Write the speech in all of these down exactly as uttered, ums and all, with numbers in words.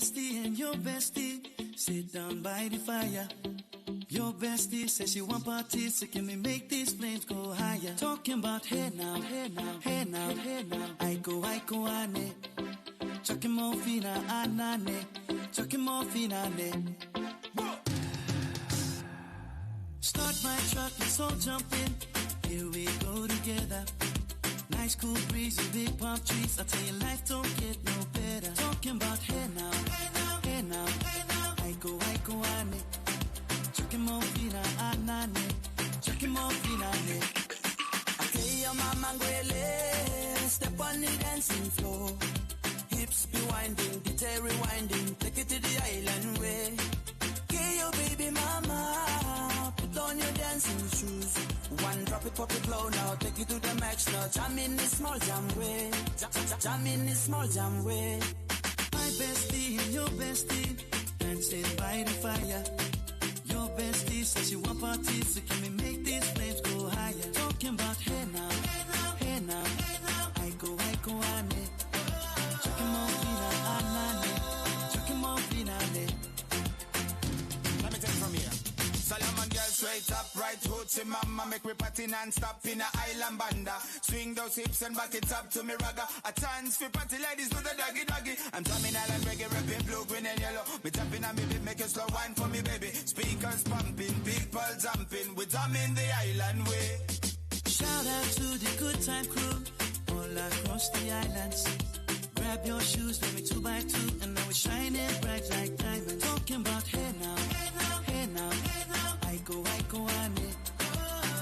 Bestie and your bestie sit down by the fire. Your bestie says she want parties, so can we make these flames go higher? Talking about hey now, hey now, hey now, hey now. Aiko, aiko ane. Chucky Morphina anane. Chucky Morphina ne. Start my truck, let's all jump in. Here we go together. Nice cool breeze and big palm trees. I tell you, life don't get no better. Talking about hey now, hey now, hey now, hey now. Aiko, aiko ane. Chucky Morphina anane. Chucky Morphina ne. Akeia mamanguele, step on the dancing floor. Hips be winding, D J rewinding, take it to the island way. Get your baby mama, put on your dancing shoes. One drop it, pop it low now, take it to the max now. Jam in the small jam way, jam, jam, jam in the small jam way. My bestie and your bestie dancing by the fire. Your bestie says she want parties, so can we make these flames go higher? Talking about hey now, hey now, hey now, hey now. Aiko, aiko ane. Chucky Morphina anane. Chucky Morphina ne. Let me take it from here. Solomon girl straight up, right hood to mama, make we party non-stop in a island banda. Swing those hips and back it up to me, ragga. A chance for party ladies do the doggy doggy. I'm drumming island reggae, rapping blue, green and yellow. Me jumping and me beat, make a slow wine for me, baby. Speakers pumping, people jumping. We drumming the island way. Shout out to the good time crew all across the islands. Grab your shoes, let me two by two, and now we're shining bright like diamonds. Talking about hey now, hey now, hey now, hey now. Aiko, aiko ane.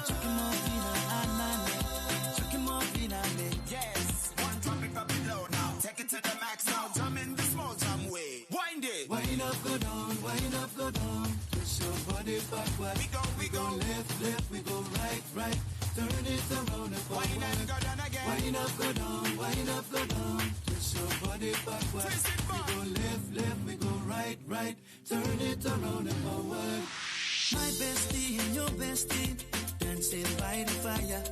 Chucky Morphina anane. Chucky Morphina ne. Yes, one drop it, drop it low now. Take it to the max now. Jam in the small jam way. Wind it. Wind up, go down, wind up, go down. Twist your body backward. We go, we go. Left, left, we go right, right. Turn it around and forward. Wind up, go down again. Wind up, go down, wind up, go down. Twist your body backward. Twist it back. We go left, left, we go right, right. Turn it around and forward. My bestie and your bestie dancing by the fire.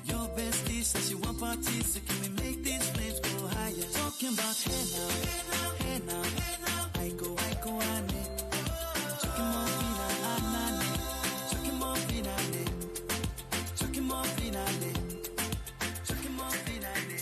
Your bestie says she want parties, so can we make these flames go higher? Talking about hey now, hey now, hey now, hey now. Aiko, aiko ane. Chucky Morphina anane. Chucky Morphina ne. Chucky Morphina ne. Chucky Morphina ne.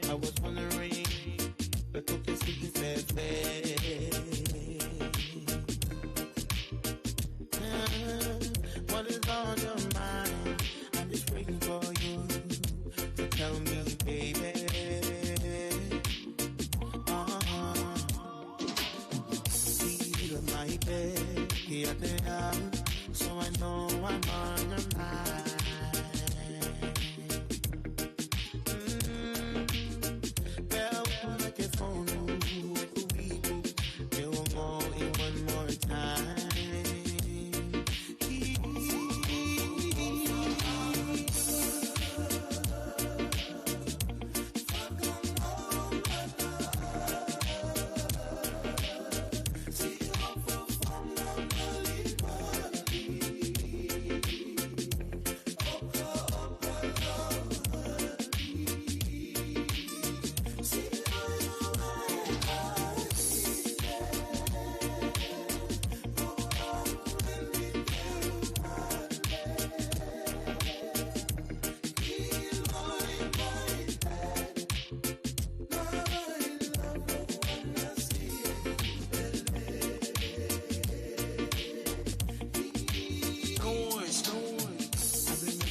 I was wondering, the cook is speaking fair, fair. What is on your mind? I'm just waiting for you to tell me, baby. Uh-huh. See you in my bed, here they are. So I know I'm on your mind. Mm, girl, make it phone, we could, we could, they won't go in one more time.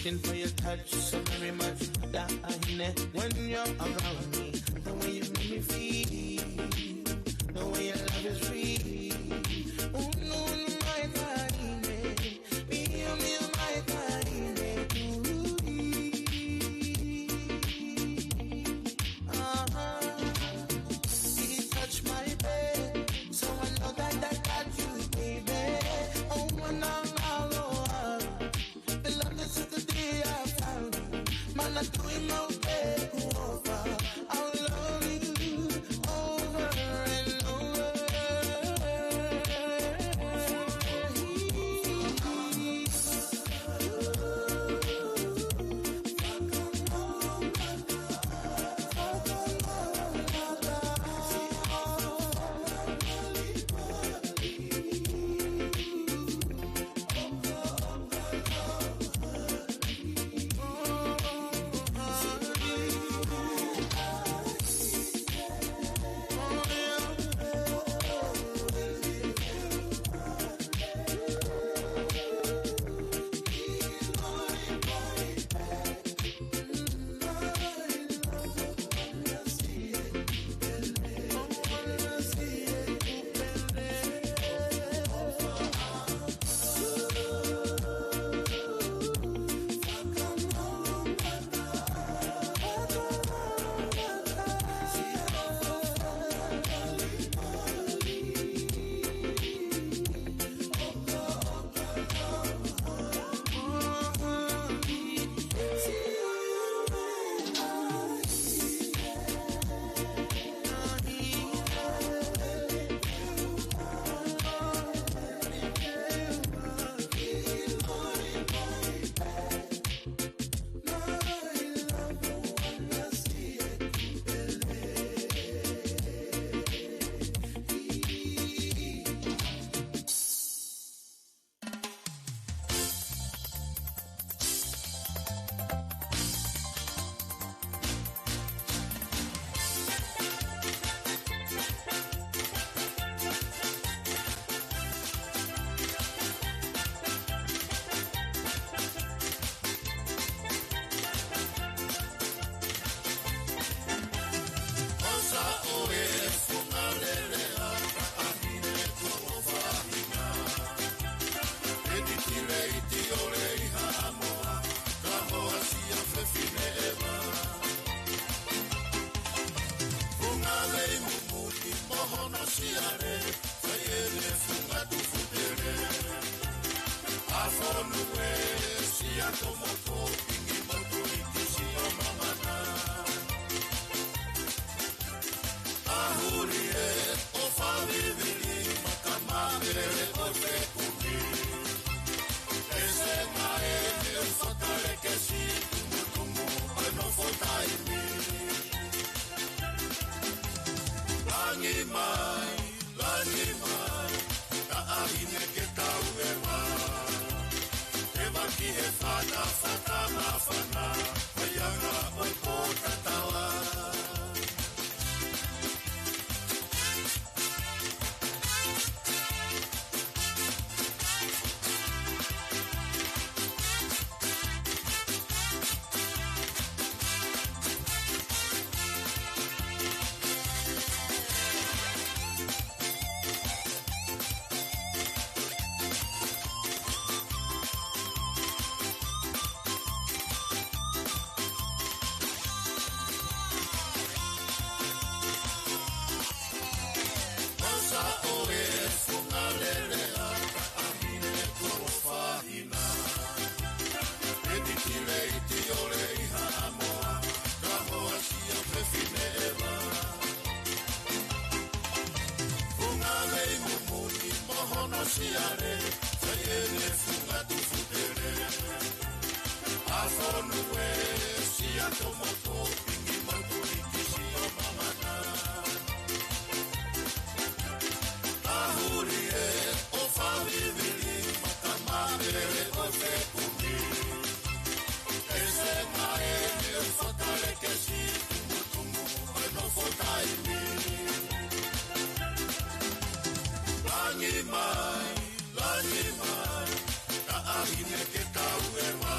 Thank you for your touch, so very much. Taʻahine, when you're around me, the way you make me feel, the way your love is real. Ooh, no, no, my taʻahine, mio, mio, my taʻahine. Ooh, uh-huh. He touched my bed, so I know that I got you, baby. Oh, when I'm all over. The love is the day I found you. Man, I'm doing my best over. I'll love you over and over. Langi mai, langi mai, taʻahine ke tau ʻeva. ʻEva ki he fatafata māfana, ʻo e anga ʻo e pōtatala. Mausa ʻo e funga lele ʻa taʻahine ko Fahina. Peti ki leiti ʻo Leihaʻamoa, ka hoa sia fefine ʻeva. Funga lei mumuni mo hono siale, sai ʻene funga tufutele. ʻA Fonue, sia Tomoto, pingi mo Tulikisi ʻo Mamana. Tahuri e ʻo Favivili, mata maʻele ʻo Fekumi. ʻEse maʻele ʻo Fakalekesi, tumutumu ʻo Nofo Taimi. Langi mai, langi mai, taʻahine ke tau ʻeva.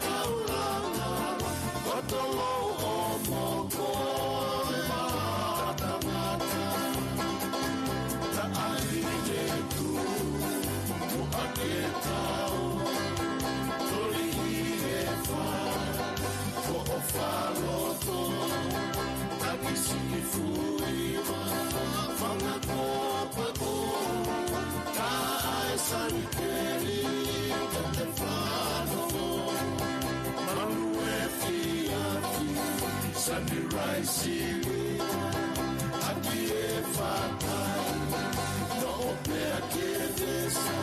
Taulanga, ʻo tolou ʻo mokoe ʻa tangata. Taʻahine tuʻu, muʻa ke tau, toli ʻi he fā, ko ʻo fā loto, taki siʻi fui ma, fanga kopa ko, taʻe sani keli, ka te fano. Malu efiafi, sunrise, ʻaki e fakai, noʻo pea ke vesa,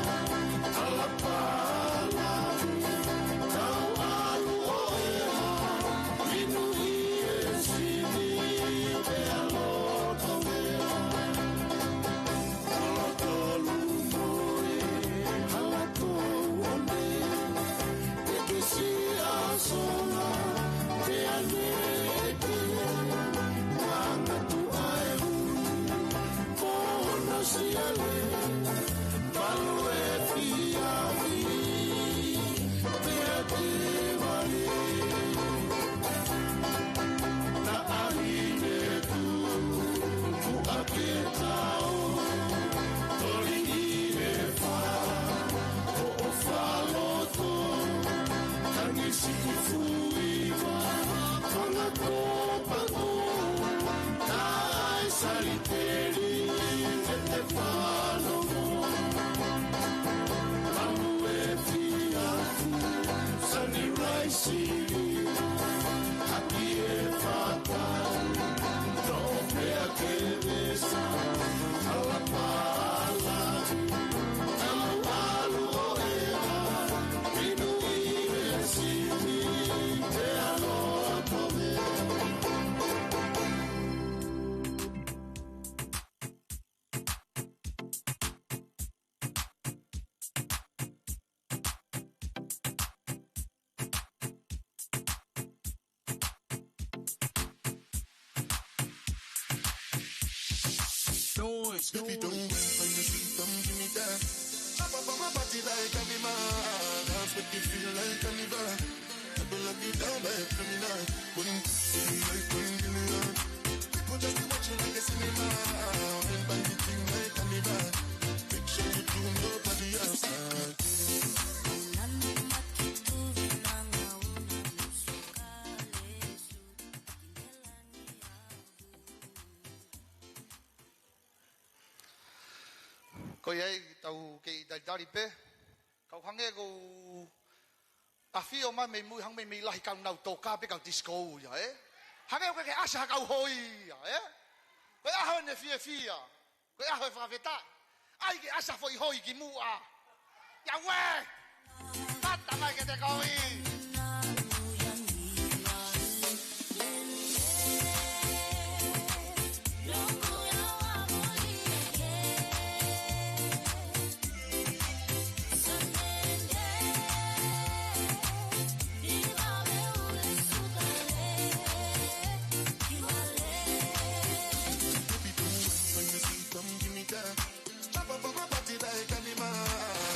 ala pala, kau ʻalu ʻo e ha, inu ʻi e sini, pea loto vea. Hala tolu moe, hala tolu one, tekisi a sola, te aneke, mangatu ai uni, kono siale, malu efiafi. Pea te vale. Taʻahine tuʻu, muʻa ke tau, toli ʻi he fā, ko ʻo fā loto, tangi siʻi fui ma, fanga kopa ko, taʻe sani keli, ke te fano. Malu efiafi, sunrise, ʻaki e fakai, noʻo pea ke vesa, ala pala, kau ʻalu ʻo e ha, inu ʻi e sini, pea loto vea. Noise. If you don't wait when you see, come give me that. Jump up on my body like animal. Dance, make you feel like carnival. I will lock you down like a criminal. Wouldn't feel like going in the air. People just be watching like a cinema. Wine by the thing like carnival. Make sure you do nobody else. Ko ia ai tau kei talitali pē. Kau hangē ko ʻAfio mai mei mui, hangē mei, mei lahi kau nau toka pē kau disco ia, ē? Hangē ko e ke ʻasa ha kau hoi ia, ē? Ko e ʻaho ʻene fiefia, ko e ʻaho e fakafetaʻi. ʻAi ke ʻasa foʻi hoi ki muʻa. Ia ue! Tata mai ke te koi. Come give me that. Jump up on my body like animal.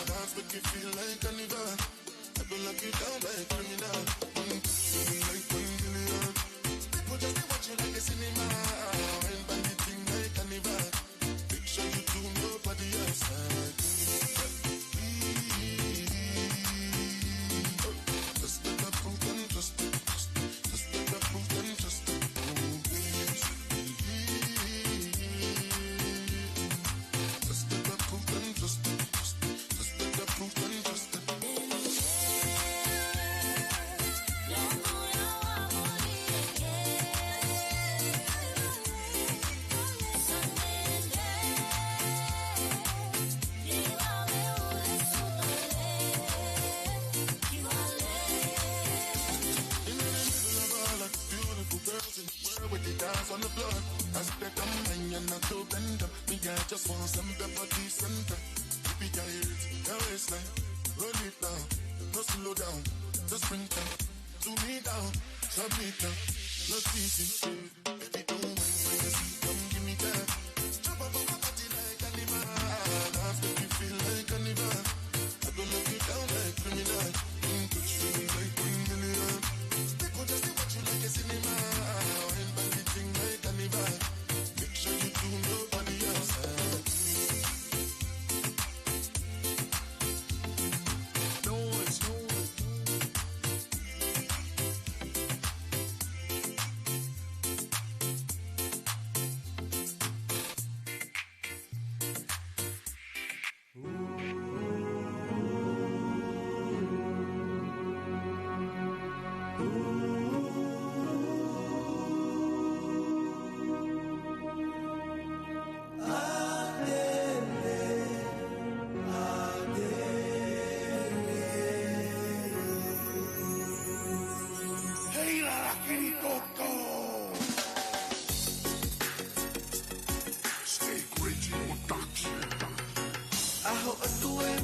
Dance make you feel like carnival. I go lock you down like criminal. One, two, three, like one billion. People just be watching like a cinema. Wine by the thing like carnival. Make sure you do nobody else. Just let the proof and just, just, just let the proof and just the proof. Just let the proof and just, just, just let the proof and just the In the middle of all the beautiful girls in the world with the dance on the floor. I said, "Come on, you're not too bend up." Me, I just want some pepper tea center. Keep it tight, your waistline. Roll it down, no slow down. Just bring it down to me down, submit down, no teasing. Baby, don't wait for your seat, come give me that. Jump up on my body like animal. Dance make you feel like carnival. I go lock you down like criminal. Don't touch me like criminal.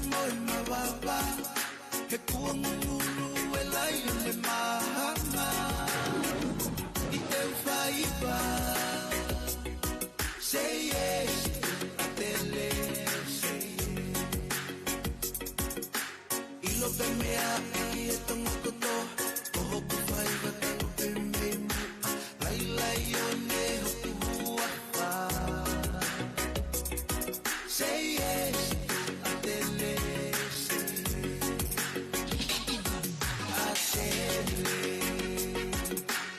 mo e mavava, he kuongungulu e laione māhanga. ʻI te u faiva, say yes, ʻatele, say yes. ʻIlo pē meʻa ʻi he Tonga kotoa, ko hoku faiva talu pē mei muʻa, lailai ʻo ne hoku huafa. Say yes, ʻatele, say yes. ʻAtele,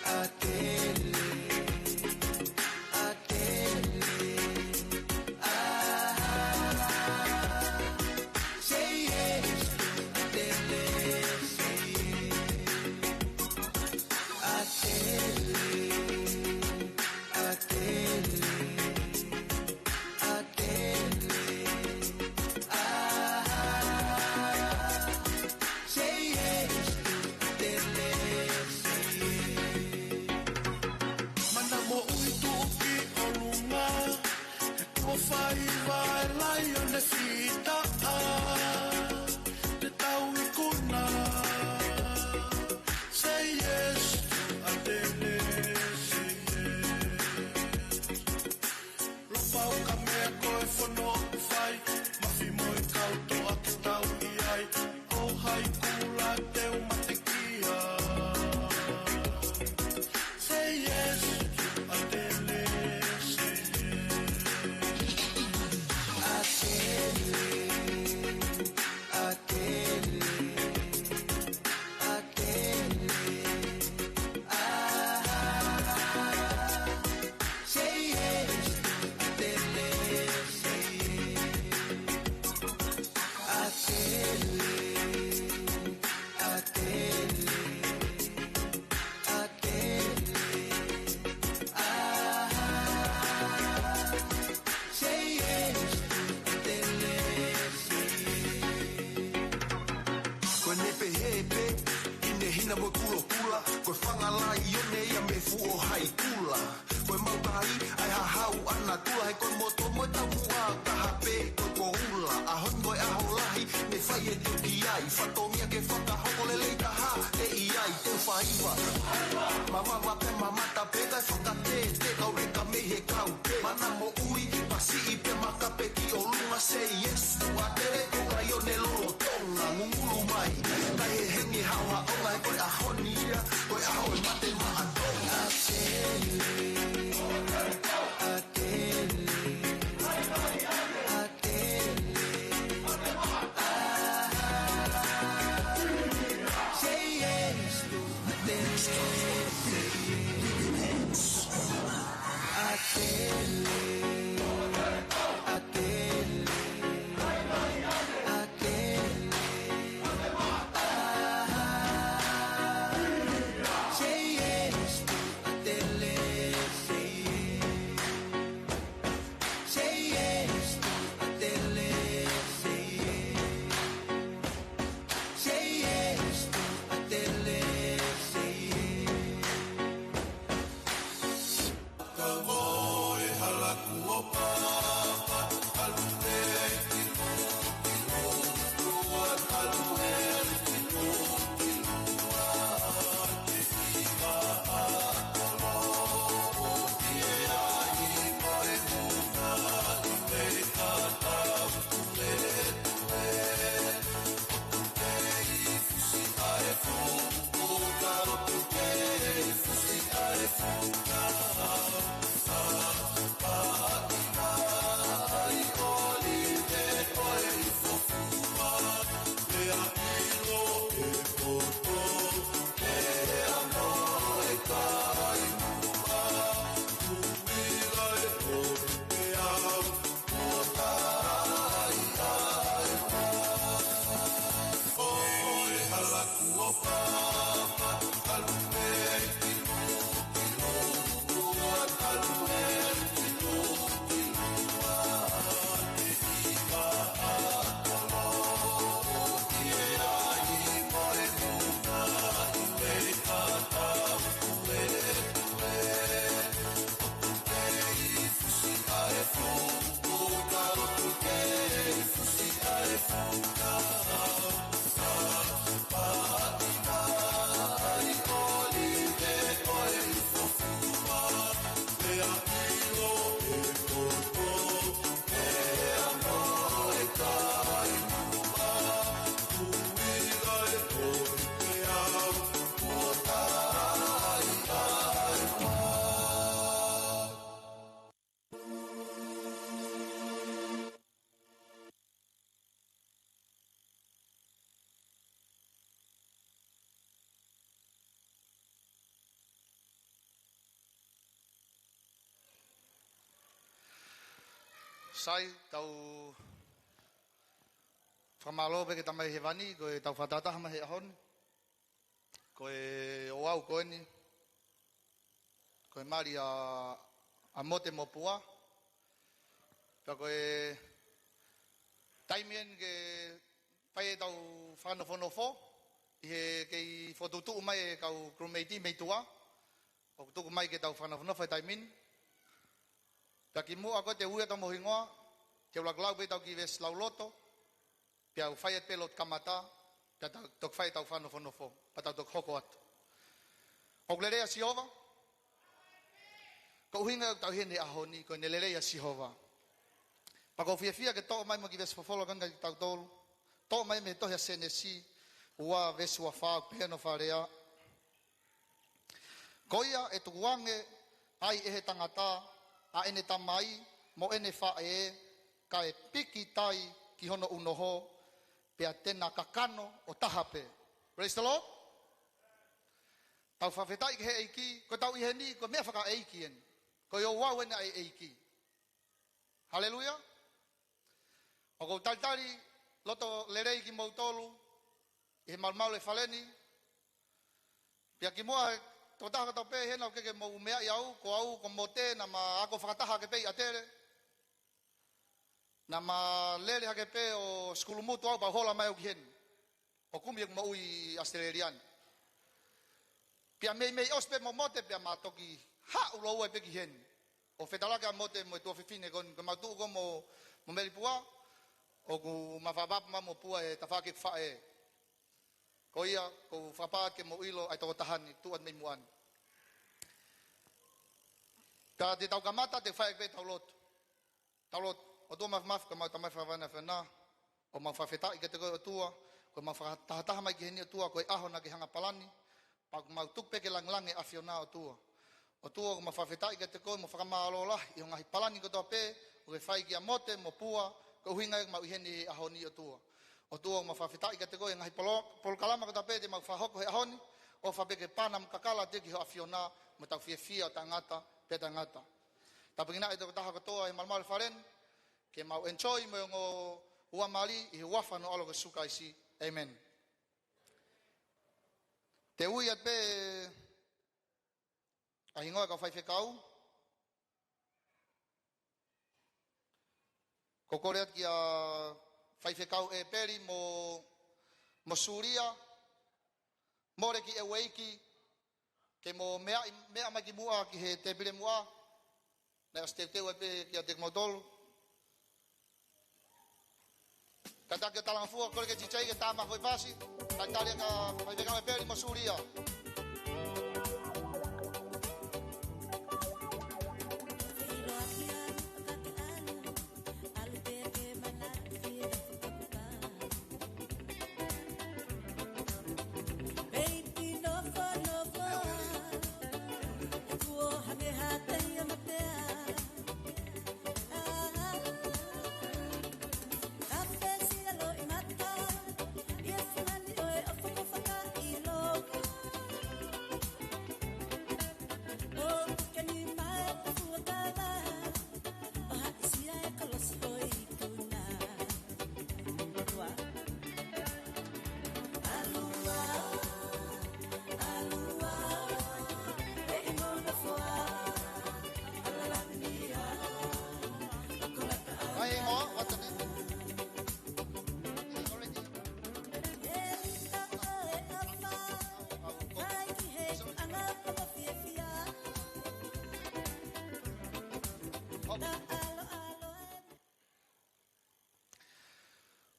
ʻatele, ʻatele. Ah, say yes, ʻatele, say yes. ʻAtele, ʻatele, ʻatele. Ah, say yes, ʻatele, say yes. Mana moʻui tuʻu ki ʻolunga, he kuo faiva e laione fita, te tau ikuna. Say yes, ʻatele, say yes. Lopau ka meʻa ko e fono ʻoku fai, mafi mo e kau toʻa ke tau ʻi ai, ʻo hai kula te u matekia. Say yes, ʻatele, say yes. ʻAtele, ʻatele, ʻatele. Ah, say yes, ʻatele, say yes. ʻAtele, ʻatele, ʻatele. Ah, say yes, ʻatele, say yes. Ko ʻene pehē pē, hinehina mo e kulokula, ko e fanga laione ia mei fuʻu hai kula. Ko e maʻu tahi ʻa e hahau ʻa natula, he ko e moto mo e taumuʻa taha pē ko e koula. ʻAho ni ko e ʻaho lahi, ne fai e teu ki ai, fatongia ke fakahoko lelei taha, te ʻi ai, te u faiva. Mavava pē mamata pē kae fakatētē, kau leka mei he kau pē. Mana moʻui, pasiʻi pē maka pē ki ʻolunga, say yes, ʻatele, ko e laione lolotonga, ngungulu mai, kae he hengi haohaonga, he ko e ʻaho ni ia, ko e ʻaho e mate maʻa Tonga. ʻAtele, ʻatele, ʻatele. Ah, say yes, ʻatele, say yes. ʻAtele, ʻatele, ʻatele. Ah, say yes, ʻatele, say yes. Say yes, ʻatele, say yes. Say yes, ʻatele, say yes. Ka ko e hala kuo papa, kalu te kilu, kilu, ua kalu e kilu, kilu, ua te kiva a kolo, o ki e ai ko e muka, i me ka tau, tu e, tu e. Sai, tau fakamālō pē ki he Tamai Hēvani, ko ʻetau fakatahataha mai he ʻaho ni. Ko e ouau ko eni, ko e mali ʻa, ʻa Mote mo Pua. Pea ko e taimi eni ke fai ʻetau fakanofonofo, ʻi he kei fokotuʻutuʻu mai e kau crewmate mei tuʻa, ʻoku tuku mai ke tau fakanofonofo he taimi ni. Pea kimuʻa ko ē te u ui atu homo hingoa, te u lau pē ʻetau kiʻi veesi lauloto, pea u fai atu pē lotu kamata, pea tau toki fai ʻetau fakanofonofo, pea tau toki hoko atu. ʻOku lelei ʻa Sihova, ko e ʻuhinga ʻoku tau ʻi heni he ʻaho ni, ko ʻene lelei ʻa Sihova. Pea ʻoku ou fiefia ke toʻo mai mo e kiʻi veesi folofola ko eni kiate kitautolu, toʻo mai mei he tohi ʻa Sēnesi ua veesi ua fā, ʻoku pehē hono fakalea: Ko ia ʻe tukuange ai ʻe he tangata ʻa ʻene tamai mo ʻene faʻē, kae piki tai ki hono unoho, pea te na kakano ʻo taha pē. Praise the Lord. Tau fakafetaʻi ki he ʻEiki, ko ʻetau ʻi heni, ko e meʻa fakaʻeiki eni. Ko e ouau eni ʻa e ʻEiki. Haleluia. ʻOku ou talitali loto lelei kimoutolu ʻi he malumalu e fale ni. Pea kimuʻa he tokotaha kotoa pē hena ʻoku ke mou meaʻi au, ko au, ko Mote, naʻá ma ako fakataha hake pē ʻi ʻAtele. Naʻá ma lele hake pē ʻo sikulumotu au pea u hola mai au ki heni, ʻo kumi ʻeku moʻui ʻAositelēlia ni. Pea meimei ʻosi pē mo Mote pea ma toki haʻu lōua pē ki heni, ʻo fetalaki ʻa Mote mo e tuofefine ko eni, ko ʻemau tuʻu ko ē mo, mo Meli Pua, ʻoku ma fakaʻapaʻapa mo Pua he tafaʻaki ʻeku faʻē. Ko ia, ʻoku ou fakapā ke mou ʻilo ʻa e tokotaha ni, tuʻu atu mei muʻa ni. Ka te tau kamata, te u fai pē ʻetau lotu. Tau lotu. ʻOtua Māfimafi, ko ʻemau Tamai fakavavevave ʻi he ʻAfiona, ʻoku mau fakafetaʻi kiate koe ʻOtua, ko ʻemau fakatahataha mai ki heni ʻOtua, ko e ʻaho naʻá ke hanga ʻo palani, pea ʻoku mau tuku pē ke langilangi ʻa e ʻAfiona ʻOtua. ʻOtua, ʻoku mau fakafetaʻi kiate koe mo fakamālō lahi ʻi hoʻo ngaahi palani kotoa pē ʻoku ke fai kia Mote mo Pua, ko e ʻuhinga ia ʻoku mau ʻi heni he ʻaho ni ʻOtua. ʻOtua, ʻoku mau fakafetaʻi kiate koe he ngaahi polo-, polokalama kotoa pē te mau fakahoko he ʻaho ni, ʻofa pē ke pana mo kakala atu ki ho ʻAfiona, mo tau fiefia ʻo taʻengata pea taʻengata. Tāpuekina e tokotaha kotoa he malumalu e fale ni, ke mau enjoy mo e ongo ua mali ʻi he huafa hono ʻAlo ko Sīsū Kalaisi. ʻĒmeni. Te u ui atu pē ʻa e hingoa e kau faifekau. ʻOku ou kole atu kia Faifekau ʻEpeli mo, mo Sulia, mole ki ʻEueiki, ke mo meʻa, meʻa mai kimuʻa ki he tēpile muʻa, naʻe ʻosi teuteu ai pē kiate kimoutolu. Kātaki ʻo talangofua, kole ki he D J ke tā mai e foʻi fasi, kae tali ʻa Faifekau ʻEpeli mo Sulia.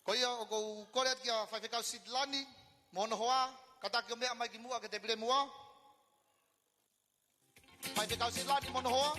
Ko ia ʻoku ou kole atu kia Faifekau Sitilani mo hono hoa, kātaki ʻo meʻa mai kimuʻa ki he tēpile muʻa. Faifekau Sitilani mo hono hoa.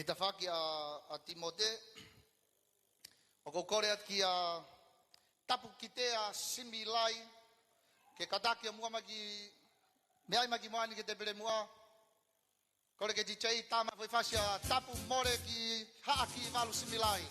Tafaʻaki ʻa, ʻa Timote, ʻoku ou kole atu kia Tapukitea Similai, ke kātaki ʻo muʻa mai ki, meʻa mai ki muʻa ni ki he tēpile muʻa. Kole ke DJ tā mai e foʻi fasi ʻa Tapu Mole ki Haʻa Kivalu Similai.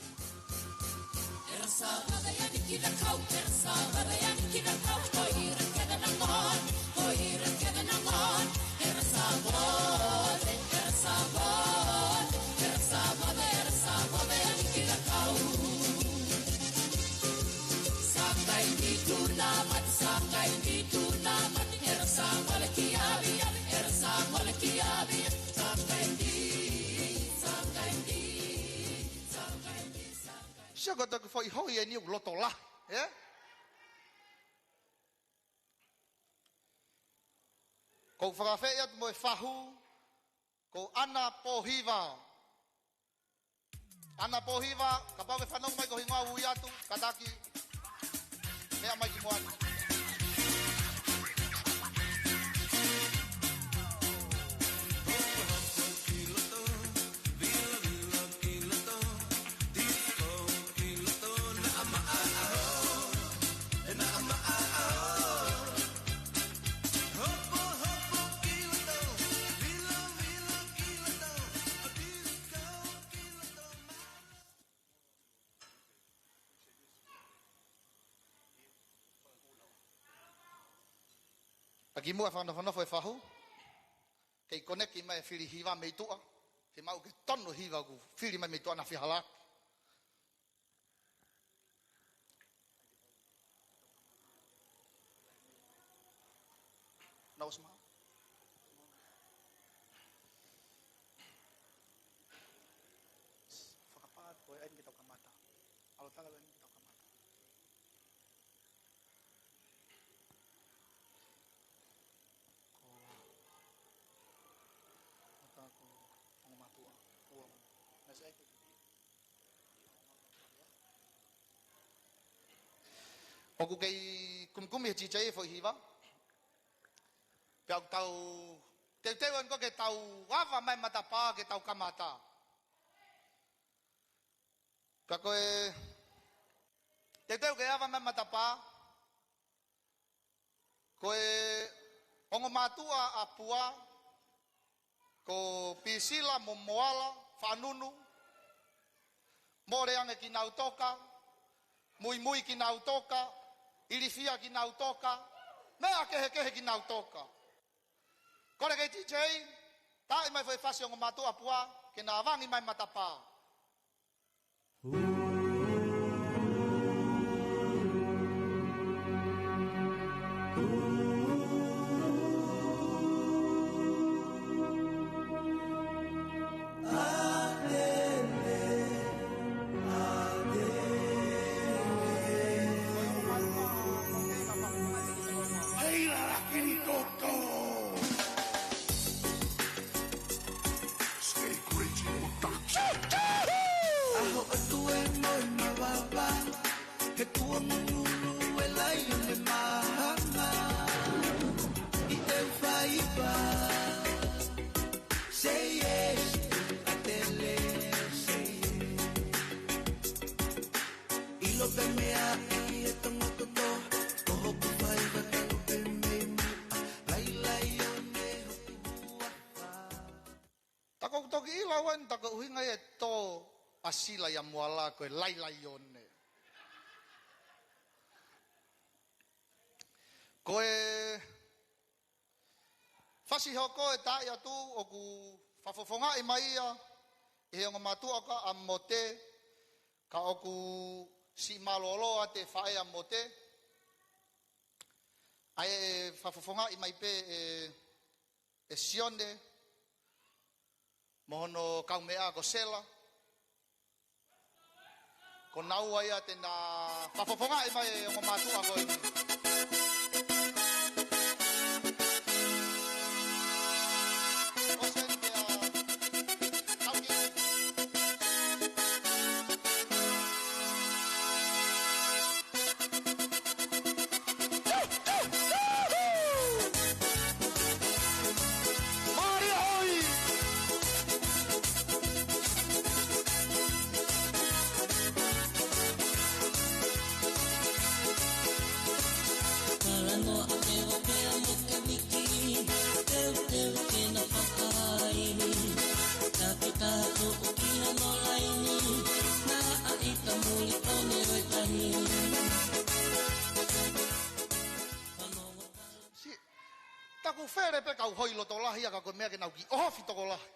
Sio ko e toki foʻi hoi eni ʻoku loto lahi, ē? Ko u fakaafeʻi atu mo e fahu, ko ʻAna Pōhiva. ʻAna Pōhiva, kapau ʻoku ke fanongo mai ko e hingoa ʻoku ui atu, kātaki, meʻa mai ki muʻa ni. ʻA ki muʻa e fakanofonofo e fahu, kei koneki mai e fili hiva mei tuʻa, fiemaʻu ke tonu e hiva ʻoku fili mai mei tuʻa na fihala. Nau Osma. Fakapā ko e ʻai ke tau kamata. ʻAlotala ko e ʻai ke tau kamata. Ko, mata ko, ongo mātuʻa, ua mo. Nasi ai ko. ʻOku kei kumikumi he DJ e foʻi hiva. Pea ʻoku tau teuteu ange ko ē ke tau ava mai matapā ke tau kamata. Pea ko e teuteu ke ava mai matapā, ko e ongo mātuʻa ʻa Pua, ko Pisila mo Moala Faʻanunu, Mole ange kinautolu, Muimui kinautolu, Ilifia kinautolu, meʻa kehekehe kinautolu. Kole ke DJ, tā mai e foʻi fasi ongo mātuʻa ʻa Pua, ke na ava ange mai matapā. Hei, la, la, kiri, toto. Stay crazy with Doctor. ʻAho ʻoku tuʻu e moe mavava, he kuonga ngulu e laione mahanga. ʻI te u faiva, say yes, ʻa tele, say yes. ʻIlo pē meʻa ʻi he tongo toto, ko hoku faiva talu pē mei muʻa, lailaione hoku huafa. Tā ko u toki ʻilo au eni tā ko e ʻuhinga ia e tō ʻa Sila ia Moala ko e lailaione. Ko e fasi hoko e taaʻi atu ʻoku fakafofongaʻi mai ia ʻe he ongo mātuʻa ko ē ʻa Mote, ka ʻoku siʻi mālōlō atu e faʻē ʻa Mote. ʻA ia ʻe fakafofongaʻi mai pē ʻe, ʻe Sione mo hono kaumeʻa ko Sela. Ko naua ia te na fakafofongaʻi mai e ongo mātuʻa ko eni. pē kau hoi loto lahi ia ka ko e meʻa ke nau kiʻi ʻohofi tokolahi.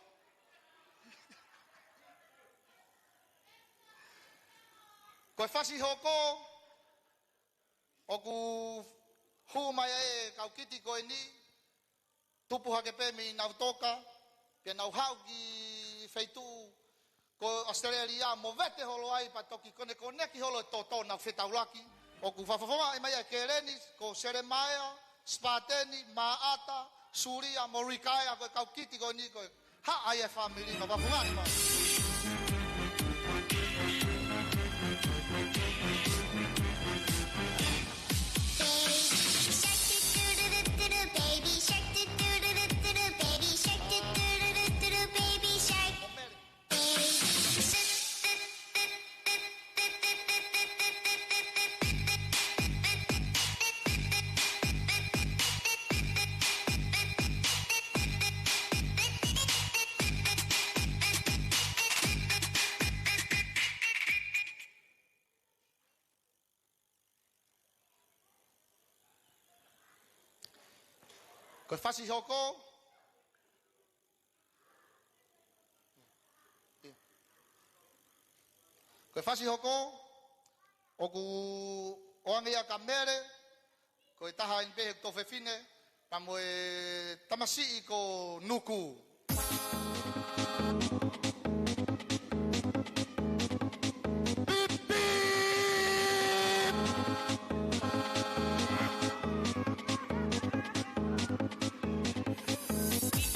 Ko e fasi hoko, ʻoku hū mai ai e kau kiti ko eni, tupu hake pē mei Nautoka, pea nau haʻu ki feituʻu ko ʻAositelēlia mo vete holo ai pea toki konekoneki holo e toto nau fetaulaki. ʻOku fakafofongaʻi mai ʻa Keleni, ko Selemaia, Sipateni, Maʻata, Sulia, mo Rikaea, ko e kau kiti ko eni ko e haʻa ia e fāmili, fakafofongaʻi mai. Baby shark, do do do do do, baby shark, do do do do do, baby shark, do do do do do, baby shark. Ko e fasi hoko. Ko e fasi hoko, ʻoku ʻoange ia kia Mele, ko e taha eni pē he tuofefine, pea mo e tamasiʻi ko Nuku. Beep, beep.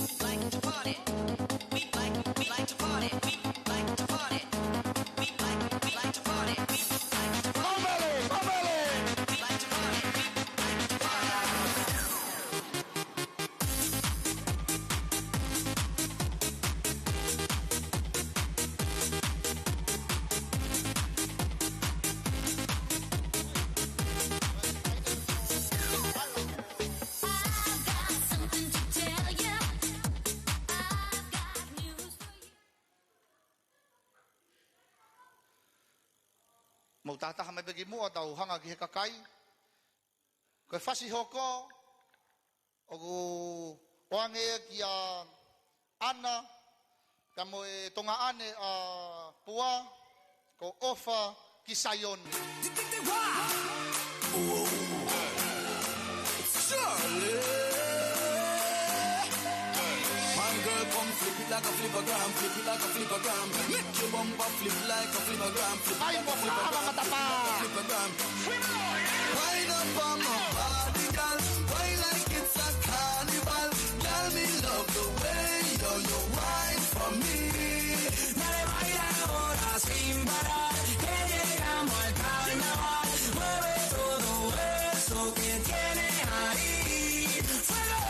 We like to party. We like, we like to party. We like to party. We like, we like to party. We like to party. Kōmele, kōmele. We like to party. We like to party. I've got something to tell you. I've got news for you. Mou tahataha mai pē ki muʻa tau hanga ki he kakai. Ko e fasi hoko, ʻoku ʻoange kia ʻAna, pea mo e Tonga ʻaʻana ʻa Pua, ko ʻOfa ki Saione. Charlie. My girl, come flip it like a flippergram, flip it like a flippergram. Make your bumper flip like a flippergram, flip it like a flippergram, flip it like a flippergram. Wine up on my body, girl. Wine like it's a carnival. Girl, me love the way you, you wine for me. Dale, baila ahora sin parar, que llegamos al carnaval. Mueve todo eso que tienes ahí. ¡Fuego!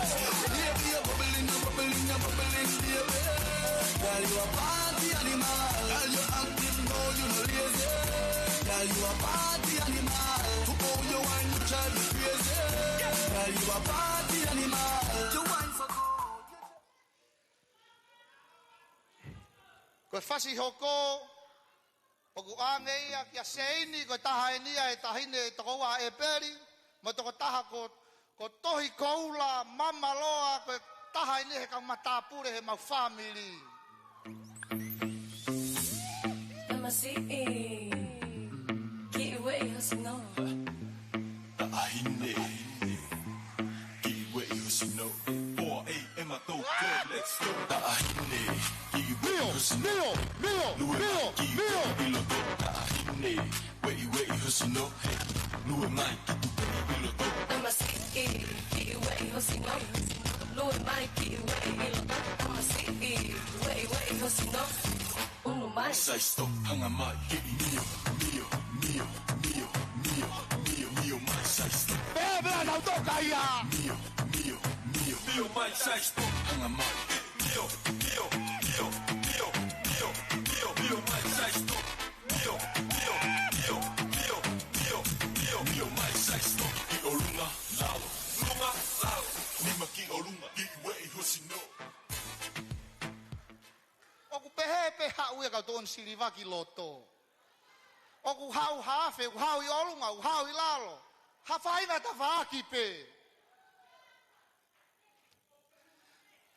Baby, you're bubbling, you're bubbling, you're bubbling, baby. Girl, you a party animal. Girl, you active, no, you no lazy. Girl, you a party animal. To all your wine, you drive me crazy. Girl, you a party animal. You wine so good. Ko e fasi hoko, ʻoku ʻoange ia kia Seini, ko e taha eni ia e taʻahine tokoua ʻa ʻEpeli, mo e tokotaha ko, ko Tohi Koula Mamaloa, ko e taha eni he kau matāpule he mau fāmili. Tamasiʻi, kiʻi ueʻi ho sino. Taʻahine, kiʻi ueʻi ho sino. Four A M ʻa Tokyo, let's go. Taʻahine, kiʻi ueʻi ho sino. Mio, mio, mio, mio. Lue mai ki loto, taʻahine. Ueʻi, ueʻi ho sino. Lue mai ki tupe ʻi loto. Tamasiʻi, kiʻi ueʻi ho sino. Lue mai, kiʻi ueʻi ʻi loto. Tamasiʻi, ueʻi, ueʻi ho sino. Unu mai. Sai stop, hanga mai, kiʻi mio, mio, mio mai, sai stop. Pea, pea, Nautoka ia. Mio, mio, mio, mio mai, sai stop, hanga mai. Mio, mio, mio mai, sai stop. Mio, mio, mio mai, sai stop. Ki ʻolunga, lalo, ʻolunga, lalo. Nima ki ʻolunga, kiʻi ueʻi ho sino. ʻOku pehē pē haʻu ia kau tō ʻoni siliva ki loto. ʻOku haʻu ha afe, ʻoku haʻu ʻi ʻolunga, ʻoku haʻu ʻi lalo. Ha faʻahinga tafaʻaki pē.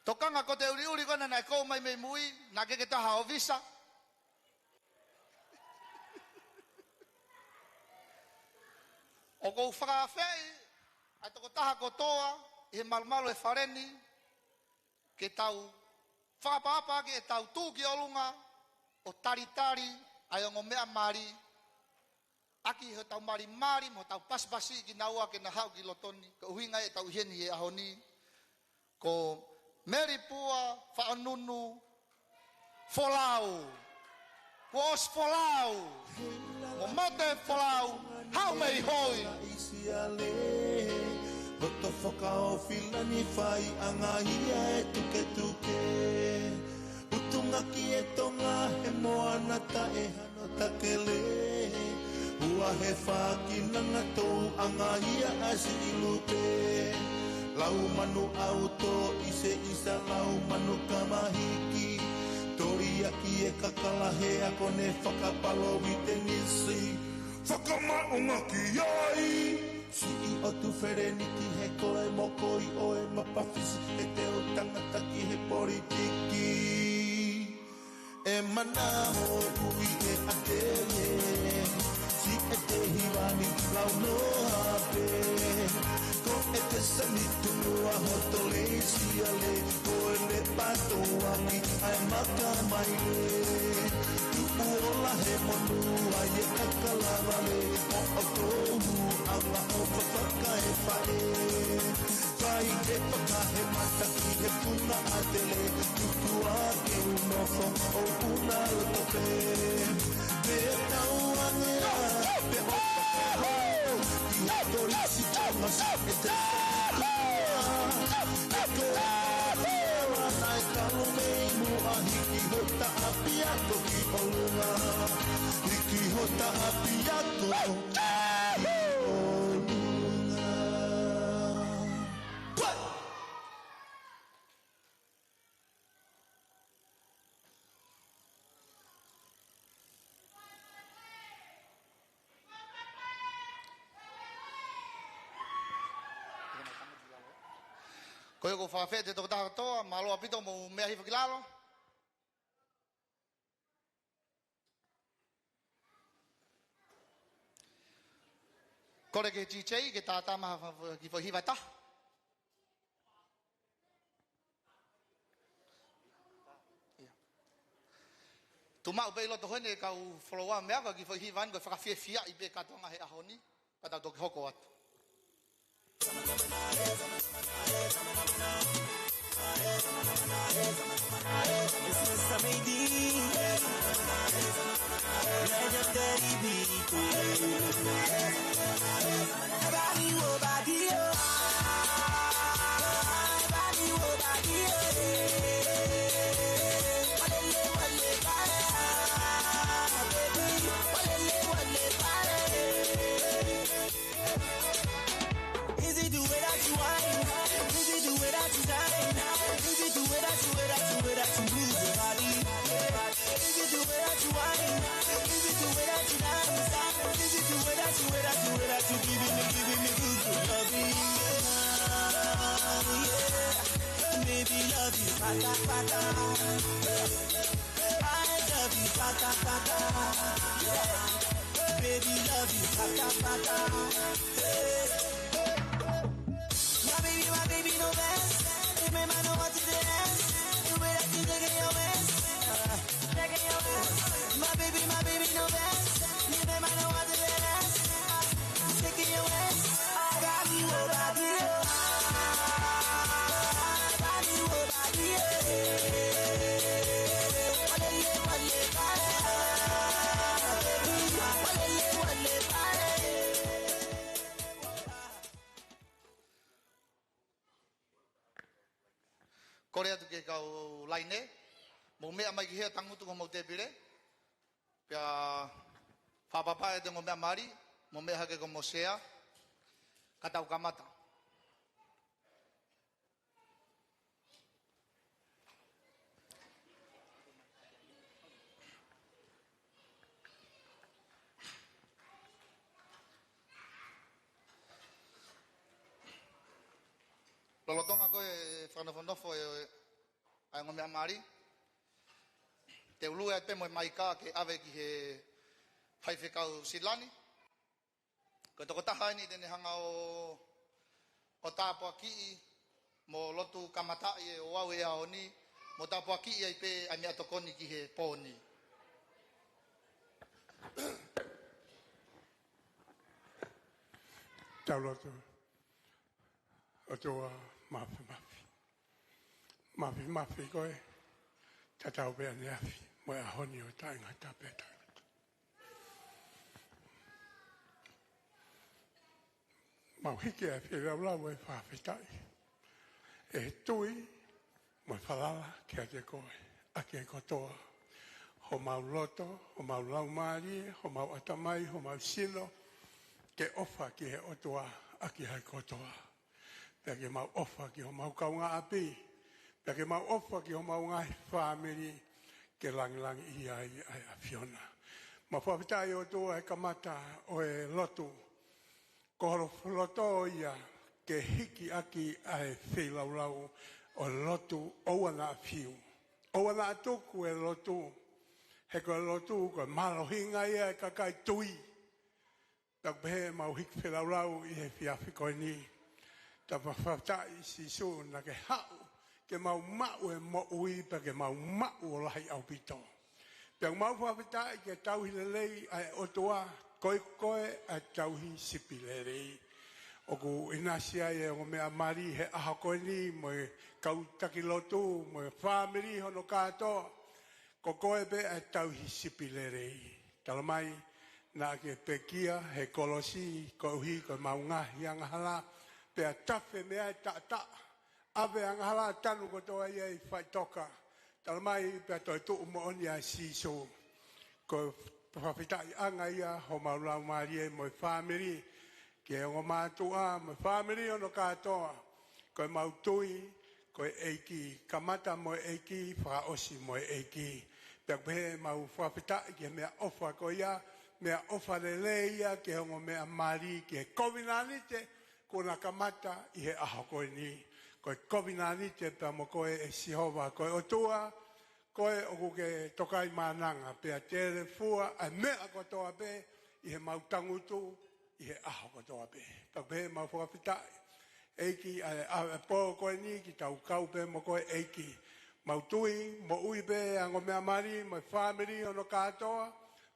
Tokanga ko e ʻuliʻuli ko ena naʻe kou mai mei mui, naʻe ʻikai ke toe ʻi ai ha ʻōfisa. ʻOku ou fakaafeʻi ʻa e tokotaha kotoa ʻi he malumalu ʻo e fale ni, ke tau fakaʻapaʻapa ke tau tuʻu ki ʻolunga ʻo talitali ʻa e ongo meʻa mali, ʻaki hotau malimali mo hotau pasipasi kinaua ke na haʻu ki loto ni, ko e ʻuhinga ʻetau ʻi heni he ʻaho ni. Ko Meli Pua Faʻonunu Folau. Kuo ʻosi Folau. Mo Mote Folau, haʻu mei hoi. Siale, loto fakaofila ni fai ʻanga ia e tuketuke. Utunga ki e Tonga he moana taʻe hano takele. Ua he fākinanga tou ʻanga ia ʻa siʻi lupe. Lau manu ʻauto ʻi se isa lau manu kamahiki. Tori ʻaki e kakala he ako ne fakapalo ʻi tenisi. Fakamaʻunga ki ai. Siʻi ʻotu feleni ki he koe mo koi ʻo e mapafisi he teu tangata ki he politiki. E mana mo ui e atele. Si e te hiva ni lau noa pē. Ko e te sani tunua hoto leisi ale. Ko e le pato wami ai maka mai le. Tupu ola he monu ai e kakalavale. Mo o kou anga o fafaka e fae. Fai e paka he mata ki he puna atele. Tuku a ke u nofo o puna loto pē. Pe tau ange a pe o paka. Ia ko isi tama sa e te. Ia ko e mana e kalu mei mua hiki hota ʻapiako ki ʻolunga. Hiki hota ʻapiako ki ʻolunga. Ko ia ʻoku ou fakaafeʻi atu e tokotaha kotoa, mālō ʻaupito mou meʻa hifo ki lalo. Kole ki he D J ke tātā mai ha kiʻi foʻi hiva ʻe taha. ʻIo. Tuʻu maʻu pē ʻi loto heni e kau foloa meʻa ko e kiʻi foʻi hiva ni ko e fakafiefiaʻi pē kātoanga he ʻaho ni. Pea tau toki hoko atu. This is Sammy D, legendary beat. Everybody, oh, body, oh. Everybody, oh, body, oh. Walele, walele, baby. Walele, walele, baby. Is it the way that you whine? Is it the way that you shine? Is it the way that you, way that you, way that you move your body? Is it the way that you whine? Is it the way that you dance? Is it the way that you, way that you, way that you giving me, giving me good, good loving? Yeah. Baby, love you, pata, pata. I love you, pata, pata. Yeah. Baby, love you, pata, pata. Yeah. My baby, my baby, no vex. Remember, no what to the ass. The way that you take it, your waist. Uh, take it, your waist. My baby, my baby, no vex. Remember, no what to the ass. Uh, take it, your waist. I got you over here. I got you over here. Walele, walele, baby. Walele, walele, baby. Kole atu ki he kau laine, mou meʻa mai ki hē ʻo tangutu ki homou tēpile, pea fakaʻapaʻapa ʻete ongo meʻa mali, mou meʻa hake ki homou sea, ka tau kamata. Lolotonga ko e fakanofonofo e, ʻa e ongomeʻa mali. Te u lue atu pē mo e maika ke ʻave ki he faifekau Silani. Ko e tokotaha eni te ne hanga ʻo, ʻo tāpuakiʻi mo lotu kamataʻi e ouau e ʻaho ni, mo tāpuakiʻi ai pē ʻa e meʻatokoni ki he pō ni. Tau lotu. ʻOtua Mafimafi. Mafimafi koe, tatau pē ʻaneafi mo e ʻaho ni ʻo taʻengata pea taʻengata. Mau hiki ʻa e feilaulau ʻo e fakafetaʻi ʻi he tui mo e falala kiate koe, ʻaki e kotoa homau loto, homau laumālie, homau ʻatamai, homau sino, ke ʻofa ki he ʻOtua ʻaki ʻa e kotoa. Pea ke mau ʻofa ki homau kaungāʻapi, pea ke mau ʻofa ki homau ngaahi fāmili, ke langilangiʻia ai ʻa e ʻAfiona. Mau fakafetaʻi ʻOtua he kamata ʻo e lotu, ko ho loto ia ke hiki ʻaki ʻa e feilaulau ʻo e lotu, ʻoua naʻa fiu, ʻoua naʻa tuku e lotu, he ko e lotu ko e mālohinga ia e kakai tui. Tau pehē mau hiki feilaulau ʻi he efiafi ko eni. Tau fakafetaʻi Sīsū naʻa ke haʻu ke mau maʻu e moʻui pea ke mau maʻu ʻo lahi ʻaupito. Pea mau fakafetaʻi ke tauhi lelei ʻa e ʻOtua, ko koe ʻa e tauhi sipi lelei. ʻOku ʻinasi ai e ongomeʻa mali he ʻaho ko eni mo e kau taki lotu mo e fāmili hono kātoa. Ko koe pē ʻa e tauhi sipi lelei. Talamai naʻa ke pekia he kolosi koeʻuhi ko ʻemau ngaahi angahala, pea tafe mei ai e taʻataʻa. ʻAve angahala tanu kotoa ia ʻi faʻitoka. Talamai pea toe tuʻu moʻoni ʻa Sīsū. Ko e fakafetaʻiʻanga ia homau laumālie mo e fāmili, ki he ongo mātuʻa mo e fāmili hono kātoa. Ko ʻemau tui ko e ʻEiki, kamata mo e ʻEiki, fakaʻosi mo e ʻEiki. Pea pehē mau fakafetaʻi ki he meʻaʻofa ko ia, meʻaʻofa lelei ia ki he ongomeʻa mali, ki he kovinānite kuo na kamata ʻi he ʻaho ko eni. Ko e kovinānite pea mo koe ʻe Sihova, ko e ʻOtua, koe ʻoku ke tokaimaʻananga, pea telefua ʻa e meʻa kotoa pē ʻi heʻemau tangutu ʻi he ʻaho kotoa pē. Tau pehē mau fakafetaʻi ʻEiki ʻa e, ʻa e pō ko eni ke tau kau pē mo koe ʻEiki. Mau tui, moʻui pē ʻa e ongomeʻa mali mo e fāmili hono kātoa,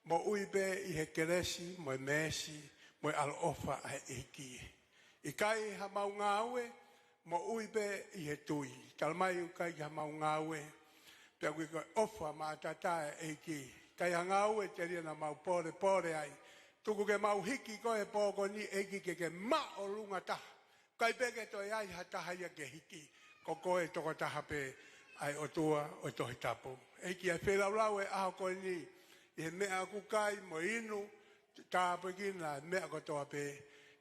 moʻui pē ʻi he kelesi mo e meesi mo e ʻaloʻofa ʻa e ʻEiki. ʻIkai hamau ngāue, moʻui pē ʻi he tui. Talamai ʻoku ʻikai ke hamau ngāue, pea ʻoku ʻikai ko e ʻofa maʻataʻatā ʻa e ʻEiki. ʻIkai ha ngāue telia naʻa mau pōlepole ai. Tuku ke mau hiki koe he pō ko eni ʻEiki ke ke māʻolunga taha. ʻIkai pē ke toe ʻi ai ha taha ia ke hiki. Ko koe tokotaha pē ʻa e ʻOtua ʻo e Tohi Tapu. ʻEiki ʻa e feilaulau e ʻaho ko eni ʻi he meʻa ʻoku kai mo inu, tāpuekina e meʻa kotoa pē,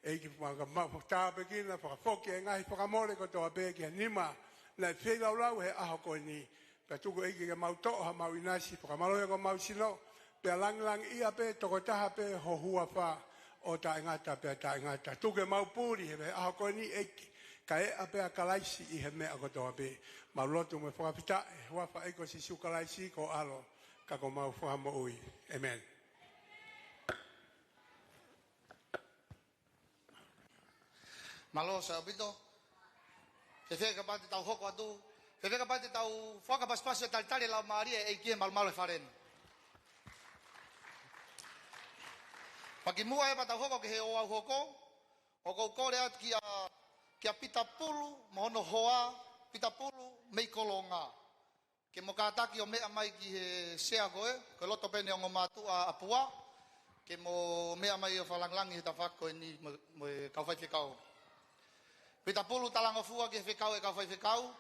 ʻEiki faka-, ma-, tāpuekina, fakafoki e ngaahi fakamole kotoa pē ki he nima naʻe feilaulau he ʻaho ko eni. Pea tuku ʻEiki ke mau toʻo hamau ʻinasi, fakamālohi ko homau sino, pea langilangiʻia pē tokotaha pē ho huafa ʻo taʻengata pea taʻengata. Tuku ke mau puli he ʻaho ko eni ʻEiki, kae ʻa pē ʻa Kalaisi ʻi he meʻa kotoa pē. Mau lotu mo e fakafetaʻi, huafa ʻEiki ko Sīsū Kalaisi ko ho ʻAlo, ka ko homau Fakamoʻui. ʻĒmeni. Mālō Sir Pito. Fēfē kapau te tau hoko atu? Fēfē kapau te tau fakapasipasi ʻo talitali e laumālie ʻEiki he malumalu e fale ni? Pea kimuʻa pea tau hoko ki he ouau hoko, ʻoku ou kole atu kia, kia Pita Pulu mo hono hoa, Pita Pulu mei Kolonga. Ke mo kātaki ʻo meʻa mai ki he sea ko ē, ko e loto pē ʻene ongo mātuʻa ʻa Pua, ke mo meʻa mai ʻo fakalangilangi he tafaʻaki ko eni mo, mo e kau faifekau. Pita Pulu, talangofua ki he fekau e kau faifekau.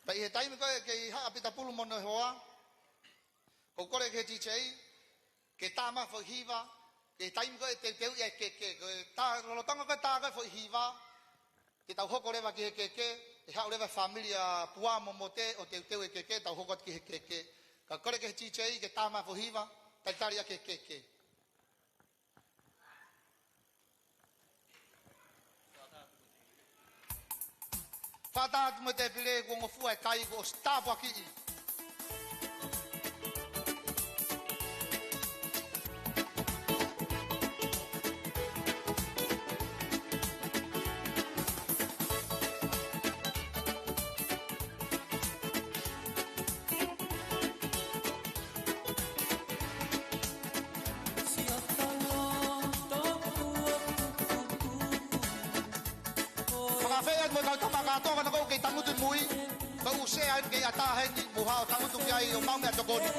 Pea ʻi he taimi ko ē kei haʻa Pita Pulu mo hono hoa, ʻoku ou kole ki he D J ke tā mai e foʻi hiva, ki he taimi ko ē ʻe teuteuʻi ai e keke, ko e tā, lolotonga ko ē tā ko ē e foʻi hiva, ke tau hoko leva ki he keke, ʻe haʻu leva e fāmili ʻa Pua mo Mote ʻo teuteu e keke, tau hoko atu ki he keke. Ka kole ki he D J ke tā mai e foʻi hiva, talitali ʻaki e keke. Fakataha atu mo e tēpile, kuo ngofua e kai, kuo ʻosi tāpuakiʻi. Fakafeʻiloaki mo e kau tama kātoa, ka naʻa ʻoku kei tangutu mui, ka ʻoku ou sea eni ke ʻatā heni, mou haʻu ʻo tangutu ki ai ʻo maʻu meʻatokoni.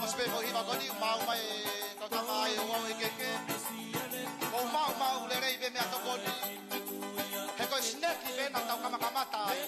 ʻOsi pē foʻi hiva ko eni, maʻu mai kau tama ai ʻo au e keke. Mou maʻu, maʻu lelei pē meʻatokoni. He ko e sineki pē naʻa tau kamakamata ai.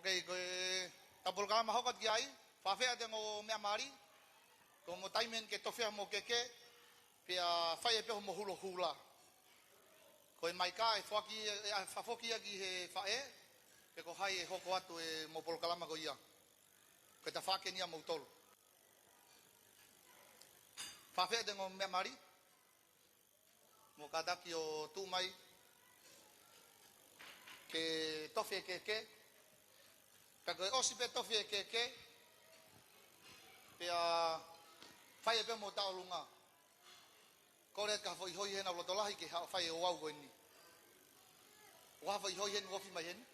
Ok, ko e, ko e polokalama hoko atu ki ai, fakafeʻao atu e ongo meʻa mali, ko hoʻomo taimi eni ke tofi ai hoʻomo keke, pea fai ai pē hoʻomo hulohula. Ko e maika ʻe foaki, ʻe, ʻe foaki ia ki he faʻē, pe ko hai ʻe hoko atu e mo polokalama ko ia. Ko e tafaʻaki eni ia ʻamoutolu. Fakafeʻao atu e ongo meʻa mali. Mou kātaki ʻo tuʻu mai ke tofi e keke. Ka ko e ʻosi pē tofi e keke, pea fai ai pē hoʻomo tauʻolunga. Kole atu ki ha foʻi hoi hena ʻoku loto lahi ke haʻu ʻo fai e ouau ko eni. ʻOku ʻi ai ha foʻi hoi hena ʻoku ofi mai heni?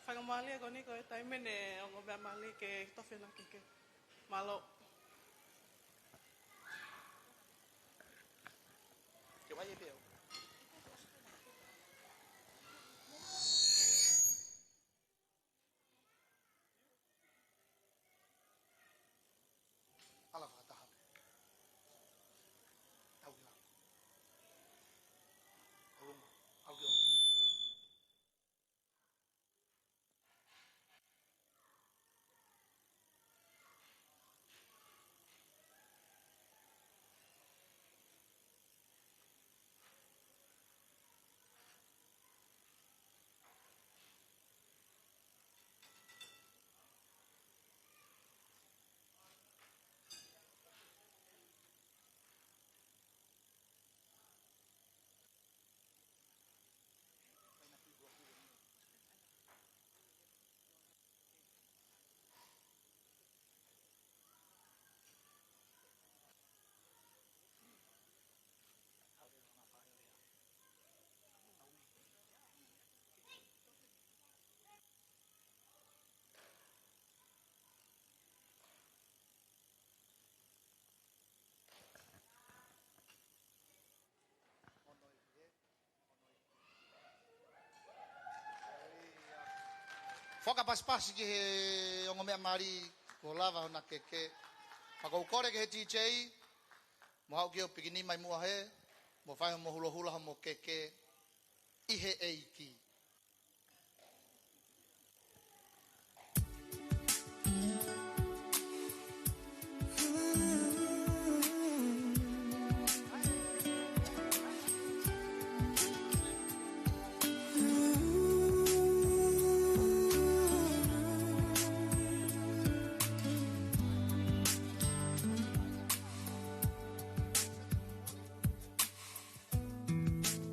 Faingamālie ko eni ko e taimi eni e ongo meʻa mali ke tofi ʻena keke. Mālō. Ke vai e peo. Ala fakataha pē. Tau ki lalo. ʻAlu mo, ʻalu ki ʻosi. Fakapasipasi ki he ongo meʻa mali kuo lava hona keke. Pea ʻoku ou kole ki he D J, mo haʻu ke ʻo pikinima ʻi muʻa hē, mo fai hoʻomo hulohula hoʻomo keke ʻi he ʻEiki.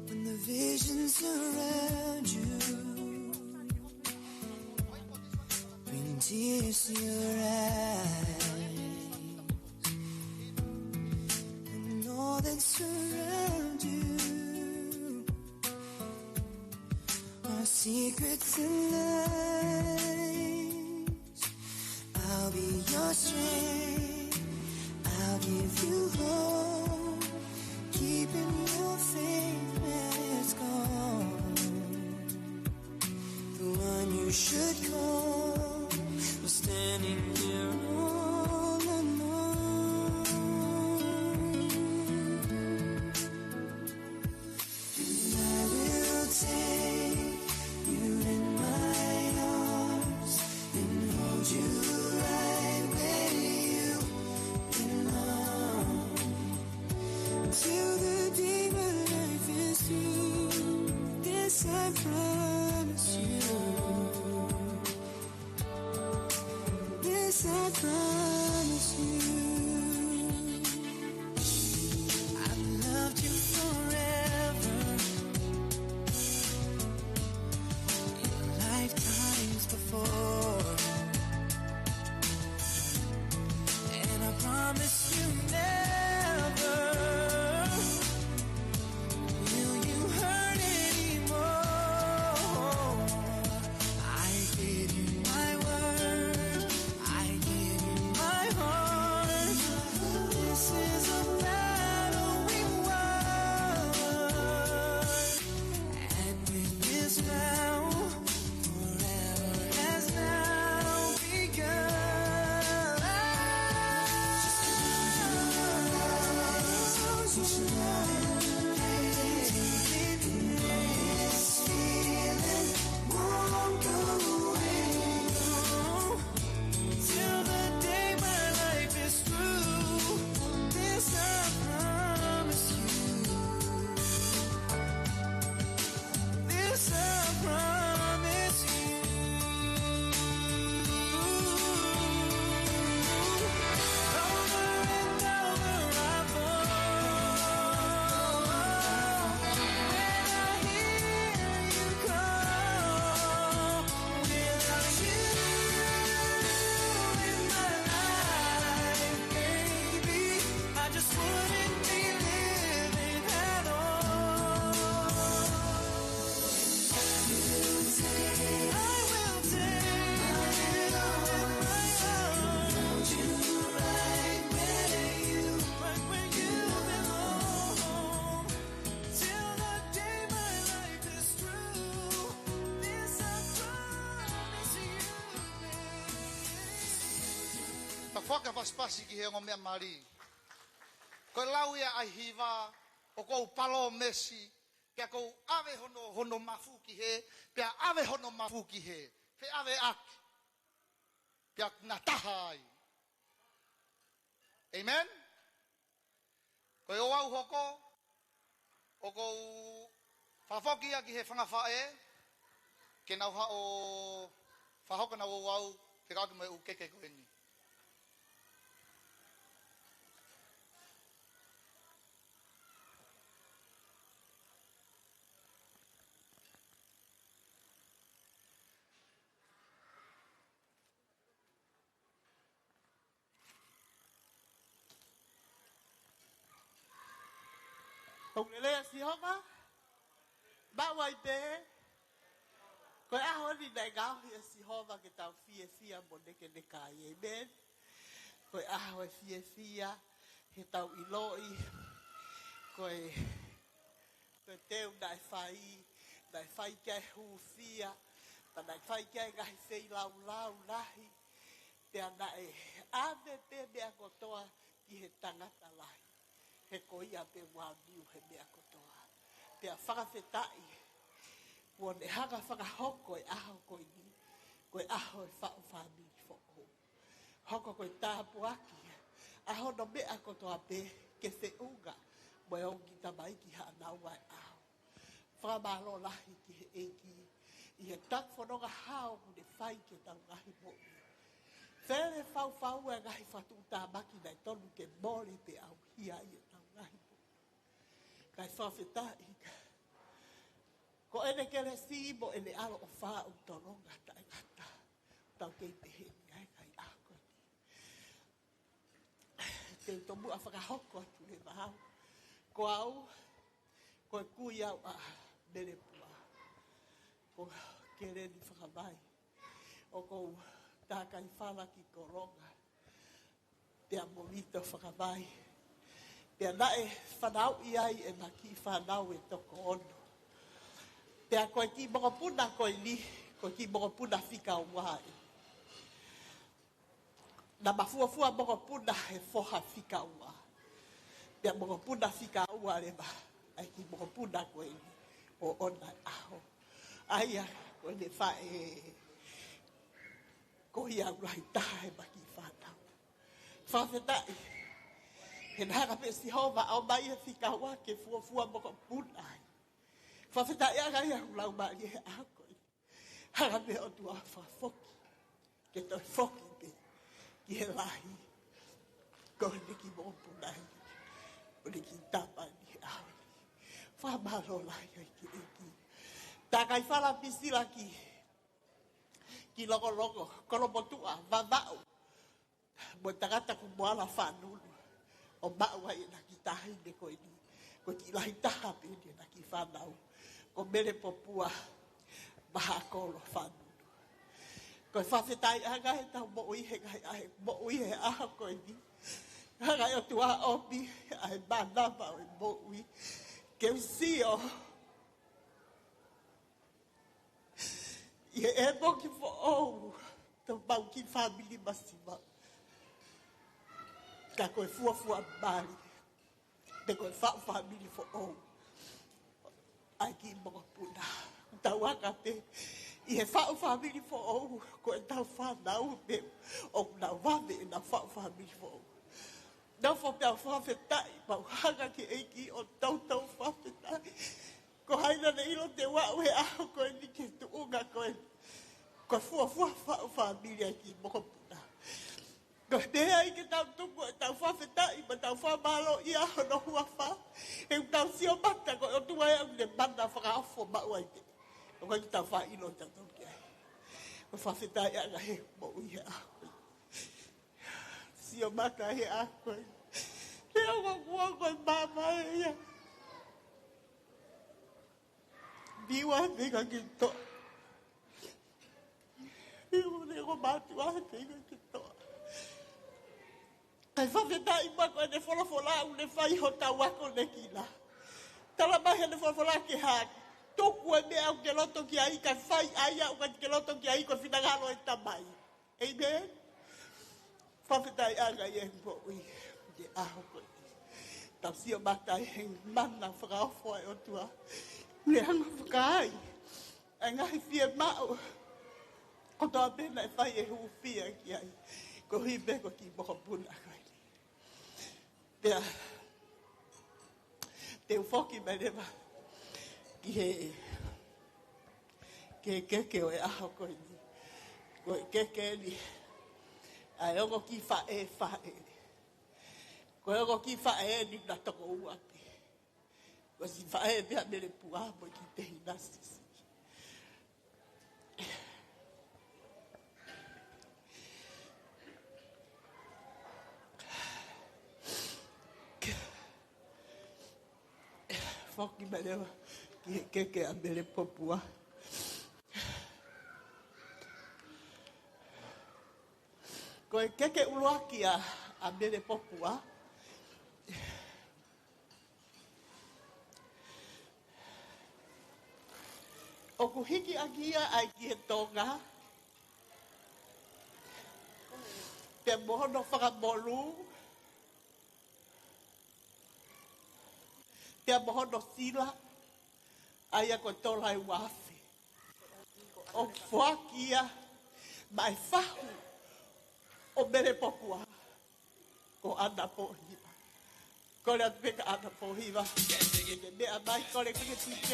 When the visions surround you, bring tears to your eyes, and all that surround you are secrets and lies. I'll be your strength. I'll give you hope. Keeping your faith as gold. The one you should call was standing there all alone. And I will take you in my arms and hold you right where you belong. Till the day my life is through, this I promise you. This I promise you. I've loved you forever in lifetimes before. And I promise you never will you hurt anymore. I give you my word. I give you my heart. Fakapasipasi ki he ongo meʻa mali. Ko e lau ia ʻa e hiva, ʻoku ou palōmesi, pea ʻoku ou ʻave hono, hono mafu ki hē, pea ʻave hono mafu ki hē. Feʻaveʻaki. Pea na taha ai. Amen? Ko e ouau hoko, ʻoku ou fakafoki ia ki he fanga faʻē, ke nau haʻu ʻo fakahoko ʻenau ouau, fekauʻaki mo e ʻū keke ko eni. Ko e lelei ʻa Sihova, maʻu ai pē. Ko e ʻaho ni naʻe ngaohi ʻe Sihova ke tau fiefia mo nekeneka ai. Amen. Ko e ʻaho ʻo e fiefia, he tau ʻiloʻi. Ko e, ko e teu naʻe fai, naʻe fai ki ai e hūfia, pea naʻe fai ki ai e ngaahi feilaulau lahi. Pea naʻe ʻave pē meʻa kotoa ki he tangata lahi. He ko ia pē ʻoku niu he meʻa kotoa. Pea fakafetaʻi, kuo ne hanga ʻo fakahoko e ʻaho ko eni, ko e ʻaho ʻo e faʻu fāmili foʻou. Hoko ko e tāpuaki ʻa hono meʻa kotoa pē ke feʻunga mo e ongo kiʻi tamaiki ʻi haʻanau ʻaho. Fakamālō lahi ki he ʻEiki ʻi he taku fononga hao kuo ne fai ki heʻetau ngaahi moʻui. Fele fau fau e ngaahi fakatuʻutāmaki naʻe tonu ke mole pea ʻauhia ʻi heʻetau ngaahi moʻui. Kae fakafetaʻi ka. Ko ʻene kelesi mo ʻene ʻaloʻofa ʻoku tolonga taʻengata. Tau kei pehē ni ai kae ʻaho ko eni. Te u tomuʻa fakahoko atu leva au. Ko au, ko e kui au ʻa Melepua. Ko Keleni Fakavai. ʻOku ou tākai fala ki Kolonga. Pea mo Vito Fakavai. Pea naʻe fanauʻi ai ʻema kiʻi fānau ʻe toko ono. Pea ko e kiʻi mokopuna ko eni, ko e kiʻi mokopuna fika ua ē. Naʻa ma fuofua mokopuna he foha fika ua. Pea mokopuna fika ua leva ʻa e kiʻi mokopuna ko eni ʻo ʻoʻona ʻaho. ʻA ia ko ʻene faʻē ko ia ʻoku lahi taha heʻema kiʻi fānau. Fakafetaʻi. He naʻe hanga pē ʻe Sihova ʻo ʻomai e fika ua ke fuofua mokopuna ai. Fakafetaʻi ʻa e ngaahi ʻaho lau mali he ʻaho ko ē. Hanga pē ʻOtua ʻo fakafoki. Ke toe foki pē ki he lahi. Ko ʻene kiʻi mokopuna ē. ʻO ne kiʻi tama ni he ʻaho ni. Fakamālō lahi ai ki he ʻEiki. Tākai fala Pisila ki, ki Lokoloko, Kolomotuʻa, Vavaʻu. Mo e tangata ko Moala Fanulu. ʻO maʻu ai ʻena kiʻi taʻahine ko eni. Ko e kiʻi lahi taha pē ʻena kiʻi fānau. Ko Melepopua Mahaʻakolo Fanulu. Ko e fakafetaʻi ʻa e ngaahi ʻetau moʻui he ngaahi ʻaho, moʻui he ʻaho ko eni. Hanga ʻe ʻOtua ʻo ʻomi ʻa e mānava ʻo e moʻui. Ke u sio ʻi heʻemau kiʻi foʻou, tau mau kiʻi fāmili masiva. Ka ko e fuofua mali, pe ko e faʻu fāmili foʻou ʻa e kiʻi mokopuna. Tau aka pē ʻi he faʻu fāmili foʻou, ko ʻetau fānau pē ʻoku nau vave ʻenau faʻu fāmili foʻou. Nofo pē ʻo fakafetaʻi, mau hanga ki he ʻEiki ʻo toutou fakafetaʻi. Ko hai naʻa ne ʻilo te u aʻu he ʻaho ko eni ki he tuʻunga ko eni. Ko e fuofua faʻu fāmili ʻa e kiʻi mokopuna. Ko e meʻa ia ke tau tuku ʻetau fakafetaʻi mo ʻetau fakamālō ʻi hono huafa. He ʻoku tau sio mata ko e ʻOtua ia ʻoku ne mana fakaofo maʻu ai pē. ʻOku ʻikai ke tau faʻa ʻilo ʻe tautolu ki ai. Ko e fakafetaʻi ʻa e ngaahi moʻui he ʻaho ko eni. Sio mata he ʻaho ko ē. He ʻoku ou kua ko e māmā ē ia. Viua he fika ki toa. Viua ne ko mātua he fika ki toa. Kae fakafetaʻi mo ko ʻene folofola ʻoku ne fai hotau akonekina. Tala mai heʻene folofola ke hā. Tuku e meʻa ʻoku ke loto ki ai kae fai ʻa ia ʻoku ʻikai te ke loto ki ai ko e finangalo ʻo e Tamai. Amen. Fakafetaʻi ange ʻi he moʻui ʻi he ʻaho ko eni. Tau sio mai ki he mana fakaofo ʻa e ʻOtua. Mo e anga fakaai ʻa e ngaahi fiemaʻu kotoa pē naʻe fai ʻe he hūfia ki ai. Koeʻuhi pē ko e kiʻi mokopuna ko eni. Pea te u foki mai leva ki he, ki he keke ʻo e ʻaho ko eni. Ko e keke eni ʻa e ongo kiʻi faʻē faʻē. Ko e ongo kiʻi faʻē eni naʻe toko ua pē. Ko e siʻi faʻē pē ʻa Melepua mo e kiʻi tehi nasi. Foki mai leva ki he keke ʻa Melepopua. Ko e keke ʻuluaki ʻa, ʻa Melepopua. ʻOku hiki ʻaki ia ʻa e Kietonga, pea mo hono fakamolū, pea mo hono sila, ʻa ia ko e tola ʻe ua afe. ʻOku foaki ia maʻa e fahu ʻo Melepopua, ko ʻAna Pōhiva. Kole atu pē kia ʻAna Pōhiva ke ne meʻa mai, kole ki he D J,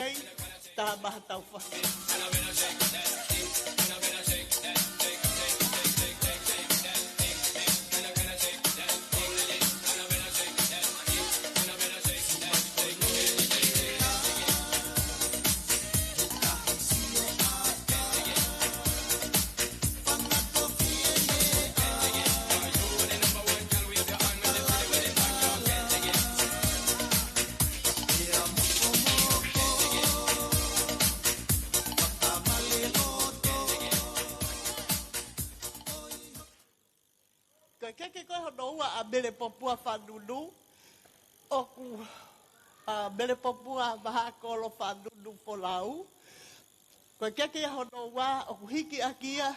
tā mai ha tau fahu. Ko e keke ko ē hono ua ʻa Melepopua Fanunu, ʻoku, ʻa, Melepopua Vahaʻakolo Fanunu Folau. Ko e keke ia hono ua, ʻoku hiki ʻaki ia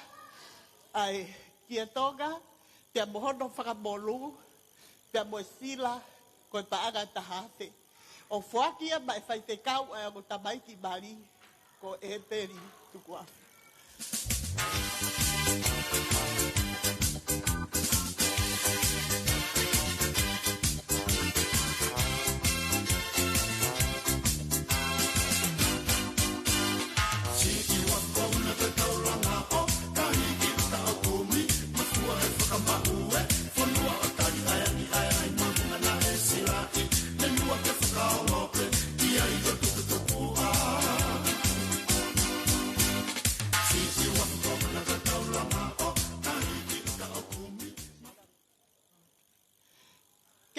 ʻa e Kietonga, pea mo hono fakamolū, pea mo e sila, ko e paʻanga ʻe taha afe. ʻOku foaki ia maʻa e faifekau ʻa e ongo tamaiki mali, ko ʻEpeli Tukuafu.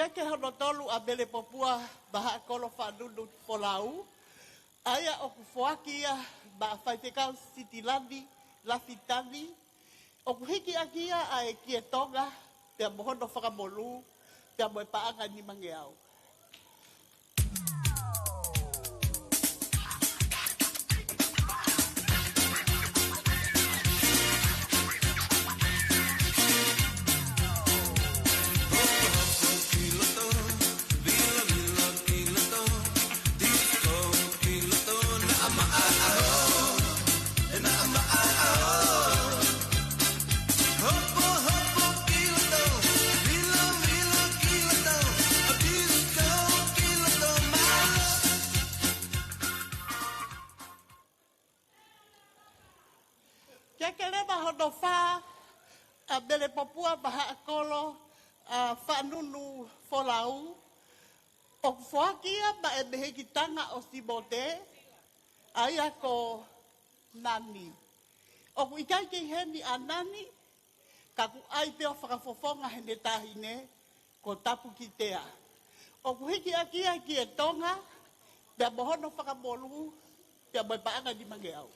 Keke hono tolu ʻa Melepopua Vahaʻakolo Fanunu Folau, ʻa ia ʻoku foaki ia maʻa faifekau Sitilani Lafitani, ʻoku hiki ʻaki ia ʻa e Kietonga, pea mo hono fakamolū, pea mo e paʻanga ʻe nimangeau. Keke leva hono fā ʻa Melepopua Vahaʻakolo, ʻa, Fanunu Folau, ʻoku foaki ia maʻa e mehikitanga ʻo Simote, ʻa ia ko Nani. ʻOku ʻikai ke ʻi heni ʻa Nani, ka kuo ʻai pē ʻo fakafofonga heʻene taʻahine, ko Tapukitea. ʻOku hiki ʻaki ia ʻa e Kietonga, pea mo hono fakamolū, pea mo e paʻanga ʻe nimangeau.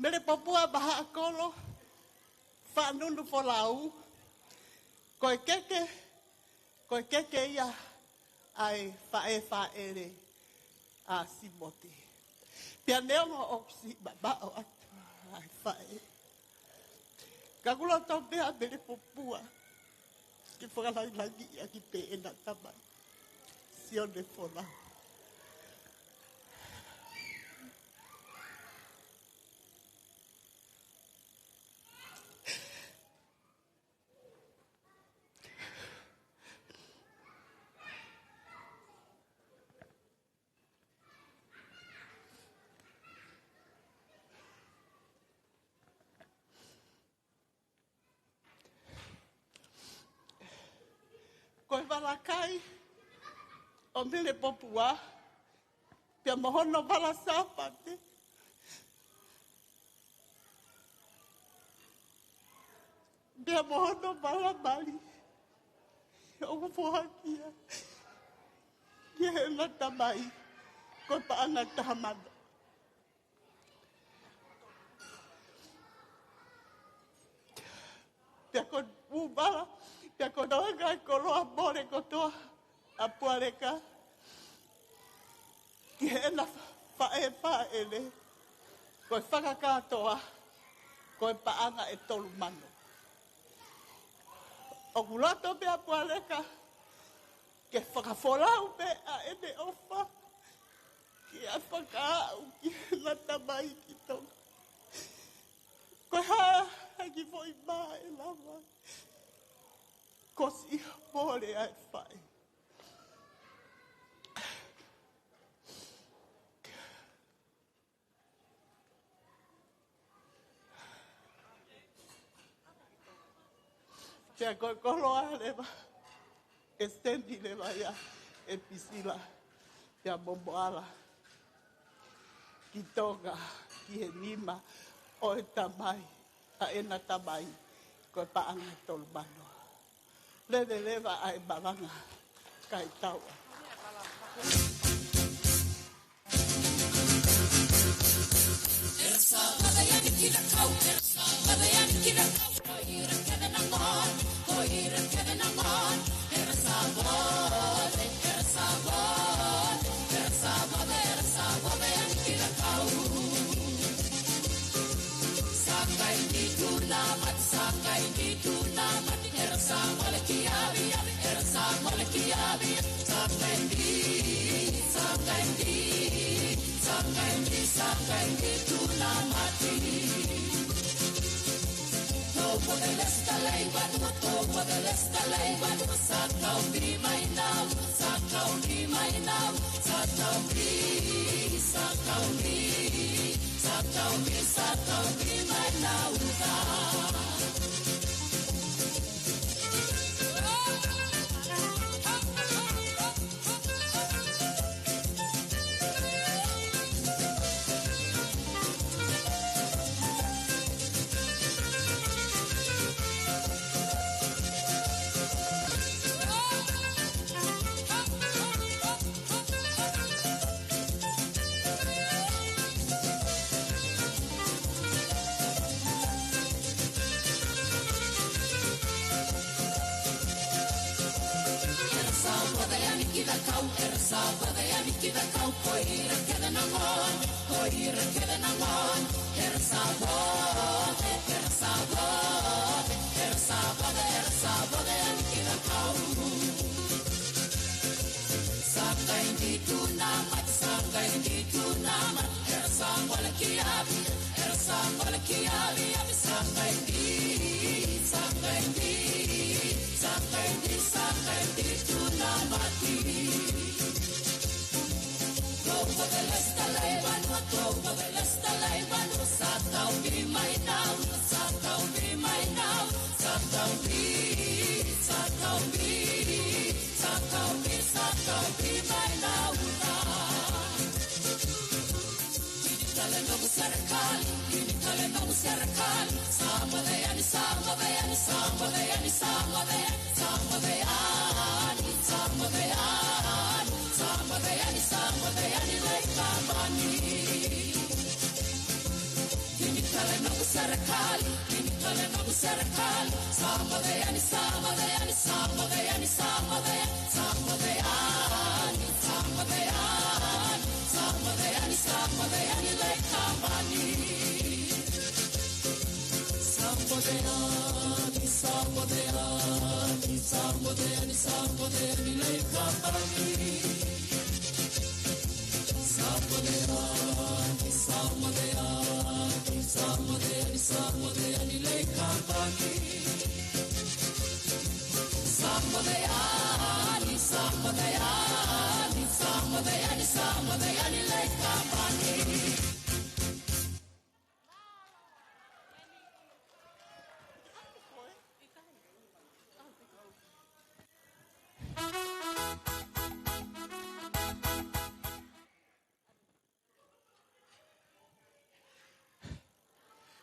Mele Popua Vahaʻakolo, Faʻanunu Folau, ko e keke, ko e keke ia ʻa e faʻē fāʻele ʻa Simote. Pea neongo ʻoku siʻi mamaʻo atu ʻa e faʻē, ka ʻoku loto pē ʻa Mele Popua ke fakalāngilangiʻi ʻaki pē ʻena tamai, Sione Folau. Ko e vala kai ʻo Mele Popua, pea mo hono vala Sāpate, pea mo hono vala mali, ʻoku foaki ia ki heʻena tamai, ko e paʻanga ʻe taha mano. Pea ko e ʻū vala, pea ko e toenga e koloa mole kotoa ʻa Pualeka ki heʻena faʻē fāʻele, ko e fakakātoa, ko e paʻanga ʻe tolu mano. ʻOku loto pē ʻa Pualeka ke fakafolau pē ʻa ʻene ʻofa, ke ʻai fakaaʻu ki heʻena tamai ki Tonga. Ko e hā ha kiʻi foʻi mā ʻe lava ko e siʻi mole ʻa e faʻē. Pea ko e koloa leva, ʻe send leva ia ʻe Pisila pea mo Moala ki Tonga, ki he nima ʻo e tamai, ʻa ʻena tamai, ko e paʻanga ʻe tolu mano. Lele leva ʻa e malanga, kae tau ā.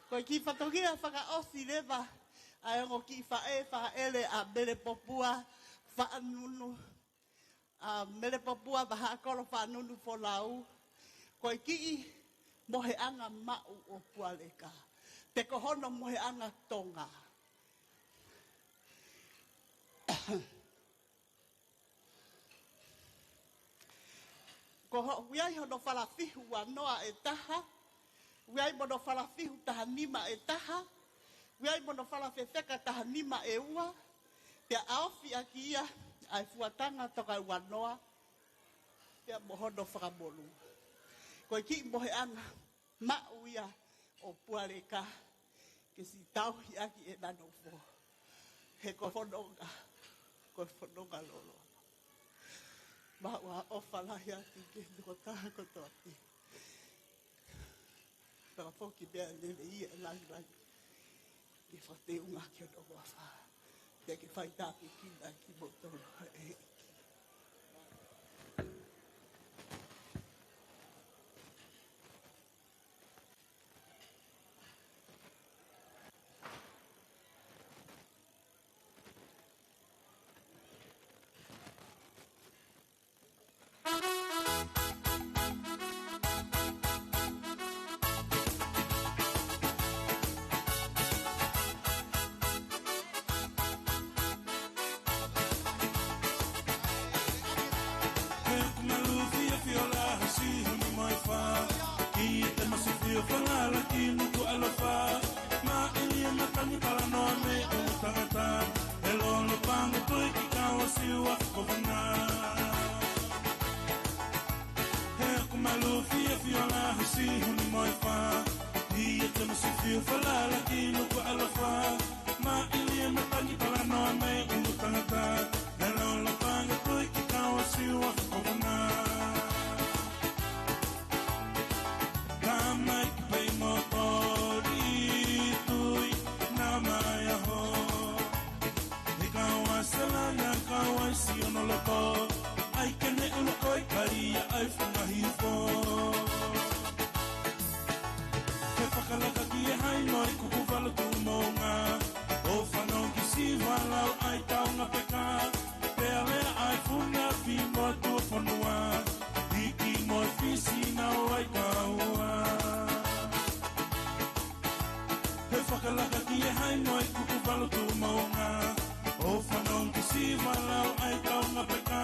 Ko e kiʻi fatongia fakaʻosi leva ʻa e ongo kiʻi faʻē, faʻele ʻa Mele Popua Faʻanunu. ʻA Mele Popua Vahaʻakolo Faʻanunu Folau. Ko e kiʻi moheʻanga maʻu ʻo Pualeka. Pe ko hono moheʻanga Tonga. Ko ho-, ʻoku ʻi ai hono falafihu ua noa ʻe taha, ʻoku ʻi ai mo hono falafihu taha nima ʻe taha, ʻoku ʻi ai mo hono falafefeka taha nima ʻe ua, pea ʻaofi ʻaki ia ʻa e fuatanga toka ua noa, pea mo hono fakamolū. Ko e kiʻi moheʻanga maʻu ia ʻo Pualeka, ke siʻi tauhi ʻaki ʻena nofo. He ko e fononga, ko e fononga lōloa. Mau ʻofa lahi atu ki he tokotaha kotoa pē. Pea foki pea lele ia ʻe langilangi. Ke fakateunga ki hono huafa. Pea ke fai tāpuekina kimoutolu ʻe he ʻEiki. He ʻoku malu fiefia ʻo lahi Siu ni mo e fā. Kiʻi temasi fio falala ki Nukuʻalofa. Māʻili e matangi talanoa mei ʻulu tangata. He lolo pango toi ki kau a Siu a Fokofana. He ʻoku malu fiefia ʻo lahi Siu ni mo e fā. Kiʻi temasi fio falala ki Nukuʻalofa. Māʻili e matangi talanoa mei ʻulu tangata. He lolo pango toi ki kau a Siu a Fokofana. Tamaiki pei mo Toli Tui na mai aho. He kau a Selana kau ai Siu no loto. ʻAi ke ne ʻulu ko e kai ia ʻai funga hifo. He fakalaka ki he hai no i kuku valo tu moʻunga. ʻO fanongo ki siva lau ʻai taunga peka. Pea lea ʻai funa fi mo tu fonua. Hiki mo e fisi na o ai kaua. He fakalaka ki he hai no i kuku valo tu moʻunga. ʻO fanongo ki siva lau ʻai taunga peka.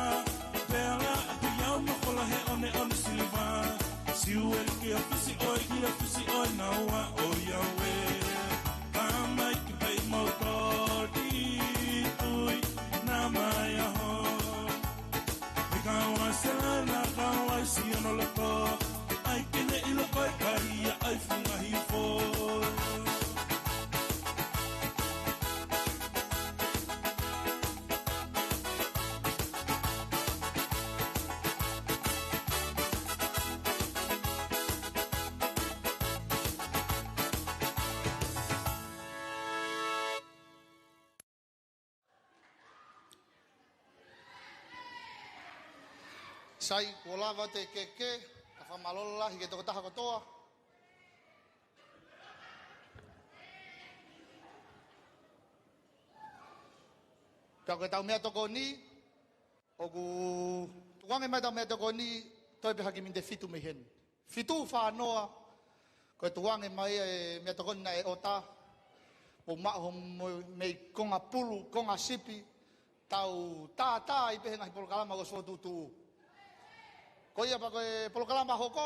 Pea lea ʻai pui au ma kola he ʻoneʻone siliva. Siu e ki a fisi ʻoi, ki a fisi ʻoi na ua ʻoi au ē. Tamaiki pei mo Toli Tui na mai aho. He kau a Selana kau ai Siu no loto. ʻAi ke ne ʻilo ko e kai ia ʻai funga hifo. Sai, kuo lava te keke, ka fakamālō lahi ki he tokotaha kotoa. Pea ko e tau meʻa tokoni, ʻoku tukuange mai tau meʻa tokoni, toe pē ha kiʻi miniti ʻe fitu mei heni. Fitu fā noa, Ko e tukuange mai e meʻatokoni naʻe ʻota, ʻo maʻu hoʻomou meʻi konga pulu, konga sipi, tau tātā ai pē he ngaahi polokalama ʻoku fokotuʻutuʻu. Ko ia pea ko e polokalama hoko,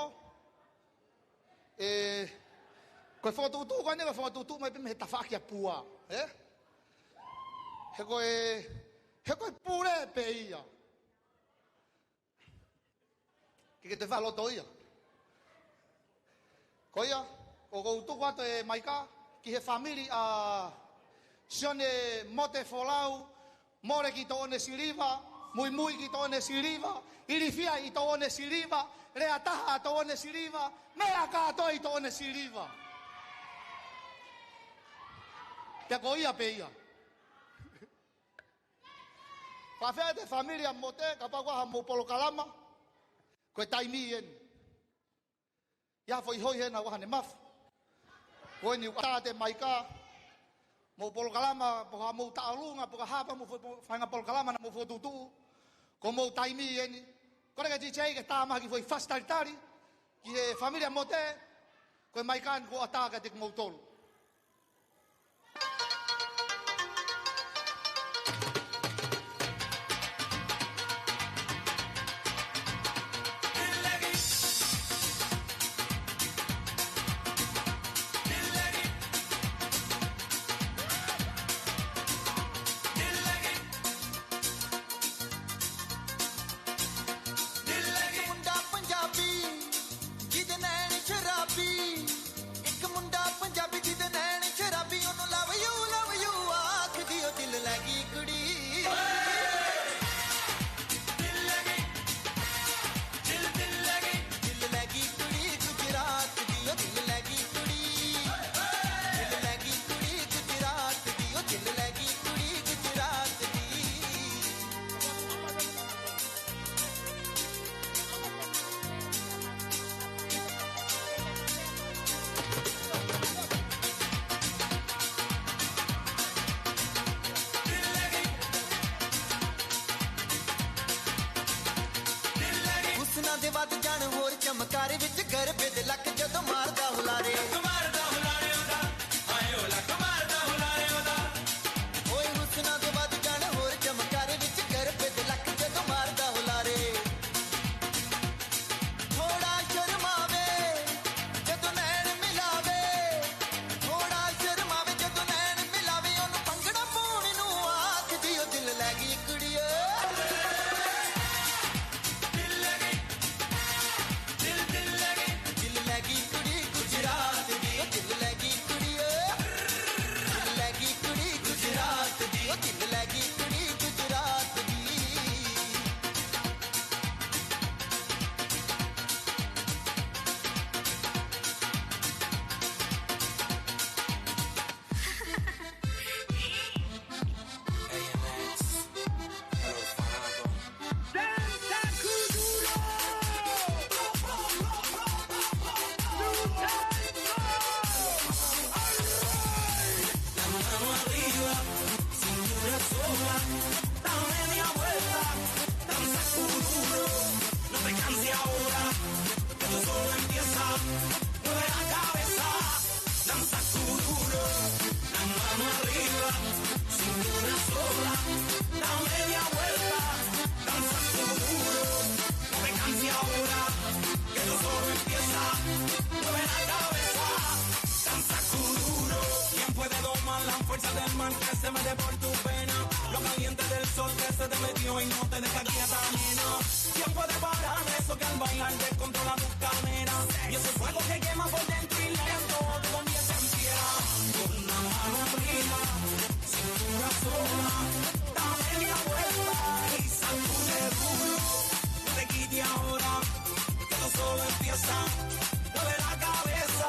ē, ko e fokotuʻutuʻu ko eni, ko e fokotuʻutuʻu mai pē mei he tafaʻaki ʻa Pua, ē? He ko e, he ko e pule pē ia. Ke ke te fakaloto ia. Ko ia, ʻoku ou tuku atu e maika ki he fāmili ʻa Sione Mote Folau, Mole ki Toʻonesiliva, Muimui ki Toʻonesiliva, ilifia ʻi Toʻonesiliva, lea taha ʻa Toʻonesiliva, meʻa kātoa ʻi Toʻonesiliva. Pea ko ia pē ia. Fakafeʻao atu e fāmili ʻa Mote, kapau ʻoku ʻi ai haʻamou polokalama, ko e taimi eni. ʻI ai ha foʻi hoi hena ʻoku ʻi ai hano mafu. Ko eni ʻoku ʻatā atu e maika, mou polokalama, pe ko haʻamou taʻolunga, pe ko e hā pē haʻamou fo-, fo-, faʻahinga polokalama naʻa mou fokotuʻutuʻu, ko homou taimi eni. Kole ki he D J ke tā mai ha kiʻi foʻi fasi talitali ki he fāmili ʻa Mote, ko e maika eni kuo ʻatā kiate kimoutolu. ਇੱਕ ਮੁੰਡਾ ਪੰਜਾਬੀ ਜਿਹਦੇ ਨੈਣ ਸ਼ਰਾਬੀ, ਇੱਕ ਮੁੰਡਾ ਪੰਜਾਬੀ ਜਿਹਦੇ ਨੈਣ ਸ਼ਰਾਬੀ, ਉਹਨੂੰ love you, love you ਆਖਦੀ, ਉਹ ਦਿਲ ਲੈ ਗਈ ਕੁੜੀ। ਦਿਲ ਲੈ ਗਈ, ਦਿਲ, ਦਿਲ ਲੈ ਗਈ। ਦਿਲ ਲੈ ਗਈ ਕੁੜੀ ਗੁਜਰਾਤ ਦੀ, ਉਹ ਦਿਲ ਲੈ ਗਈ ਕੁੜੀ। ਦਿਲ ਲੈ ਗਈ ਕੁੜੀ ਗੁਜਰਾਤ ਦੀ, ਉਹ ਦਿਲ ਲੈ ਗਈ ਕੁੜੀ ਗੁਜਰਾਤ ਦੀ। ਹੁਸਨਾਂ ਦੇ ਵੱਧ ਜਾਣ ਹੋਰ ਚਮਕਾਰੇ, ਵਿੱਚ ਗਰਬੇ ਦੇ ਲੱਕ ਜਦੋਂ ਮਾਰਦਾ ਹੁਲਾਰੇ। ਲੱਕ ਮਾਰਦਾ ਹੁਲਾਰੇ ਉਹਦਾ, ਹਾਏ ਓ ਲੱਕ ਮਾਰਦਾ ਹੁਲਾਰੇ ਉਹਦਾ। ਓਏ, ਹੁਸਨਾਂ ਦੇ ਵੱਧ ਜਾਣ ਹੋਰ ਚਮਕਾਰੇ, ਵਿੱਚ ਗਰਬੇ ਦੇ ਲੱਕ ਜਦੋਂ ਮਾਰਦਾ ਹੁਲਾਰੇ। ਥੋੜਾ ਸ਼ਰਮਾਵੇ ਜਦੋਂ ਨੈਣ ਮਿਲਾਵੇ, ਥੋੜਾ ਸ਼ਰਮਾਵੇ ਜਦੋਂ ਨੈਣ ਮਿਲਾਵੇ, ਉਹਨੂੰ ਭੰਗੜਾ ਪਾਉਣ ਨੂੰ ਆਖਦੀ, ਉਹ ਦਿਲ ਲੈ ਗਈ ਕੁੜੀਏ। ਦਿਲ ਲੈ ਗਈ, ਦਿਲ, ਦਿਲ ਲੈ ਗਈ। ਦਿਲ ਲੈ ਗਈ ਕੁੜੀ ਗੁਜਰਾਤ ਦੀ, ਉਹ ਦਿਲ ਲੈ ਗਈ ਕੁੜੀਏ। ਦਿਲ ਲੈ ਗਈ ਕੁੜੀ ਗੁਜਰਾਤ ਦੀ, ਉਹ ਦਿਲ ਲੈ ਗਈ ਕੁੜੀ ਗੁਜਰਾਤ ਦੀ। La mano arriba, cintura sola, da media vuelta, danza kuduro, no te canses ahora, que esto solo empieza, mueve la cabeza, danza kuduro, la mano arriba, cintura sola, da media vuelta, danza kuduro, no te canses ahora, que esto solo empieza, mueve la cabeza, danza kuduro. ¿Quién puede domar la fuerza del mar que se mete por tu vena? Lo caliente del sol que se te metió y no te deja quieta, nena. ¿Quién puede parar eso que al bailar descontrola tu cadera? Y ese fuego que quema por dentro y lento te convierte en piedra. Con una mano arriba, cintura sola, da media vuelta y sacude duro. No te quites ahora, que esto solo empieza. Mueve la cabeza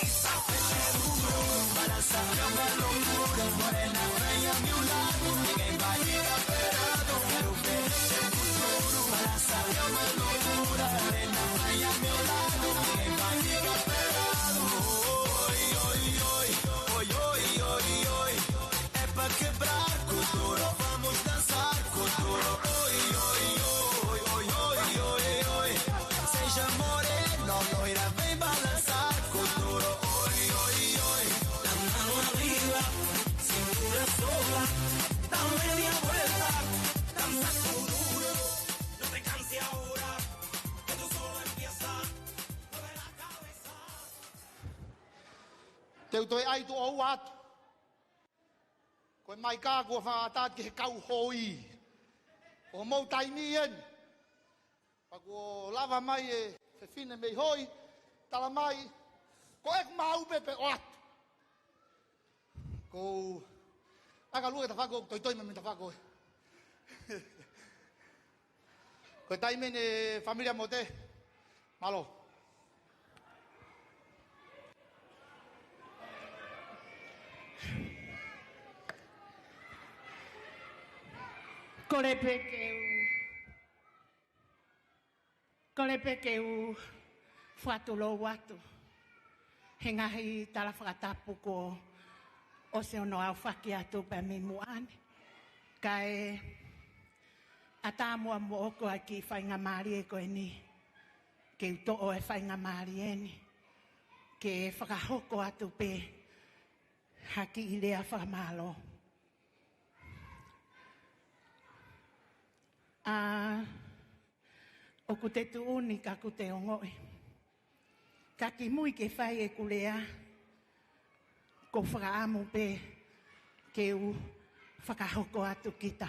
y sacude duro. Balanza, llama locura, morena, ven a mi lado. Ninguém vai ficar parado, quero ver esse futuro. Balança, llama locura, morena, ven a mi lado. Ninguém vai ficar parado. Oi, oi, oi, oi, oi, oi, oi. É pra quebrar com duro, vamos dançar com duro. Oi, oi, oi, oi, oi, oi, oi. Seja morena ou loira, vem balançar com duro. Te u toe ʻai tuʻo ua atu. Ko e maika kuo fakaʻatā ki he kau hoi. Ko hoʻomou taimi eni. Pea kuo lava mai e fefine mei hoi, tala mai, ko ʻeku maʻu pē pea ʻoatu. Ko u ʻaka lua e tafaʻaki, toitoi mai mei tafaʻaki. Ko e taimi eni e fāmili ʻa Mote. Mālō. Kole pē ke u, kole pē ke u fakatulou atu he ngaahi tala fakatapu kuo ʻosi hono aofaki atu pē mei muʻa ni. Kae ʻatā muʻa moʻoku ʻa e kiʻi faingamālie ko eni, ke u toʻo e faingamālie ni ke fakahoko atu pē ha kiʻi lea fakamālō. ʻA, ʻoku te tuʻu ni ka ʻoku te ongoʻi. Ka kimui ke fai ʻeku lea, ʻoku ou fakaʻamu pē ke u fakahoko atu kita.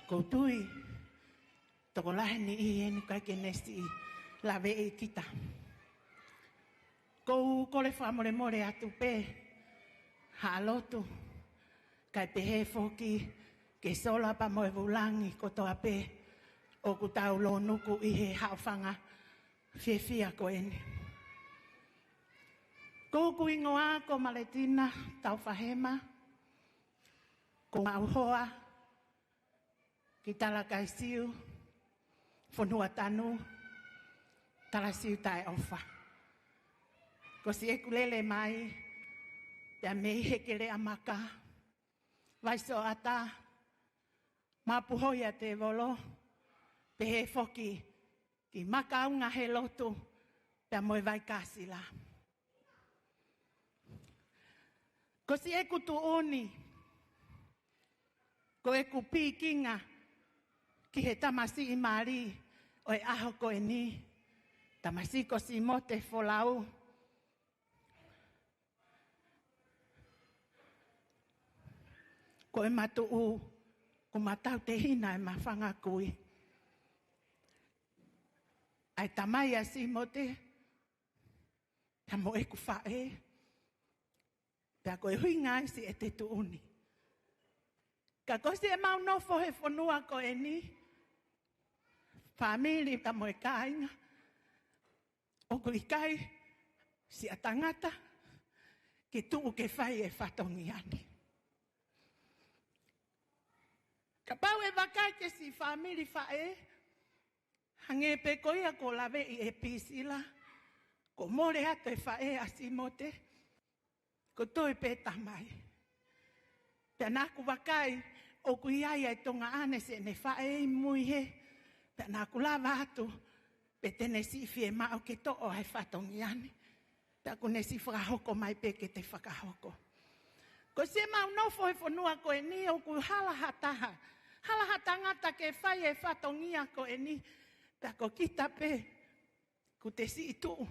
ʻOku ou tui, tokolahi e niʻihi eni ʻoku ʻikai ke ne siʻi laveʻi kita. ʻOku ou kole fakamolemole atu pē, haʻa lotu, kae pehē foki ki he sola pea mo e vulangi kotoa pē ʻoku tau lōnuku ʻi he haʻofanga fiefia ko eni. Ko hoku hingoa ko Maletina Taufahema, ko e maʻu hoa ki Talakaisiu, Fonuatanu, Talasiu Taʻeʻofa. Ko siʻeku lele mai pea mei Hekeleʻamaka, Vaisoʻata, Mapuhoia Tevolo, pehē foki ki Makaunga he lotu, pea mo e Vaikasila. Ko siʻeku tuʻu ni, ko ʻeku pikinga ki he tamasiʻi mali ʻo e ʻaho ko eni, tamasiʻi ko Simote Folau. Ko ʻema tuʻu, ʻoku ma tautehina ʻema fanga kui. ʻA e tamai ʻa Simote, pea mo ʻeku faʻē, pea ko e ʻuhinga ia siʻete tuʻu ni. Ka ko siʻemau nofo he fonua ko eni, fāmili pea mo e kāinga, ʻoku ʻikai siʻa tangata ke tuʻu ke fai e fatongia ni. Kapau ʻe vakai ki he siʻi fāmili faʻē, hangē pē ko ia kuo laveʻi ʻe Pisila, kuo mole atu e faʻē ʻa Simote, kuo toe pē tamai. Pea naʻá ku vakai, ʻoku ʻi ai ʻa e tuongaʻane siʻene faʻē ʻi mui hē. Pea naʻá ku lava atu, pe te ne siʻi fiemaʻu ke toʻo ʻa e fatongia ni. Pea ʻoku ne siʻi fakahoko mai pē ke te fakahoko. Ko siʻemau nofo he fonua ko eni ʻoku hala ha taha, hala ha tangata ke fai e fatongia ko eni. Pea ko kita pē, ʻoku te siʻi tuʻu.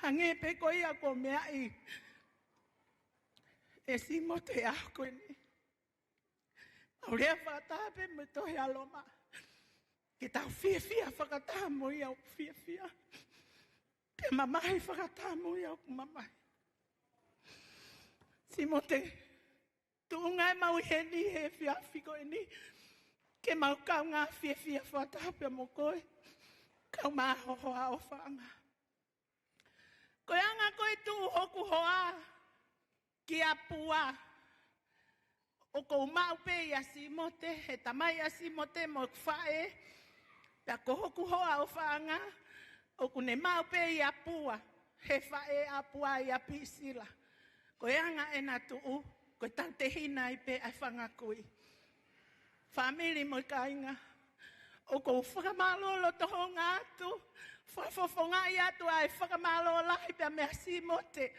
Hangē pē ko ia kuo meaʻi ʻe Simote he ʻaho ko eni. ʻOku ou lea fakataha pē mo e tohi ʻa Loma, ke tau fiefia fakataha mo ia ʻoku fiefia, pea mamahi fakataha mo ia ʻoku mamahi. Simote, tuʻunga ʻemau ʻi heni he efiafi ko eni, ke mau kaungā fiefia fakataha pea mo koe, kae ʻumaʻā ho hoa ʻofaʻanga. Ko e anga ko ē tuʻu hoku hoa ki ʻApua, ʻoku ou maʻu pē ʻia Simote, he tamai ʻa Simote mo ʻeku faʻē, pea ko hoku hoa ʻofaʻanga, ʻoku ne maʻu pē ʻi ʻApua, he faʻē ʻApua ʻia Pisila. Ko e anga ʻena tuʻu, ko e tautehina ai pē ʻa e fanga kui. Fāmili mo e kāinga, ʻoku ou fakamālō loto houngaʻia atu, fakafofongaʻi atu ʻa e fakamālō lahi pea meia Simote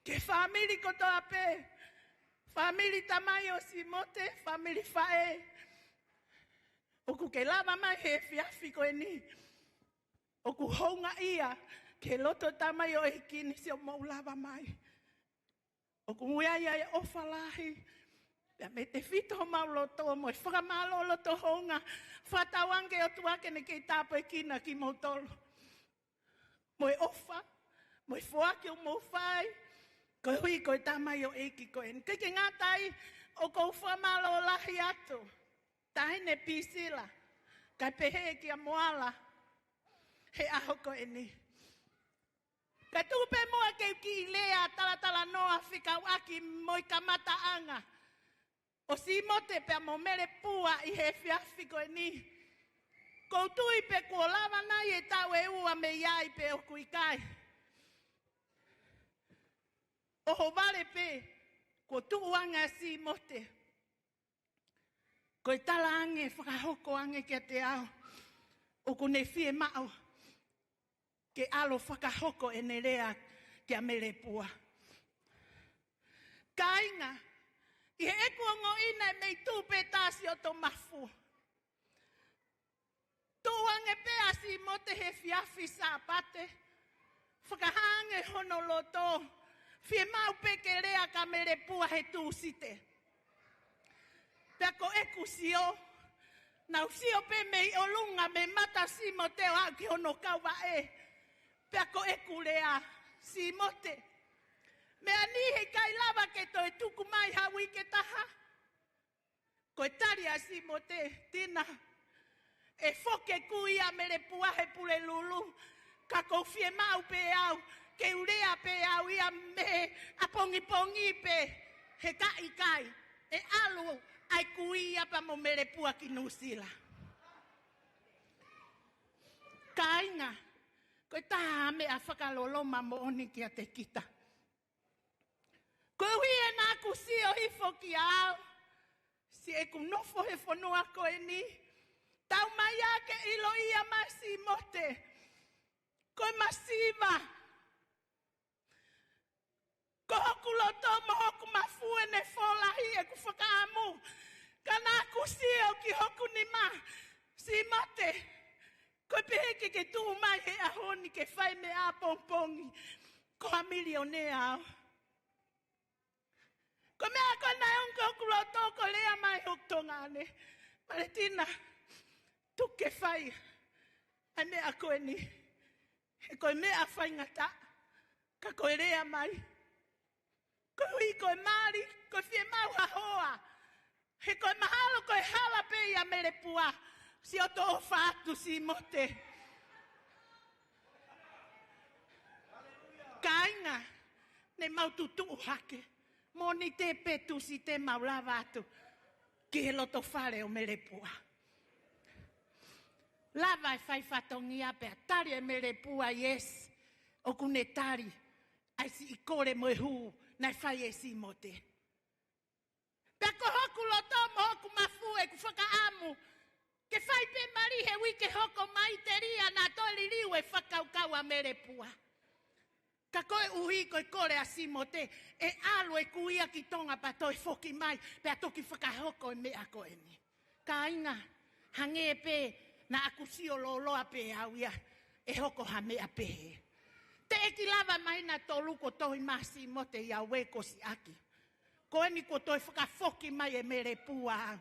ki he fāmili kotoa pē, fāmili tamai ʻo Simote, fāmili faʻē, ʻOku ke lava mai he efiafi ko eni. ʻOku houngaʻia ki he loto tamaioʻeiki ni siʻo mou lava mai. ʻOku muiai ai e ʻofa lahi. Pea mei he tefito homau loto mo e fakamālō loto hounga. Fakatauange ʻOtua ke ne kei tāpuekina kimoutolu. Mo e ʻofa, mo e foaki ʻoku mou fai, koeʻuhi ko e tamaioʻeiki ko eni. ʻIkai ke ngata ai, ʻoku ou fakamālō lahi atu. Taʻahine Pisila, kae pehē kia Moala, he ʻaho ko eni. Ka tuku pē muʻa ke u kiʻi lea talatalanoa fekauʻaki mo e kamataʻanga ʻo Simote pea mo Melepua ʻi he efiafi ko eni. ʻOku ou tui pē kuo lava nai e taʻu ʻe ua mei ai pe ʻoku ʻikai. ʻOhovale pē, kuo tuʻu ange ʻa Simote. Ko e talaange fakahoko ange kiate au. ʻOku ne fiemaʻu ke ʻalu ʻo fakahoko ʻene lea kia Melepua. Kāinga, ʻi heʻeku ongoʻi naʻe mei tuʻu pē taha siʻoto mafu. Tuʻu ange pē ʻa Simote he efiafi Sāpate. Fakahā ange hono loto. Fiemaʻu pē ke lea kia Melepua he Tūsite. Pea ko ʻeku sio, naʻá ku sio pē mei ʻolunga mei mata Simote ʻo aʻu ki hono kauvaʻe. Pea ko ʻeku lea, Simote, meʻa ni heʻikai lava ke toe tuku mai ha uike ʻe taha. Ko e tali ʻa Simote, Tina, ʻe foki e kui ʻa Melepua he Pulelulu, ka ʻoku ou fiemaʻu pē au ke u lea pē au ia mei he ʻapongipongi pē, he ka ʻikai, ʻe ʻalu ʻa e kui ia pea mo Melepua ki Nuʻusila. Kāinga, ko e taha meʻa fakaloloma moʻoni kiate kita. Koeʻuhi he naʻá ku sio hifo kia au, siʻeku nofo he fonua ko eni, taumaiā ke ʻiloʻi ʻa Simote. Ko e masiva. Ko hoku loto mo hoku mafu ʻene folahi ʻeku fakaʻamu. Ka naʻá ku sio ki hoku nima, Simote, ko e pehē ke ke tuʻu mai he ʻaho ni ke fai meʻa ʻapongipongi. Ko ha milionea au. Ko e meʻa ko ē naʻe ongo ki hoku loto ko e lea mai hoku tuongaʻane, Maletina, tuku ke fai ʻa e meʻa ko eni. He ko e meʻa faingataʻa, ka ko e lea mai. Koeʻuhi ko e mali, ko e fiemaʻu ha hoa. He ko e mahalo ko e hala pē ia Melepua, siʻoto ʻofa atu Simote. Kāinga, ne mau tutuʻu hake. Mōnite pē Tūsite mau lava atu ki he loto fale ʻo Melepua. Lava e fai fatongia pea tali ʻe Melepua, yes, ʻoku ne tali ʻa e siʻi kole mo e hū naʻe fai ʻe Simote. Pea ko hoku loto mo hoku mafu ʻeku fakaʻamu ke fai pē mali he uike hoko mai, telia naʻa toe liliu e fakakaukau ʻa Melepua. Ka koeʻuhi ko e kole ʻa Simote, ʻe ʻalu e kui ia ki Tonga pea toe foki mai, pea toki fakahoko e meʻa ko eni. Kāinga, hangē pē naʻá ku sio lōloa pē au ia ʻe hoko ha meʻa pehē. Teʻeki lava mai na tolu ko tohi mai Simote ia ue ko siʻaki. Ko eni kuo toe fakafoki mai e Melepua.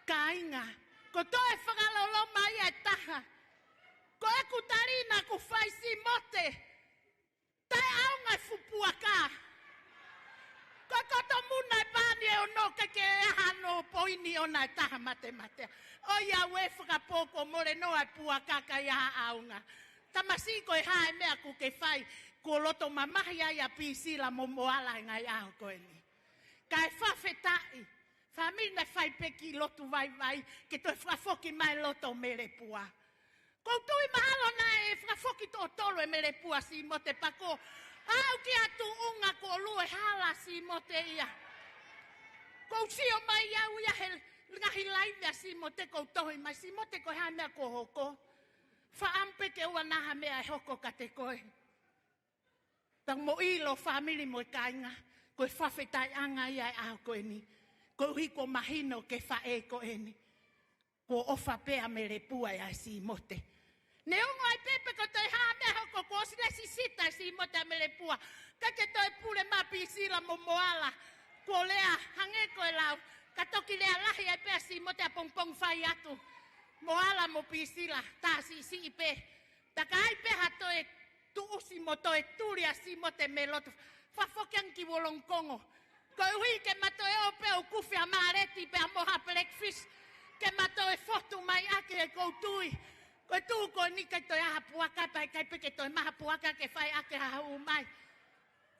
Kāinga, ko e toe fakaloloma ia ʻe taha. Ko ʻeku tali naʻá ku fai, Simote, taʻeʻaonga e fuʻu puaka. Ko e koto muna e pani ʻe ono, ʻikai ke ʻi ai hano poini ʻe taha matematea. ʻOiauē, fakapō kuo mole noa e puaka, ʻikai ha ʻaonga. Tamasiʻi, ko e hā e meʻa ʻoku ke fai? Kuo loto mamahi ai ʻa Pisila mo Moala he ngaahi ʻaho ko eni. Kae fakafetaʻi, fāmili, naʻe fai pē kiʻi lotu vaivai ke toe fakafoki mai e loto ʻo Melepua. ʻOku ou tui mahalo naʻe fakafoki toʻo tolu e Melepua Simote pea kuo aʻu ki ha tuʻunga kuo lue hala Simote ia. ʻOku ou sio mai au ia he ngaahi laivi ʻa Simote, ʻoku ou tohi mai, Simote, ko e hā e meʻa kuo hoko? Fakaʻamu pē ke ʻoua naʻa ha meʻa ʻe hoko kiate koe. Tau moʻui ʻo fāmili mo e kāinga, ko e fakafetaʻiʻanga ia e ʻaho ko eni. Koeʻuhi kuo mahino ki he faʻē ko eni. Kuo ʻofa pē ʻa Melepua ʻia Simote. Neongo ai pē pe ko e toe hā meʻa hoko, kuo ʻosi lesisita ʻe Simote ʻa Melepua. Ka ke toe pule mai Pisila mo Moala. Kuo lea hangē ko e lau. Ka toki lea lahi ai pē ʻa Simote ʻapongipongi fai atu. Moala mo Pisila, tā siʻisiʻi pē. Tā ka ai pē ha toe tuʻusi mo toe tuli ʻa Simote mei loto, fakafoki ange ki Wollongong. Koeʻuhi ke ma toe ō pē ʻo kufi ʻa Maleti pea mo ha breakfast. Ke ma toe fotu mai ʻaki he ʻoku ou tui. Ko e tuʻu ko eni ʻikai toe ʻi ai ha puaka pea ʻikai pē ke toe maʻu ha puaka ke fai ʻaki ha hū mai.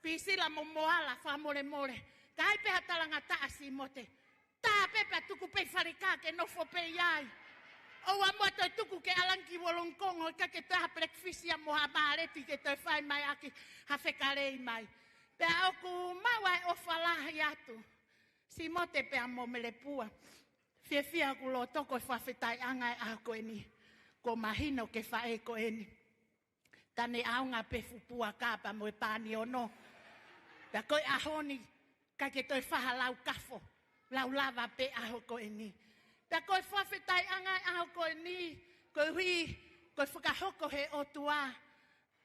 Pisila mo Moala fakamolemole. Ka ai pē ha talangataʻa ʻa Simote. Tā pē pea tuku pē ʻi fale kā ke nofo pē ʻi ai. ʻOua muʻa toe tuku ke ʻalu ange ki Wollongong ʻikai ke toe ʻi ai ha breakfast ia mo ha Maleti ke toe fai mai ʻaki ha fekalei mai. Pea ʻoku maʻu ʻa e ʻofa lahi atu. Simote pea mo Melepua. Fiefia ʻoku loto ko e fakafetaʻiʻanga ʻa e ʻaho ko eni. Kuo mahino ki he faʻē ko eni. Tā ne ʻaonga pē fuʻu puaka pea mo e pani ono. Pea ko e ʻaho ni, ʻikai ke toe fai ha lau kafo, lau lava pē ʻaho ko eni. Pea ko e fakafetaʻiʻanga ʻaho ko eni, koeʻuhi, ko e fakahoko he ʻOtua,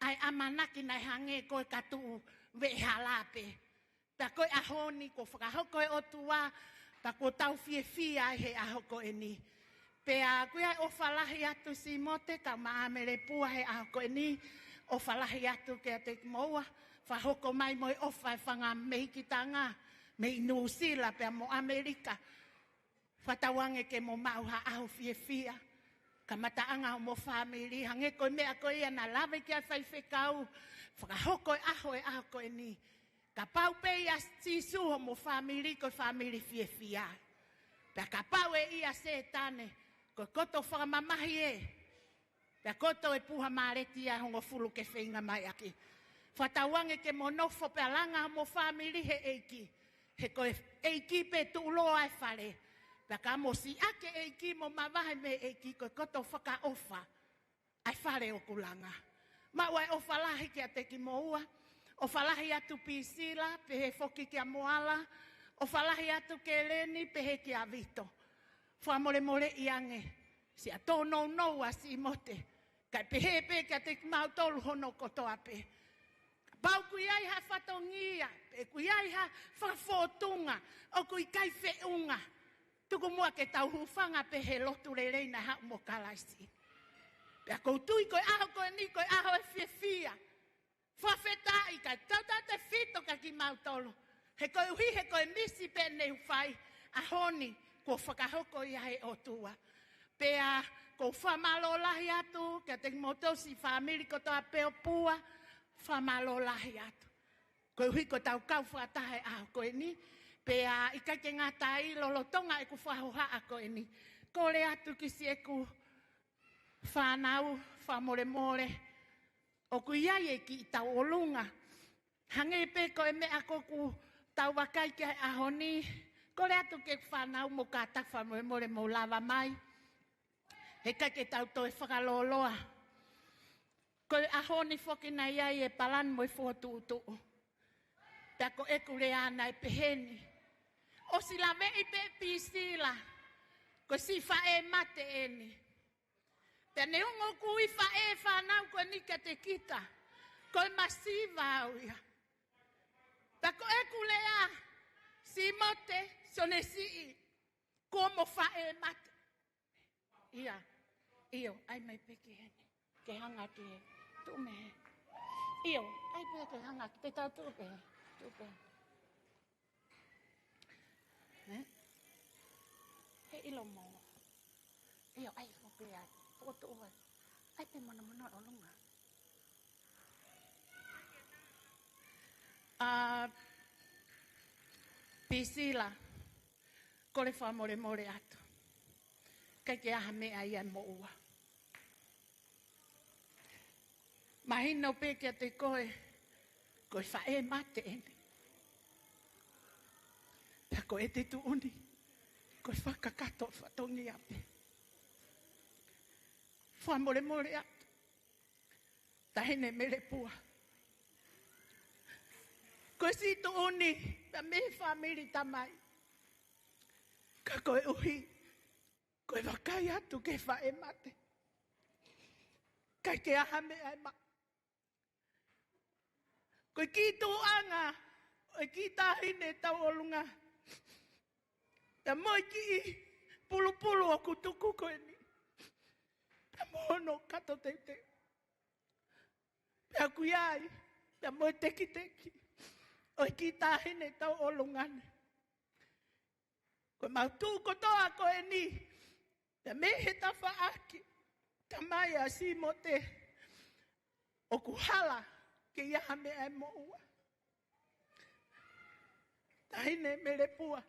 ʻa e ʻamanaki naʻe hangē ko e ka tuʻu veʻehala pē. Pea ko e ʻaho ni kuo fakahoko he ʻOtua, pea kuo tau fiefia ai he ʻaho ko eni. Pea ʻoku ʻi ai e ʻofa lahi atu Simote, kae ʻumaʻā Melepua he ʻaho ko eni, ʻofa lahi atu kiate kimoua, fakahoko mai mo e ʻofa e fanga mehikitanga, mei Nuʻusila pea mo ʻAmelika. Fakatauange ke mo maʻu ha ʻaho fiefia. Kamataʻanga homo fāmili, hangē ko e meʻa ko ia naʻe lave ki ai e faifekau. Fakahoko e ʻaho e ʻaho ko eni. Kapau pē ʻia Sīsū homo fāmili ko e fāmili fiefia. Pea kapau ʻe ʻia Sētane, ko e koto fakamamahi ē. Pea koto e puha Maleti ʻe hongofulu ke feinga mai ʻaki. Fakatauange ke mo nofo pea langa homo fāmili he ʻEiki. He ko e ʻEiki pē tuʻuloa e fale. Pea ka mo siʻaki e ʻEiki mo mavahe mei he ʻEiki ko e koto fakaʻofa. ʻA e fale ʻoku langa. Maʻu ʻa e ʻofa lahi kiate kimoua. ʻOfa lahi atu Pisila, pehē foki kia Moala. ʻOfa lahi atu Keleni, pehē kia Vito. Fakamolemoleʻi ange. Siʻa tōnounou ʻa Simote. Kae pehē pē kiate kimautolu hono kotoa pē. Kapau ʻoku ʻi ai ha fatongia, pe ʻoku ʻi ai ha fakafōtunga, ʻoku ʻikai feʻunga. Tuku muʻa ke tau hūfanga pē he lotu lelei naʻe haʻu mo Kalaisi. Pea ʻoku ou tui ko e ʻaho ko eni, ko e ʻaho e fiefia. Fakafetaʻi kae tautautefito kia kimautolu. He koeʻuhi, he ko e misi pē ʻene fai, ʻaho ni, kuo fakahoko ia he ʻOtua. Pea ʻoku ou fakamālō lahi atu, kiate kimoutolu siʻi fāmili kotoa pē ʻo Pua, fakamālō lahi atu. Koeʻuhi ko ʻetau kau fakataha he ʻaho ko eni, pea ʻikai ke ngata ai lolotonga ʻeku fakahohaʻa ko eni. Kole atu ki siʻeku fānau, fakamolemole, ʻoku ʻi ai e kiʻi tauʻolunga. Hangē pē ko e meʻa ʻoku tau vakai ki ai he ʻaho ni, kole atu ki he fānau mo kātaki fakamolemole mou lava mai. He ʻikai ke tau toe fakalōloa. Ko e ʻaho ni foki naʻe ʻi ai e palani mo e fokotuʻutuʻu. Pea ko ʻeku lea naʻe pehē ni. ʻOsi laveʻi pē Pisila. Ko e siʻi faʻē mate eni. Pea neongo ʻoku ui faʻē fānau ko eni kiate kita. Ko e masiva au ia. Pea ko ʻeku lea, Simote, Sonesiʻi, kuo mo faʻē mate. ʻIa, ʻio, ʻai mai pē ki heni. Ke hanga ki he, tuʻu mei he. ʻIo, ʻai pē ke hanga ki, te tau tuʻu pē, tuʻu pē. Ē? He ʻilo mo. ʻIo, ʻai mo pē ai. Poʻo tuʻu ai. ʻAi pē monomono ʻolunga. ʻA, Pisila, kole fakamolemole atu. ʻIkai ke ʻi ai ha meʻa ia ʻe moʻua. Mahino pē kiate koe, ko e faʻē mate eni. Pea ko ʻete tuʻuni, ko e fakakakato fatongia pē. Fakamolemole atu. Taʻahine Melepua. Ko e siʻi tuʻuni, pea mei he fāmili tamai. Ka koeʻuhi, Ko e vakai atu ki he faʻē mate. ʻIkai ke ʻi ai ha meʻa ʻe maʻu. Ko e kiʻi tuʻuʻanga ʻo e kiʻi taʻahine tauʻolunga, pea mo e kiʻi pulupulu ʻoku tuku ko eni, pea mo hono kato teuteu, pea ʻoku ʻi ai pea mo e tekiteki ʻo e kiʻi taʻahine tauʻolunga ni. Ko e mau tuʻu kotoa ko eni, pea mei he tafaʻaki, tamai ʻa Simote, ʻoku hala ke ʻi ai ha meʻa ʻe moʻua. Taʻahine Melepua,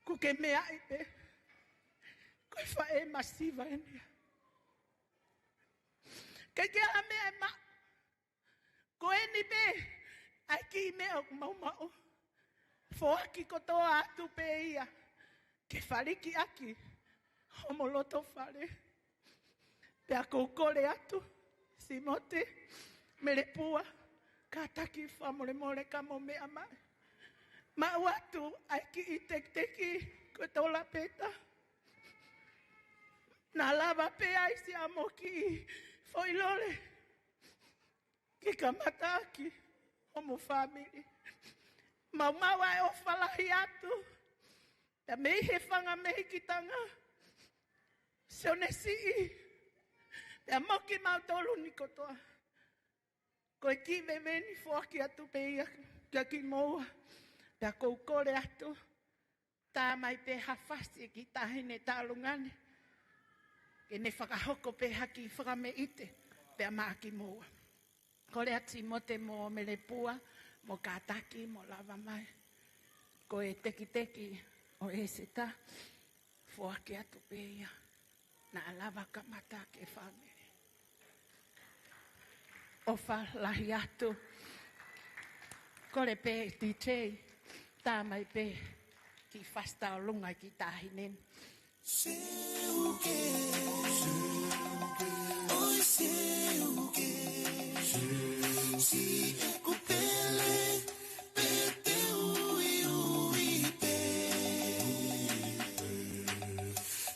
ʻoku ke meaʻi pē, ko e faʻē masiva eni ia. ʻIkai ke ʻi ai ha meʻa ʻe maʻu. Ko eni pē ʻa e kiʻi meʻa ʻoku mau maʻu. Foaki kotoa atu pē ia ke falikiʻaki homo loto fale. Pea ʻoku ou kole atu, Simote Melepua, kātaki fakamolemole ka mou meʻa mai. Maʻu atu ʻa e kiʻi tekiteki ko e tolapeta. Naʻa lava pē ai siʻa mo kiʻi foʻi lole ke kamataʻaki homo fāmili. Maumau ʻa e ʻofa lahi atu, pea mei he fanga mehikitanga, Sione Siʻi, pea mo kimautolu ni kotoa. Ko e kiʻi veve ni foaki atu pē ia kia kimoua, pea ʻoku ou kole atu, tā mai pē ha fasi ki he taʻahine tauʻolunga ni, ke ne fakahoko pē ha kiʻi fakameʻite pea maʻa kimoua. Kole atu Simote mo Melepua, mou kātaki, mou lava mai. Ko e tekiteki ʻo ʻEseta, foaki atu pē ia. Naʻa lava kamata ki he fāmili. ʻOfa lahi atu. Kole pē D J, tā mai pē kiʻi fasi tauʻolunga ki he taʻahine ni. Seuke, oi seuke, si eku pele, pe te uiui pē.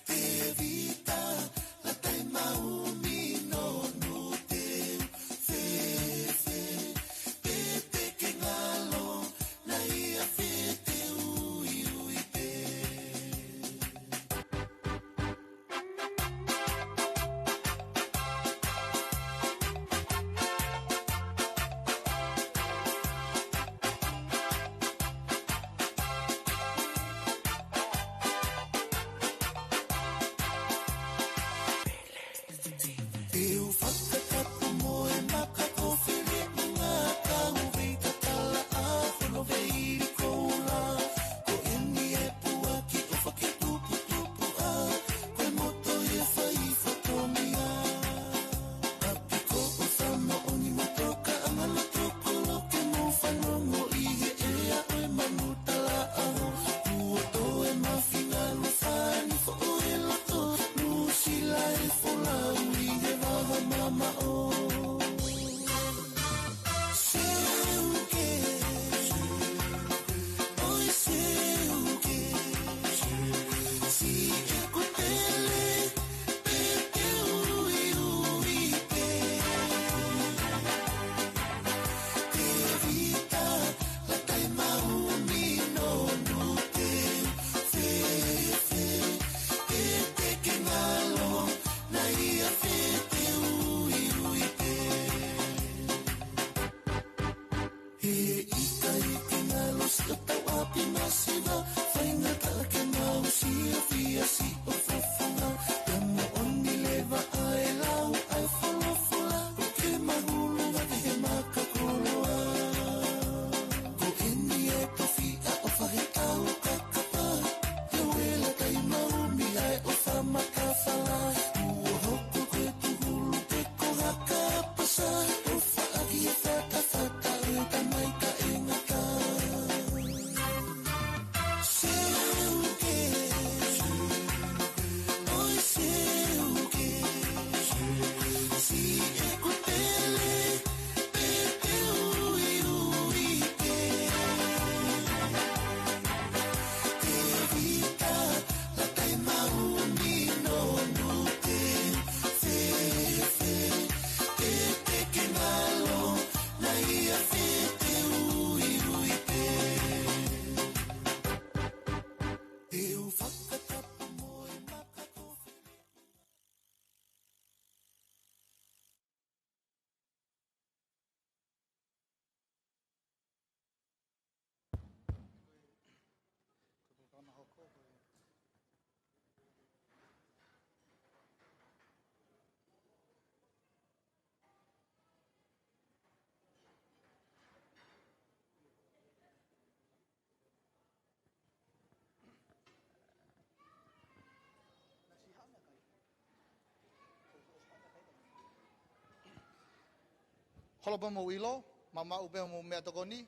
Tēvita, latai mau mino no te fefe, pe te ke ngalo, naʻa ia fete uiui pē. Holo pē mou ʻilo, maʻumaʻu pē mou meʻatokoni,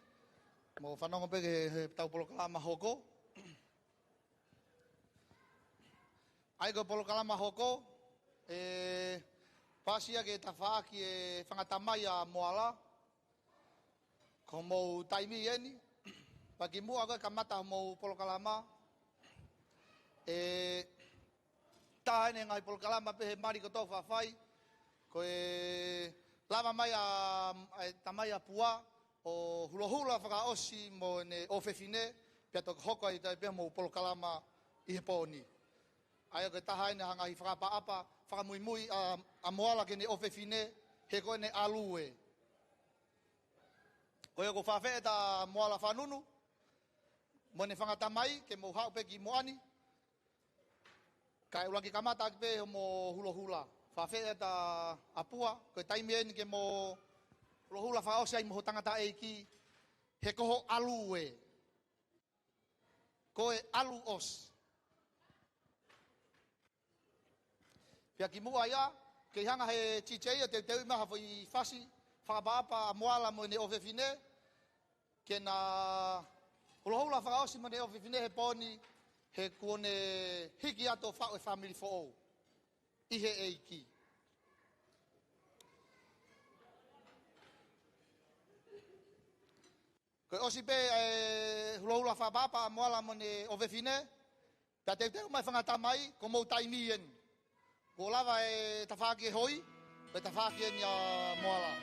mou fanongo pē ki he, he tau polokalama hoko. ʻA ia ko e polokalama hoko, ʻe paasi ia ki he tafaʻaki ʻo e fanga tamai ʻa Moala, ko homou taimi eni, pea kimuʻa ko e kamata homou polokalama, ʻe taha eni he ngaahi polokalama pehē mali kotoa ʻoku faʻa fai, ko e lava mai ʻa, ʻa e tamai ʻa Pua, ʻo hulohula fakaʻosi mo ʻene ʻofefine, pea toki hoko ai ʻa e pehē homou polokalama ʻi he pō ni. ʻA ia ko e taha eni ha ngaahi fakaʻapaʻapa, fakamuimui ʻa, ʻa Moala ki heʻene ʻofefine, he ko ʻene ʻalu ē. Ko ia ʻoku ou fakaafeʻi atu ʻa Moala Fanunu, mo ʻene fanga tamai, ke mou haʻu pē ki muʻa ni, kae ʻuluaki kamata ʻaki pē hoʻomo hulohula. Fakaafeʻi atu ʻa Pua, ko e taimi eni ke mo hulohula fakaʻosi ai mo ho tangataʻeiki, he ko hoʻo ʻalu ē. Ko e ʻalu ʻosi. Pea kimuʻa ia, kei hanga he DJ ʻo teuteuʻi mai ha foʻi fasi fakaʻapaʻapa ʻa Moala mo ʻene ʻofefine, ke na hulohula fakaʻosi mo ʻene ʻofefine he pō ni, he kuo ne hiki atu ʻo faʻu e fāmili foʻou ʻi he ʻEiki. Ko e ʻosi pē ʻa e hulohula fakaʻapaʻapa ʻa Moala mo ʻene ʻofefine, pea teuteu mai fanga tamai, ko homou taimi eni. Kuo lava e tafaʻaki ʻo e hoi, ko e tafaʻaki eni ʻa Moala.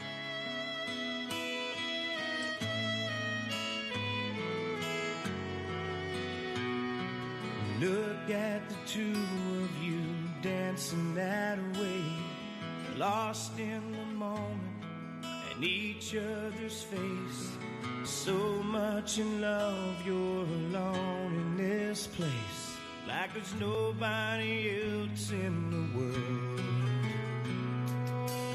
Look at the two of you dancing that way, lost in the moment and each other's face. So much in love, you're alone in this place, like there's nobody else in the world.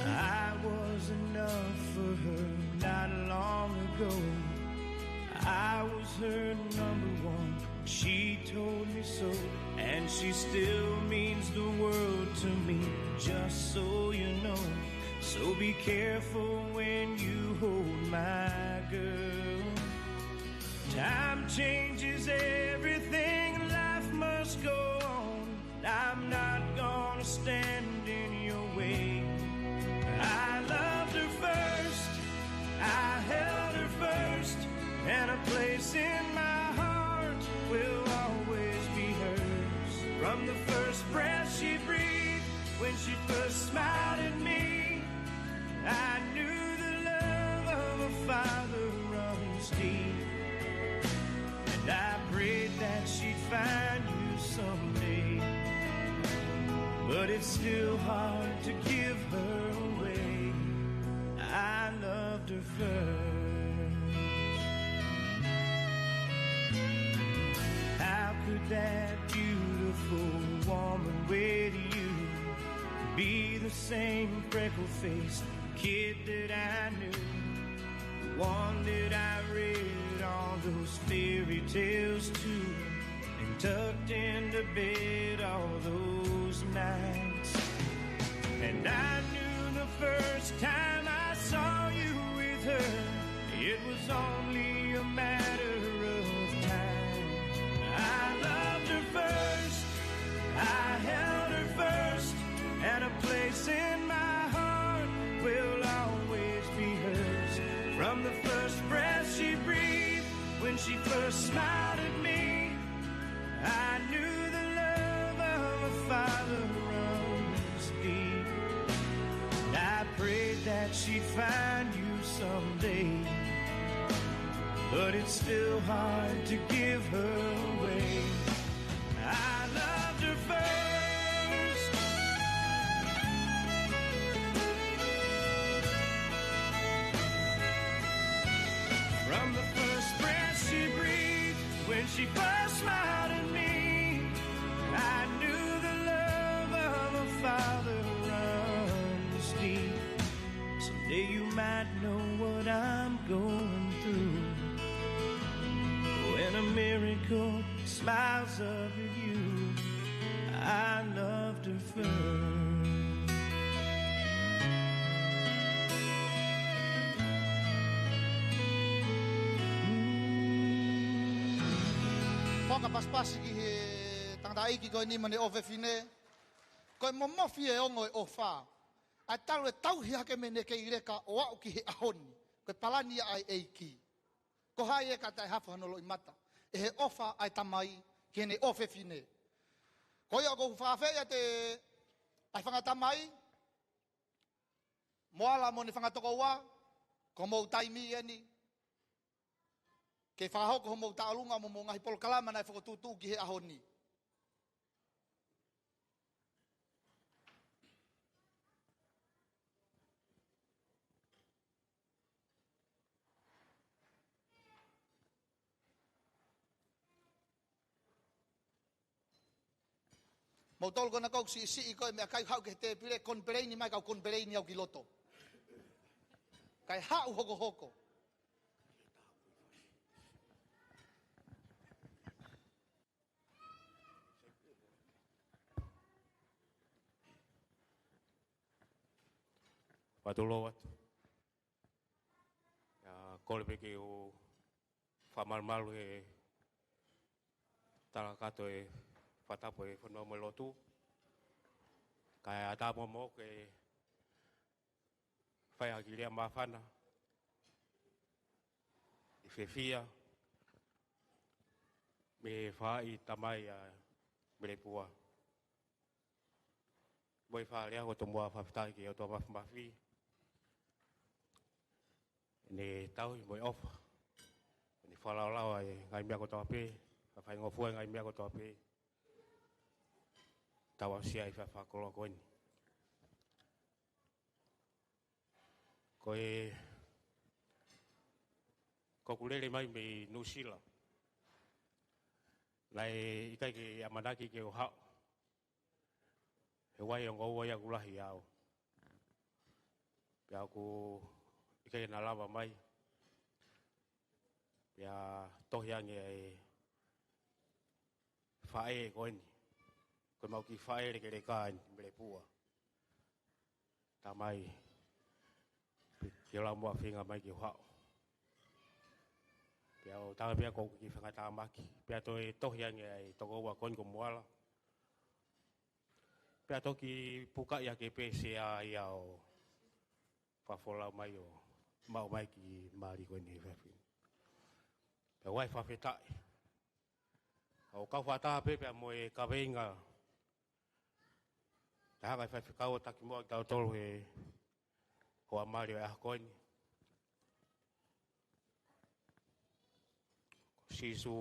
I was enough for her not long ago. I was her number one. She told me so, and she still means the world to me, just so you know. So be careful when you hold my girl. Time changes everything, life must go on. I'm not gonna stand in your way. I loved her first, I held her first, and a place in my heart will always be hers. From the first breath she breathed, when she first smiled at me, I knew the love of a father runs deep. And I prayed that she'd find you someday, but it's still hard to give her away. I loved her first. How could that beautiful woman wed you be the same freckle-faced kid that I knew? One that I read all those fairy tales to and tucked into bed all those nights. And I knew the first time I saw you with her, it was only a matter of time. I loved her first, I held her first, and a place in my heart will always be hers. From the first breath she breathed, when she first smiled at me, I knew the love of a father runs deep. And I prayed that she'd find you someday, but it's still hard to give her away. I loved her first. From the first breath she breathed, when she first smiled at me, I knew the love of a father runs deep. Someday you might know what I'm going through. When a miracle smiles up at you, I loved her first. Fakapasipasi ki he tangataʻeiki ko eni mo ʻene ʻofefine. Ko e momofi e ongo e ʻofa, ʻa e talu e tauhi hake mei he kei leka ʻo aʻu ki he ʻaho ni. Ko e palani ia ʻa e ʻEiki. Ko hai ʻe ka taʻehafo hano loʻimata ʻe he ʻofa ʻa e tamai ki heʻene ʻofefine? Ko ia ʻoku ou fakaafeʻi atu ʻa e fanga tamai, Moala mo ʻene fanga tokoua, ko homou taimi eni ke fakahoko homou tauʻolunga mo homou ngaahi polokalama naʻe fokotuʻutuʻu ki he ʻaho ni. Mou tolu ko ena ʻoku siʻisiʻi ko e meʻakai, haʻu ki he tēpile, konipoleini mai, kau konipoleini au ki loto. Kae haʻu hokohoko. Fakalotolahi atu. ʻIo, kole pē ke u fakamalumalu he tala kakato e fakatapu e fonua mo e lotu. Kae ʻatā momoʻoku ke fai ha kiʻi lea māfana ʻi he fiefia mei he faʻē tamai ʻa Melepua. Mo e fakalea ko e tomuʻa fakafetaʻi ki he ʻOtua Māfimafi, ʻene tauhi mo e ʻofa, ʻene fakalaolao ʻa e ngaahi meʻa kotoa pē, fakafaingofua e ngaahi meʻa kotoa pē, tau aʻusia ʻi he fakakoloa ko eni. Ko e, ko ʻeku lele mai mei Nuʻusila, naʻe ʻikai ke ʻamanaki ke u haʻu. He ʻoku ʻi ai e ongo ua ia ʻoku lahi au. Pea ʻoku ʻikai ke na lava mai. Pea tohi ange e faʻē ko eni. Ko ʻemau kiʻi faʻē lekeleka eni, Melepua. Tamai, ke lau mo e feinga mai ke u haʻu. Pea ʻoku ou tala pē ʻoku ou kiʻi fakatamaki. Pea toe tohi ange ʻa e tokoua ko eni ko Moala. Pea toki pukaʻi ake pē Sea ia ʻo fakafolau mai ʻo maʻu mai e kiʻi mali ko eni he efiafi ni. Pea ʻoku ou fakafetaʻi. ʻOku ou kau fakataha pē pea mo e kaveinga taha ʻa e faifekau ʻo taki muʻa kitautolu he hoʻatā mali ʻo e ʻaho ko eni. Ko Sīsū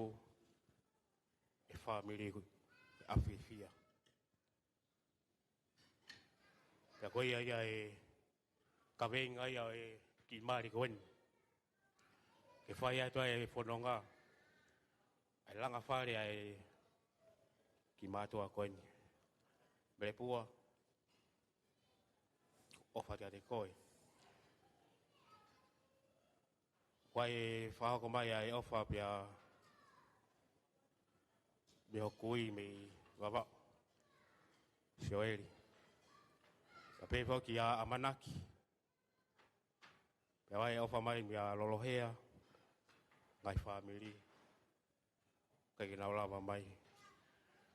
e fāmili ʻoku fiefia. Pea ko ia ia e kaveinga ia ʻo e kiʻi mali ko eni. Ke fai atu ai e fononga, ʻa e langa fale ʻa e kiʻi mātuʻa ko eni. Melepua, ʻofa atu kiate koe. Kuo ʻi ai e fakahoko mai ʻa e ʻofa pea mei hoku kui mei Vavaʻu, Sioeli. Pea pehē foki ʻa ʻAmanaki. Pea ʻi ai e ʻofa mai mei Lolohea, ngaahi fāmili. ʻIkai ke nau lava mai.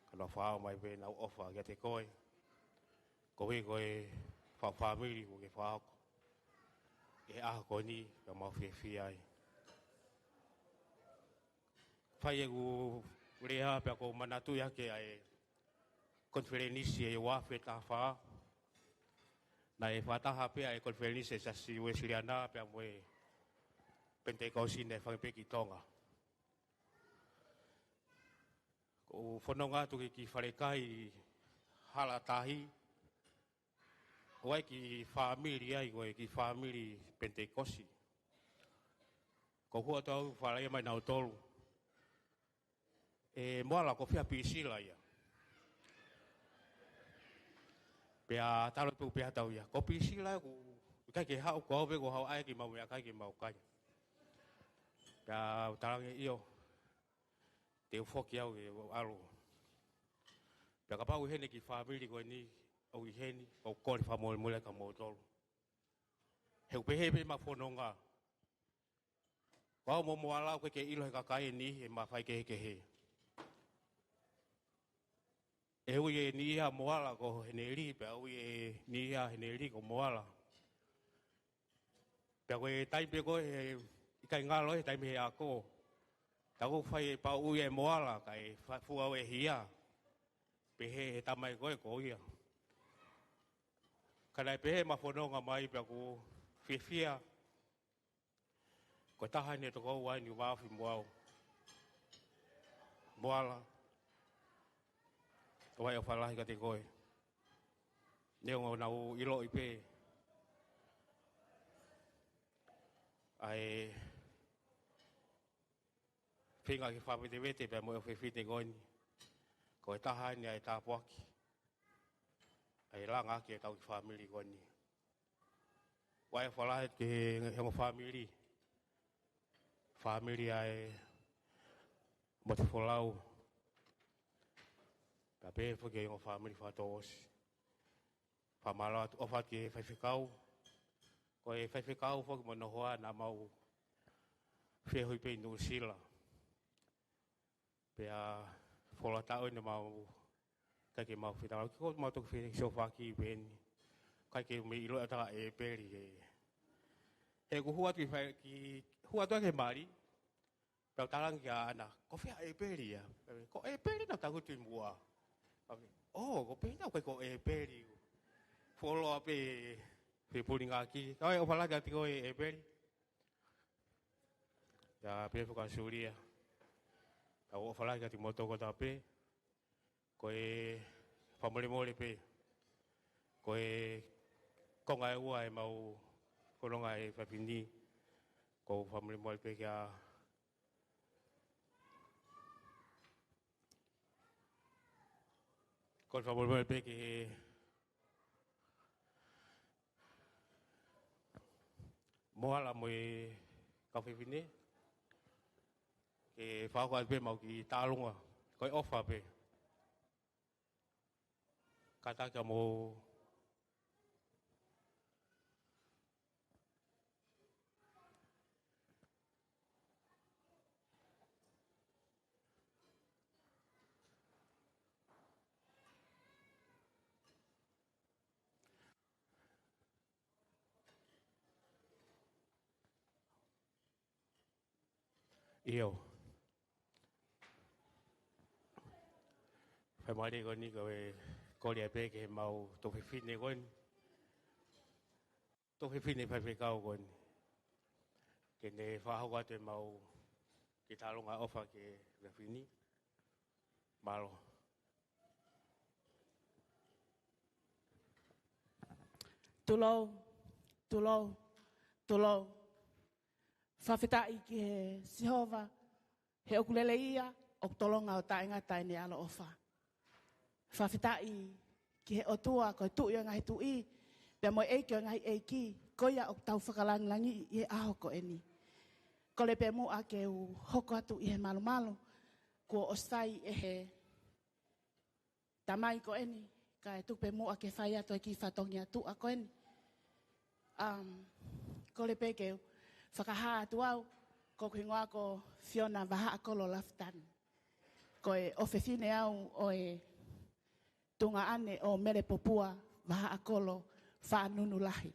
Ka nau fakahoko mai pē ʻenau ʻofa kiate koe. Koeʻuhi ko e fā-, fāmili kuo ke fakahoko ʻi he ʻaho ko eni, pea mau fiefia ai. Fai ʻeku lea pea ʻoku ou manatuʻi ake ʻa e konifelenisi ʻi he ua afe taha fā. Naʻe fakataha pē ʻa e konifelenisi ʻa e Siasi Uēsiliana pea mo e Penitekosi naʻe fai pē ki Tonga. ʻOku ou fononga atu ki he kiʻi falekai hala tahi. ʻOku ʻi ai e kiʻi fāmili ai, ko e kiʻi fāmili Penitekosi. ʻOku ou hū atu au ʻo faleʻi mai nautolu. ʻE Moala, ko fē ʻa Pisila ia? Pea talu pē ʻeku pehē atu au ia, ko Pisila ʻoku ʻikai ke haʻu, ko au pē ʻoku ou haʻu ʻai kiʻi mau meʻakai ke mau kai. Pea u talaange ʻio, te u foki au ke u ʻalu. Pea kapau ʻi heni e kiʻi fāmili ko eni ʻoku ʻi heni, ʻoku ou kole fakamolemole kia moutolu. He ʻoku pehē pē ʻema fononga. Ko au mo Moala ʻoku ʻikai ke ʻilo ʻe he kakai ʻe niʻihi ʻema faikehekehe. ʻE ui ʻe Niʻihi ʻa Moala ko Heneli, pea ui ʻe Niʻihi ʻa Heneli ko Moala. Pea ko e taimi pē ko ē ʻikai ngalo he taimi he ako. Taku fai e pau ui ʻe Moala, kae fa-, fua ʻe Hia. Pehē he tamai ko ē ko ia. Ka naʻe pehē ʻema fononga mai pea ʻoku fiefia. Ko e taha eni e tokoua eni ʻoku vāofi mo au. Moala. ʻOku ʻofa lahi kiate koe. Neongo naʻa ku ʻiloʻi pē ʻa e feinga ke fakavetevete pea mo e ʻofefine ko eni. Ko e taha eni ʻa e tāpuaki. ʻA e langa ʻaki ʻetau kiʻi fāmili ko eni. ʻOku ʻofa lahi ki he ongo fāmili. Fāmili ʻa e Motufolau. Pea pehē foki ki he ongo fāmili fakatouʻosi. Fakamālō atu, ʻofa atu ki he faifekau. Ko e faifekau foki mo hono hoa naʻa mau feohi pē ʻi Nuʻusila. Pea fuoloa taʻu eni mau, ʻikai ke mau fetaulaki, ko mau toki fesiofaki pē eni. ʻIkai ke mei ʻilo ʻe au ha taha ʻEpeli ē. He ʻoku hū atu ki fai, ki, hū atu ki he mali. Pea u talaange kia Ana, ko fē ʻa ʻEpeli ia? Ko ʻEpeli naʻa ku tangutu ʻi muʻa. ʻŌ, ko pehē naʻa ku ʻikai ko ʻEpeli. Fuoloa pē fepulingaki. Ka ʻoku ʻofa lahi kiate koe ʻEpeli. Pea pehē foki kia Sulia. Pea ʻoku ʻofa lahi kiate kimoutolu kotoa pē. Ko e fakamolemole pē. Ko e konga ʻe ua ʻemau fononga he efiafi ni. Ko e fakamolemole pē kia, ko e fakamolemole pē ki he Moala mo e kau fefine, ke fakahoko atu pē ʻemau kiʻi tālunga, ko e ʻofa pē. Kātaki ā mo ʻIo. Faingamālie ko eni ko e kole pē ki heʻemau tuofefine ko eni. Tuofefine faifekau ko eni. Ke ne fakahoko atu ʻemau kiʻi tālunga ʻofa ki he efiafi ni. Mālō. Tulou, tulou, tulou. Fakafetaʻi ki he Sihova, he ʻoku lelei ia, ʻoku tolonga ʻo taʻengata ʻene ʻaloʻofa. Fakafetaʻi ki he ʻOtua, ko e Tuʻi ʻo e ngaahi tuʻi, pea mo e ʻEiki ʻo e ngaahi ʻeiki, ko ia ʻoku tau fakalangilangiʻi ʻi he ʻaho ko eni. Kole pē muʻa ke u hoko atu ʻi he malumalu, kuo ʻosi fai ʻe he tamai ko eni, kae tuku pē muʻa ke fai atu e kiʻi fatongia tuʻa ko eni. Um, kole pē ke u fakahā atu au, ko hoku hingoa ko Fiona Vahaʻakolo Lafitani. Ko e ʻofefine au ʻo e tuongaʻane ʻo Melepopua Vahaʻakolo Faʻanunu Lahi.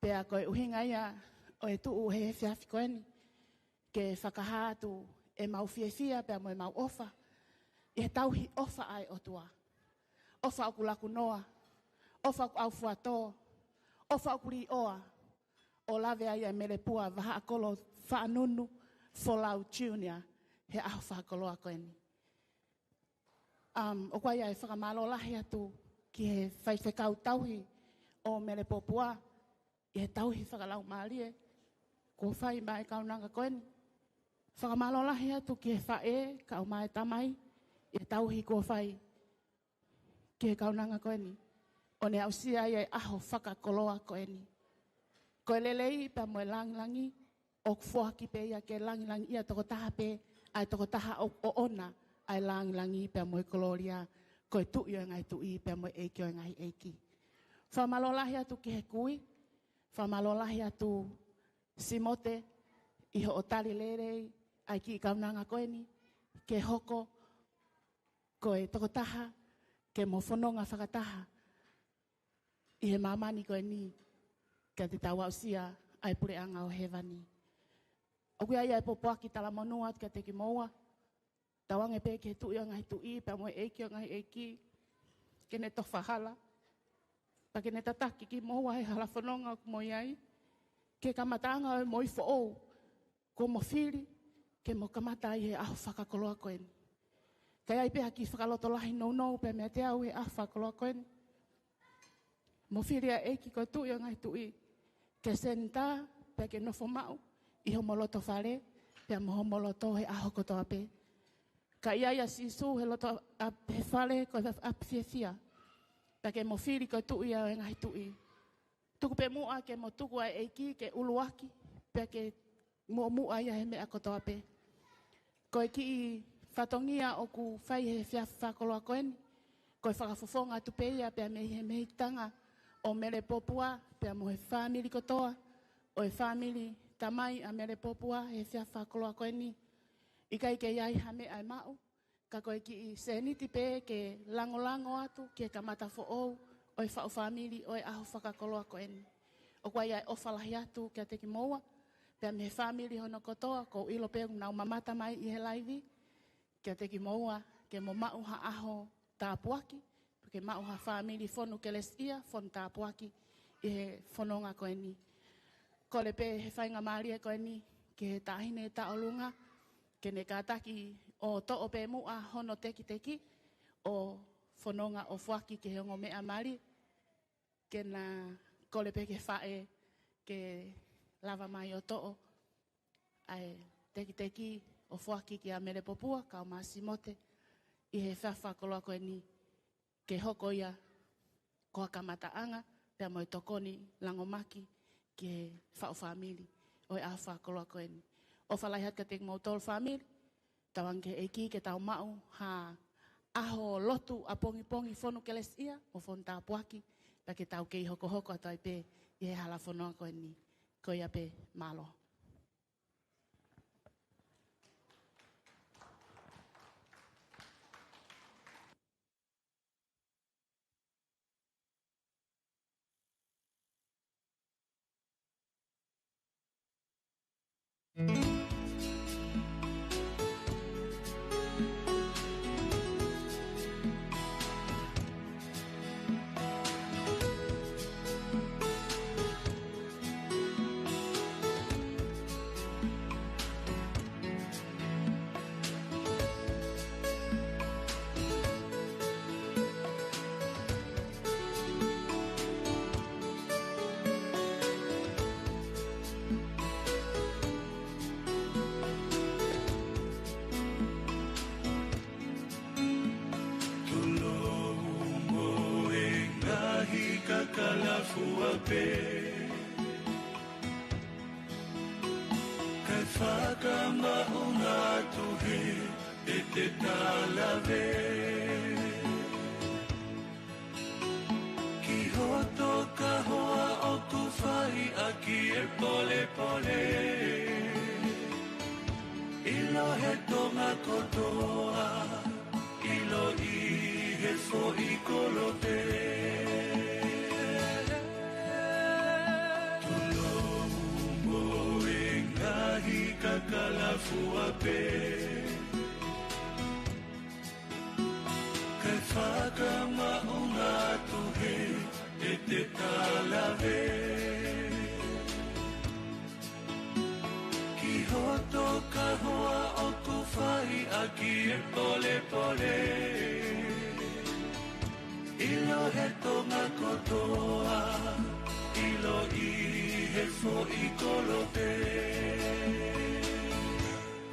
Pea ko e ʻuhinga ia ʻo e tuʻu he efiafi ko eni, ke fakahā atu ʻemau fiefia pea mo ʻemau ʻofa, ʻi he tauhi ʻofa ʻa e ʻOtua. ʻOfa ʻoku laku noa, ʻofa ʻoku ʻaufuatō, ʻofa ʻoku līʻoa, ʻo lave ai ʻa Melepua Vahaʻakolo Faʻanunu Folau Junior, he ʻaho fakakoloa ko eni. Um, ʻoku ʻi ai ʻa e fakamālō lahi atu ki he faifekau tauhi ʻo Melepopua, ʻi he tauhi fakalaumālie kuo fai maʻa e kaunanga ko eni. Fakamālō lahi atu ki he faʻē, kau mai e tamai, ʻi he tauhi kuo fai ki he kaunanga ko eni. ʻO ne aʻusia ai e ʻaho fakakoloa ko eni. Ko e lelei pea mo e langilangi, ʻoku foaki pē ia ke langilangiʻia tokotaha pē, ʻa e tokotaha ʻoku ʻoʻona ʻa e langilangi pea mo e kolōlia, ko e Tuʻi ʻo e ngaahi tuʻi pea mo e ʻEiki ʻo e ngaahi ʻeiki. Fakamālō lahi atu ki he kui, fakamālō lahi atu Simote, ʻi hoʻo tali lelei ʻa e kiʻi kaunanga ko eni, ke hoko ko e tokotaha ke mo fononga fakataha ʻi he māmani ko eni, ka te tau aʻusia ʻa e puleʻanga ʻo hēvani. ʻOku ʻi ai ʻa e pōpoaki talamonū atu kiate kimoua, tauange pē ki he Tuʻi ʻo e ngaahi tuʻi, pea mo e ʻEiki ʻo e ngaahi ʻeiki, ke ne tofa hala, pea ke ne tataki kimoua he hala fononga ʻoku mo ʻi ai, ki he kamataʻanga ʻo e moʻui foʻou kuo mo fili ke mo kamata ai he ʻaho fakakoloa ko eni. Ka ʻi ai pē ha kiʻi fakalotolahi nounou pē meiate au he ʻaho fakakoloa ko eni. Mo fili ʻa e ʻEiki ko e Tuʻi ʻo e ngaahi tuʻi ke senitā, pea ke nofo maʻu ʻi homo loto fale, pea mo homo loto he ʻaho kotoa pē. Ka ʻi ai ʻa Sīsū he loto ʻa, ʻa, he fale ko e ʻapi fiefia, pea ke mo fili ko e Tuʻi ʻo e ngaahi tuʻi. Tuku pē muʻa ke mo tuku ʻa e ʻEiki ke ʻuluaki, pea ke muʻomuʻa ia he meʻa kotoa pē. Ko e kiʻi fatongia ʻoku fai he efiafi fakakoloa ko eni, ko e fakafofonga atu pē ia pea mei he mehikitanga ʻo Mele Popua, pea mo e fāmili kotoa ʻo e fāmili tamai ʻa Mele Popua he efiafi fakakoloa ko eni. ʻIkai ke ʻi ai ha meʻa ʻe maʻu, ka ko e kiʻi sēniti pē ke langolango atu ki he kamata foʻou ʻo e faʻu fāmili ʻo e ʻaho fakakoloa ko eni. ʻOku ʻi ai ʻa e ʻofa lahi atu kiate kimoua, pea mei he fāmili hono kotoa, ʻoku ou ʻilo pē ʻoku nau mamata mai ʻi he laivi, kiate kimoua, ke mo maʻu ha ʻaho tāpuaki, pea ke maʻu ha fāmili fonu kelesiʻia, fonu tāpuaki ʻi he fononga ko eni. Kole pē he faingamālie ko eni ki he Taʻahine Taʻolunga, ke ne kātaki ʻo toʻo pē muʻa hono tekiteki ʻo fononga ʻo foaki ki he ongo meʻa mali, ke na kole pē ki he faʻē ke lava mai ʻo toʻo ʻa e tekiteki ʻo foaki kia Mele Popua, kau Māsimote, ʻi he efiafi fakakoloa ko eni, ke hoko ia ko ha kamataʻanga, pea mo e tokoni langomaki ki he faʻu fāmili ʻo e ʻaho fakakoloa ko eni. ʻOfa lahi atu kiate kimoutolu fāmili, tauange ki he ʻEiki ke tau maʻu ha ʻaho lotu ʻapongipongi fonu kelesiʻia, mo fonu tāpuaki, pea ke tau kei hokohoko atu ai pē ʻi he hala fononga ko eni. Ko ia pē, mālō. Tulou mo e ngaahi kakala fua pē, kae fakamaʻunga atu he ʻete talave ki hoto kahoa ʻoku fai ʻaki e polepole. ʻIlo he Tonga kotoa, ʻilo ʻi he foʻi kolope. Tulou mo e ngaahi kakala fua pē, kae fakamaʻunga atu he ʻete talave ki hoto kahoa ʻoku fai ʻaki e polepole. ʻIlo he Tonga kotoa, ʻilo ʻi he foʻi kolope.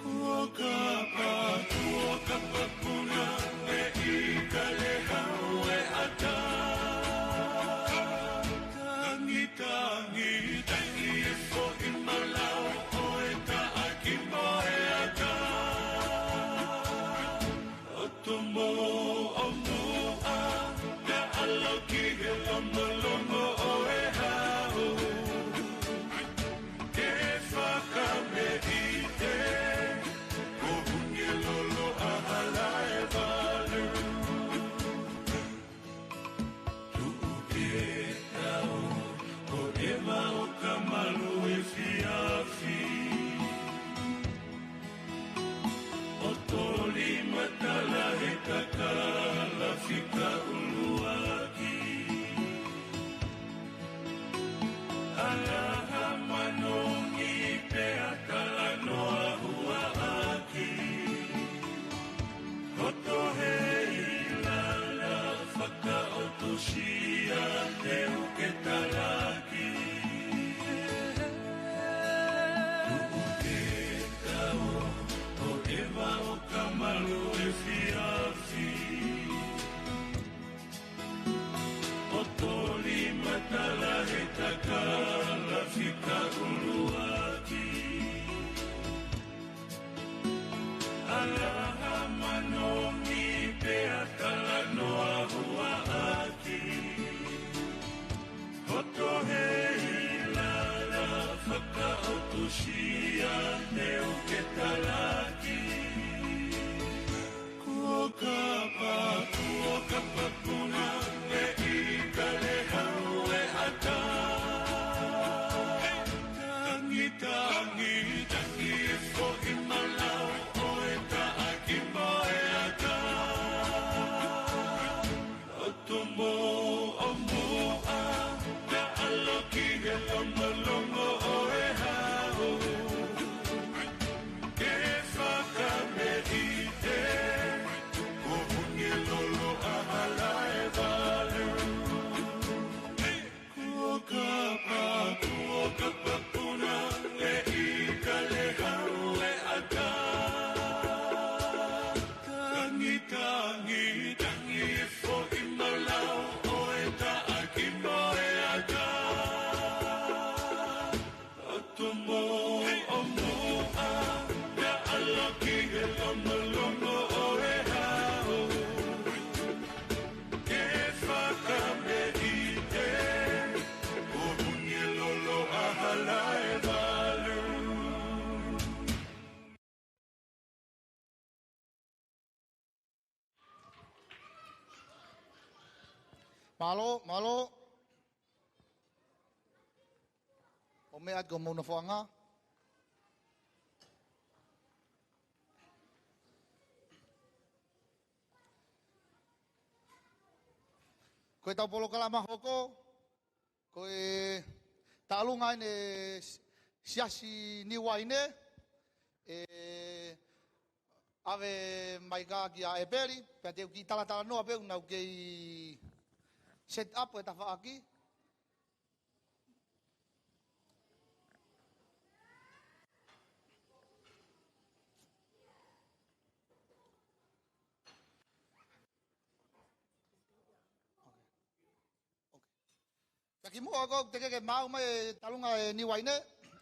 Kuo kapa, kuo kapa puna, e ika le hau e ata. Tangi, tangi, tangi e foʻi malau ʻo e taʻaki mo e ata. ʻOtu mo ʻomuʻa, na ʻalo ki he lomolomo ʻo e hau. Ke Mālō, mālō. ʻO meʻa atu ki homou nofoʻanga. Ko ʻetau polokalama hoko, ko e taʻalunga ʻeni Siasi Niu Vaine, ʻe ʻave mai kia ʻEpeli, pea te u kiʻi talatalanoa pē ʻoku nau kei set up e tafaʻaki. Pea kimuʻa ʻoku ou teʻeki ke maʻu mai e taʻalunga ʻe Niu Vaine,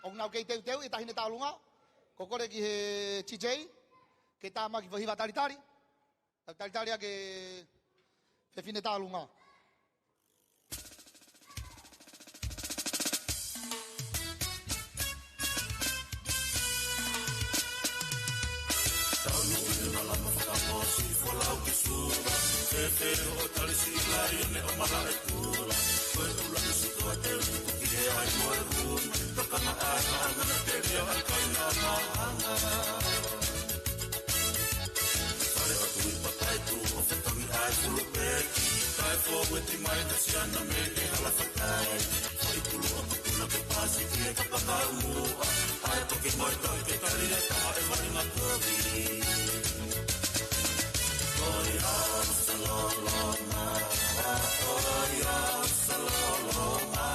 ʻoku nau kei teuteuʻi e taʻahine taʻalunga, ko e kole ki he T J ke tā mai e kiʻi hiva talitali. Tau talitali ʻaki e fefine taʻalunga. Fale ʻo Tuʻi Papaitu, ʻo fetongi ʻa e fulupeki, tae fōueti mai ka siana mei he hala fakai. Foʻi pulu ʻoku tuna ke pasi ki he kapa kaumuʻa, ʻa e toki moe toki ke tali e taha e valinga kovi. Oi, ʻa Saloloma, oi, ʻa Saloloma.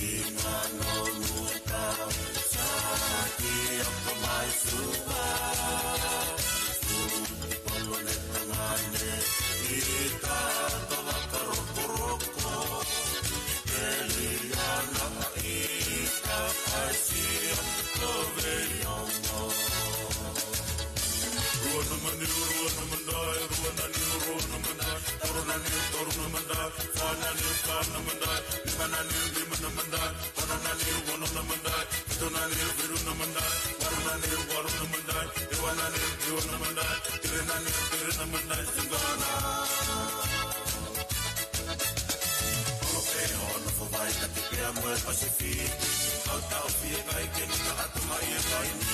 Ina no muta, saki aka mai suka. Suki polo ne tangane, ita to vakarokoroko. Eliana ita kaisia, to veiongo. Rua na mani, rua na mandai, rua na ni, rua na mandai, tolu na ni, tolu na mandai, fā na ni, fā na mandai, nima na ni, nima na mandai, ono na ni, ono na mandai, fitu na ni, fitu na mandai, valu na ni, valu na mandai, hiva na ni, hiva na mandai, tiri na ni, tiri na mandai, singona. Olo pē hono fo vai taki pea mo e Pasifiki. Kau tau fie kai ke ni ka atu mai e kai ni.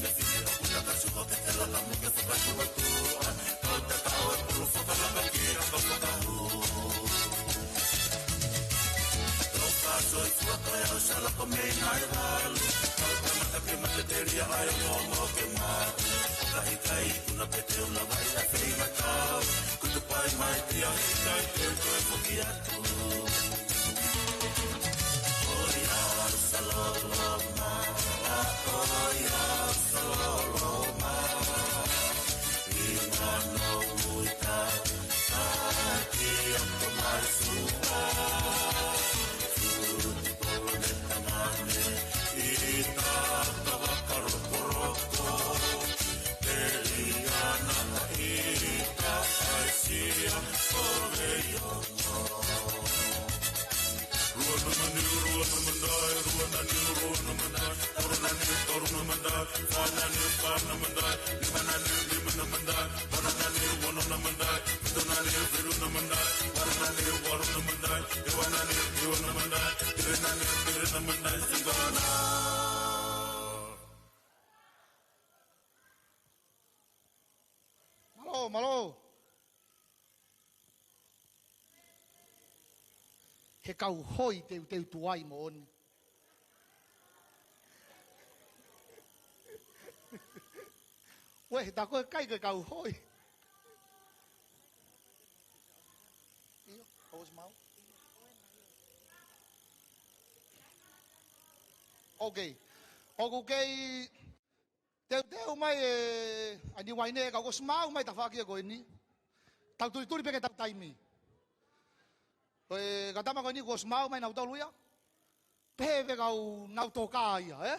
Ke fie ʻoku taka suko ke te laka mo ke fakatuatua. Kau ta kau e pulu fakalaka ki he aka fakahū. Tau ka soi fua koe au sala ko mei nai valu. Kau ta mata ke mata te lia ai o mo mo ke ma. Ka i kai kuna pe te ula vai a fei matau. Kutu pai mai te a i kai te koe foki atu. Oi, ʻa Saloloma, oi, ʻa Saloloma. Ina no muta, saki aka mai suka. Suki polo ne tangane, ita ka vakarokoroko. Eliana ita kaisia, o veiongo. Rua na mani, rua na mandai, rua na ni, rua na mandai, tolu na ni, tolu na mandai, fā na ni, fā na mandai, nima na ni, nima na mandai, ono na ni, ono na mandai, fitu na ni, fitu na mandai, valu na ni, valu na mandai, hiva na ni, hiva na mandai, tiri na ni, tiri na mandai, singona. Mālō, mālō. He kau hoi teuteu tuai moʻoni. Uē, he ta ko e kai ke kau hoi. ʻIo, ʻosi mau. Ok. ʻOku kei teuteu mai e, ʻa Niu Vaine, ka kuo ʻosi maʻu mai tafaʻaki ko eni. Tau tulituli pē ke tau taimi. Ko e kakai tama ko eni kuo ʻosi maʻu mai nautolu ia. Pehē pē kau nau toka ia, ē?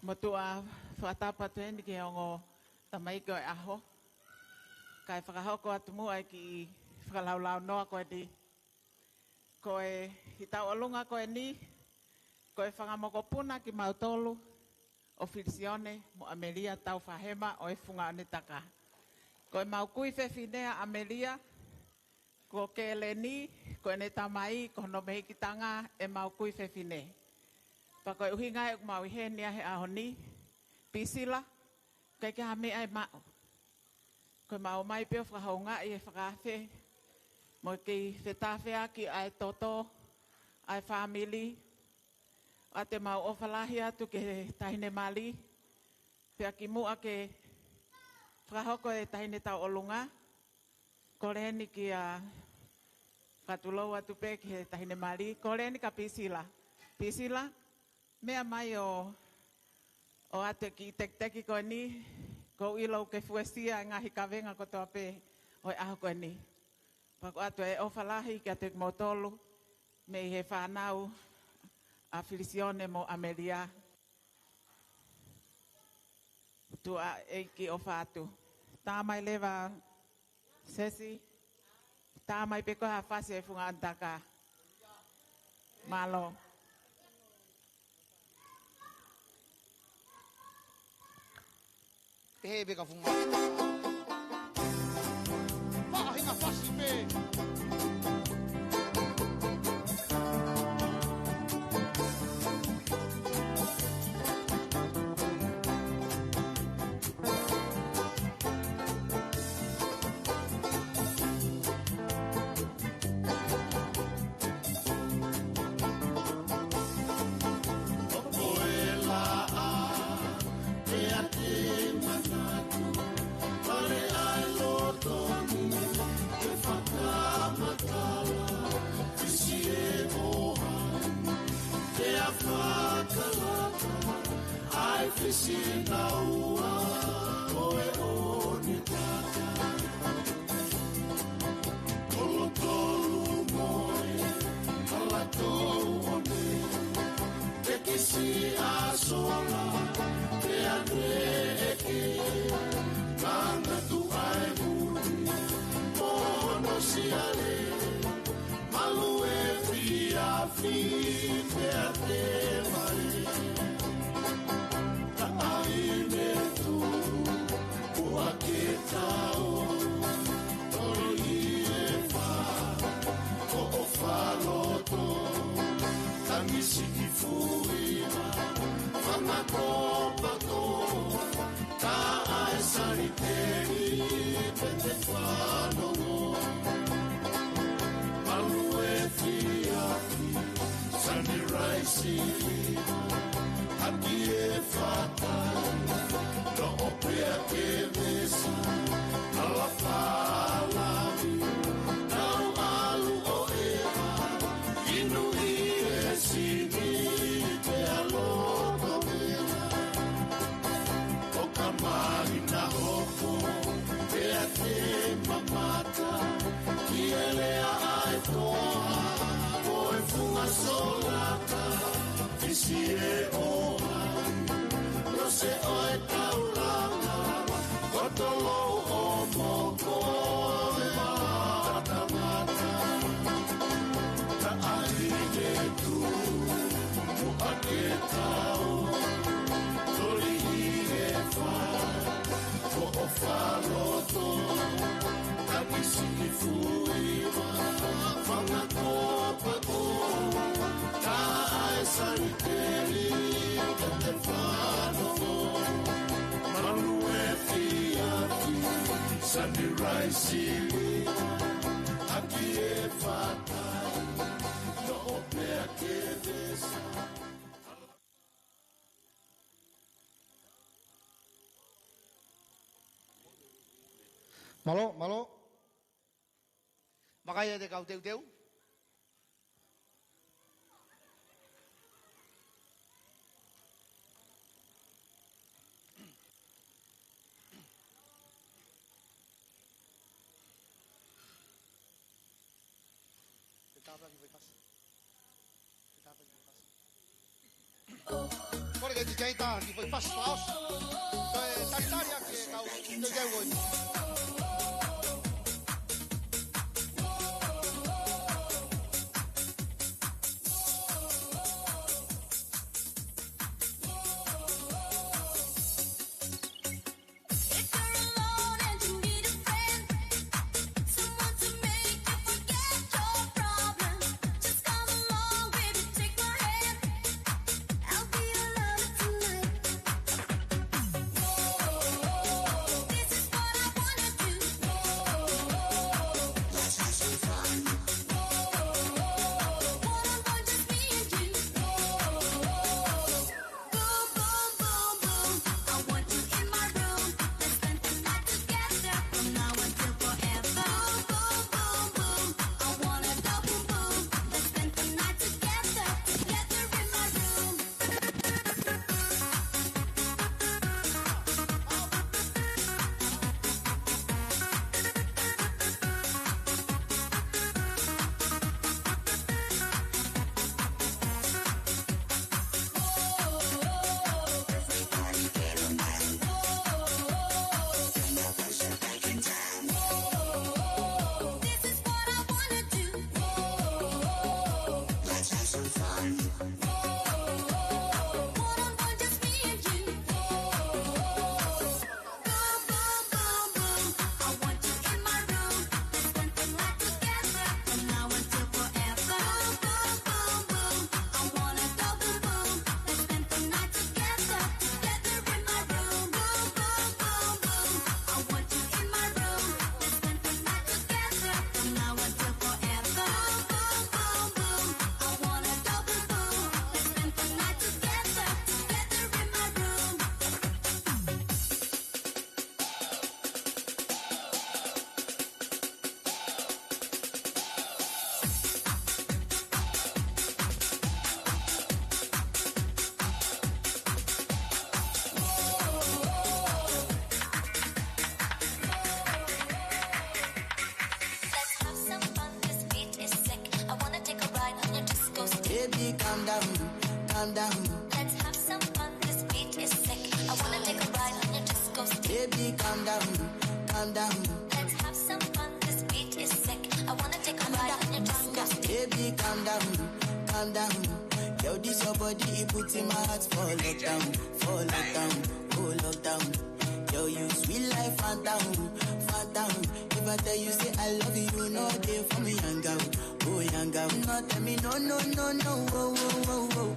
Motuʻa fakatapu atu heni ki he ongo tamaiki ʻo e ʻaho. Kae fakahoko atu muʻa e kiʻi fakalaulaunoa ko eni. Ko e ʻi tauʻolunga ko eni, ko e fanga mokopuna kimautolu, ʻo Filisione mo ʻAmelia Taufahema ʻo e Funga ʻOnetaka. Ko ʻemau kui fefine ʻa ʻAmelia, ko Keleni, ko ʻene tamai, ko hono mehikitanga ʻemau kui fefine. Pea ko e ʻuhinga ia ʻoku mau ʻi heni ʻi he ʻaho ni, Pisila, ʻikai ke ʻi ai ha meʻa ʻe maʻu. Ko ʻemau ō mai pē ʻo fakahoungaʻi e fakaafe, mo e kei fetafeaki ʻa e toto, ʻa e fāmili, ʻa ʻemau ʻofa lahi atu ki he taʻahine mali, pea kimuʻa ke fakahoko e taʻahine tauʻolunga, kole heni kia, fakatulou atu pē ki he taʻahine mali, kole heni kia Pisila. Pisila, meʻa mai ʻo, ʻo ʻoatu e kiʻi tekiteki ko eni, ʻoku ou ʻilo ʻoku ke fuesia e ngaahi kavenga kotoa pē ʻo e ʻaho ko eni. Pea ʻoku ʻoatu e ʻofa lahi kiate kimoutolu, mei he fānau ʻa Filisione mo ʻAmelia. Tuʻa ʻEiki ʻofa atu. Tā mai leva Sesi, tā mai pē ko e hā e fasi e Funga ʻOnetaka. Mālō. Pehē pē ka funga. Faʻahinga fasi pē. Ko e laʻā, pea te manatu, fale ʻa e loto ni, ke fakamatala, fisi e ʻohani, pea fakalata, ʻa e fisi naua, ko e ʻOnetaka. Tolotolu moe, hala tou one, te kisi ʻa sola, te ane eke, tangatu ʻa e muli, mono siale, malu e fiafi, pea te mai. Taʻahine tu, ua ke tau, toli e fa, ko o faloto, tangi siki fui ma, fanga kopa ko, taʻa e saliteni, pete fanongo. Malu e fiafi, Sunrise, haki e fatai, no o pea ke mesa, ala falavi, nau alu ʻo ʻeva, inu ʻi he sini, pea loto mela, ʻo ka mali na hoko, pea te mamata, ki he lea ʻa e toa, ko e funga solata, fisi e ʻohani, no se ʻo e taulanga, ko tolou ʻo moko e matamata. Taʻahine tu, muʻa ke tau, toli ʻi he fa, ko o faloto, taki siki fui ma, fanga kopa ko, taʻa e saliteni, pete fanongo. Malu e fiafi, Sunrise, haki e fatai, no o pea ke mesa. Mālō, mālō. Vakai atu e kau teuteu. Te tāpuaki foʻi fasi. Te tāpuaki foʻi fasi. Kole ke te kiʻi tā kiʻi foʻi fasi fakaʻosi. Toe talitali ʻaki e kau teuteu ko eni. Baby, calm down, calm down. Let's have some fun, this beat is sick. I wanna take a ride on your disco stick. Baby, calm down, calm down. Let's have some fun, this beat is sick. I wanna take a ride on your disco stick. Baby, calm down, calm down. Yo, this your body, it puts in my heart for lockdown, for lockdown, for lockdown. Yo, you sweet life, phantom, phantom. If I tell you, say I love you, no day for me, young girl, oh, young girl. No, tell me, no, no, no, no, oh, oh, oh.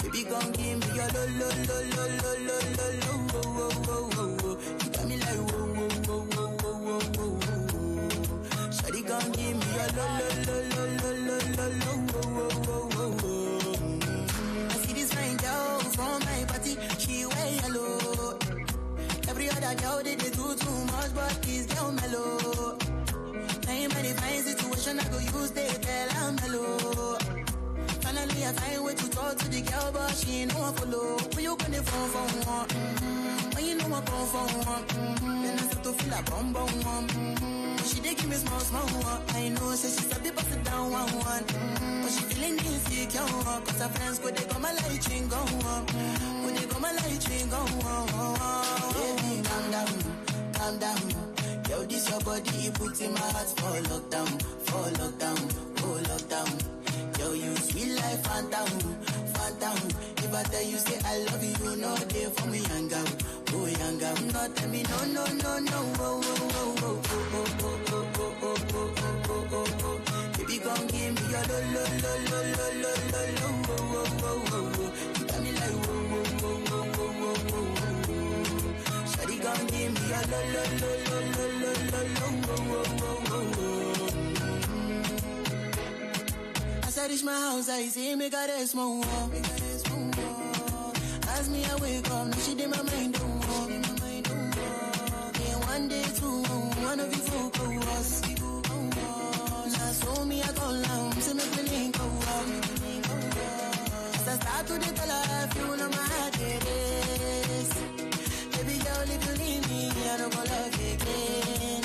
Baby, come give me your lo, lo, lo, lo, lo, lo, lo, lo, oh, oh, oh, oh, oh. You got me like, whoa, whoa, whoa, whoa, whoa, whoa, whoa. Shawty gon' give me a lo, lo, lo, lo, lo, lo, lo, lo, wo, wo, wo, wo, wo. Mm. I see this fine girl from my party, she wear yellow. Every other girl they, they do too much, but this girl mellow. Now in my divine situation, I go use they tell I'm mellow. Finally, I find way to talk to the girl, but she ain't no one follow. When you gonna phone for one? Mm-hmm. When you know I come for one? Mm-hmm. Then I start to feel a bum bum one. Mm-hmm. But she dey give me small small one. I know, say she sabi pass it down one one. Mm-hmm. But she feeling insecure, 'cause her friends go they go my light ring go on. Mm-hmm. Go they go my light ring go on. Baby, calm down, calm down. Yo, this your body, it puts in my heart for lockdown, for lockdown, for lockdown. Yo, you sweet life, phantom, phantom. If I tell you, say I love you, no day for me, young girl, oh, young girl. No, tell me, no, no, no, no, oh, oh, oh. Baby, come give me your lo, lo, lo, lo, lo, lo, lo, oh, oh, oh, oh, oh. You got me like, whoa, whoa, whoa, whoa, whoa, whoa, whoa, whoa. Shawty gon' give me a lo, lo, lo, lo, lo, lo, lo, wo, wo, wo, wo, wo. As I reach my house, I see me got a small wall. As me, I wake up, now she did my mind don't walk. Then one day, two, one of you folk go us. Now so me, I go long, see me feeling go up. As I start to dey tell her, I feel on my heart it is. Baby girl, if you leave me, I don't go love again.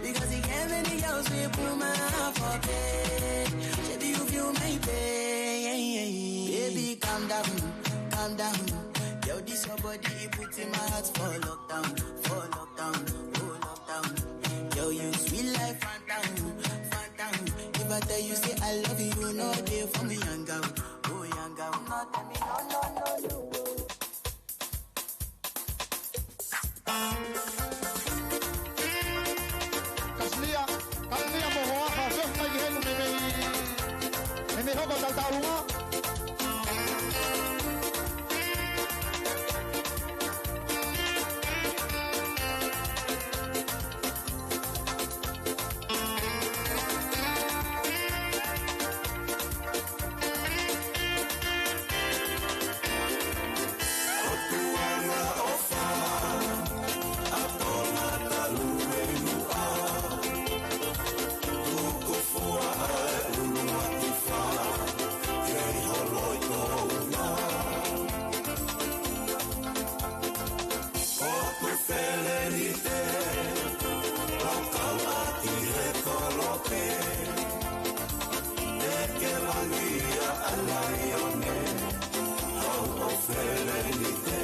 Because you get many girls we put my heart for pain. Baby, you feel my pain. Baby, calm down, calm down. Yo, this your body, it puts in my heart for lockdown, for lockdown, for lockdown. Yo, you sweet life, phantom, phantom. If I tell you, say I love you, no day for me, young girl, oh, young girl. No, tell me, no, no, no, no. Kasi lia, kasi lia mo hoa, ka fef mai ki helu me mei, me mei hoko tau tau lunga. Felenite, ʻo kau ʻaki he kolope. ʻEke langi ʻa e laione, hau ʻo Felenite.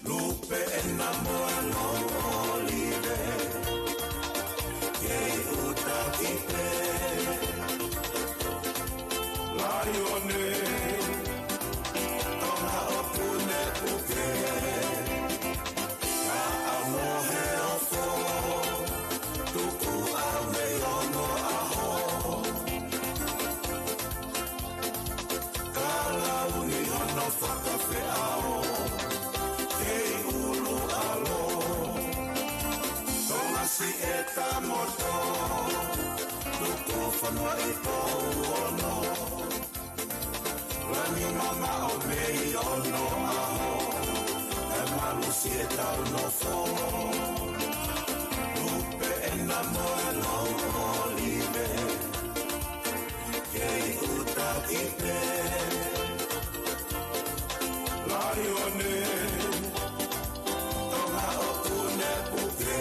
Lupe ena mo e lou ʻolive, kei ʻuta ki pē. Laione, Tonga ʻo Punepuke, kaʻa mo he ofo, tuku ʻa e mei onoʻaho. Ka lau ni hono fakafeʻao, kei ʻUluʻalo. Tonga siʻeta moto, tuku fonua i pou ono. Langi mamaʻo mei onoʻaho, ʻe malu siʻetau nofo. Lupe ena mo e lou ʻolive, kei ʻuta ki pē. Laione, Tonga ʻo Punepuke.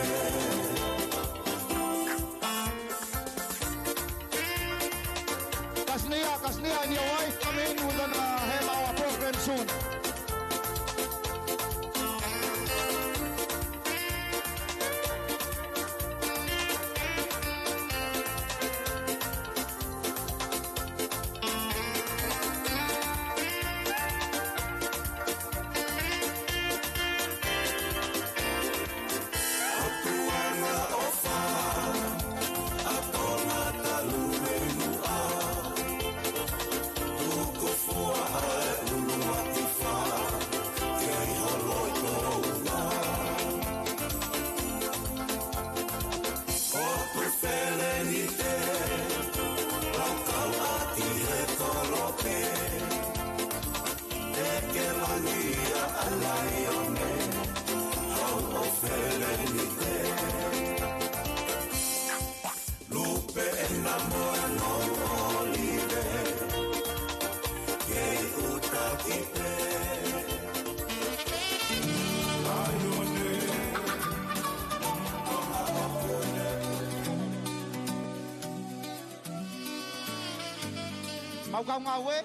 Kau kau ngāue,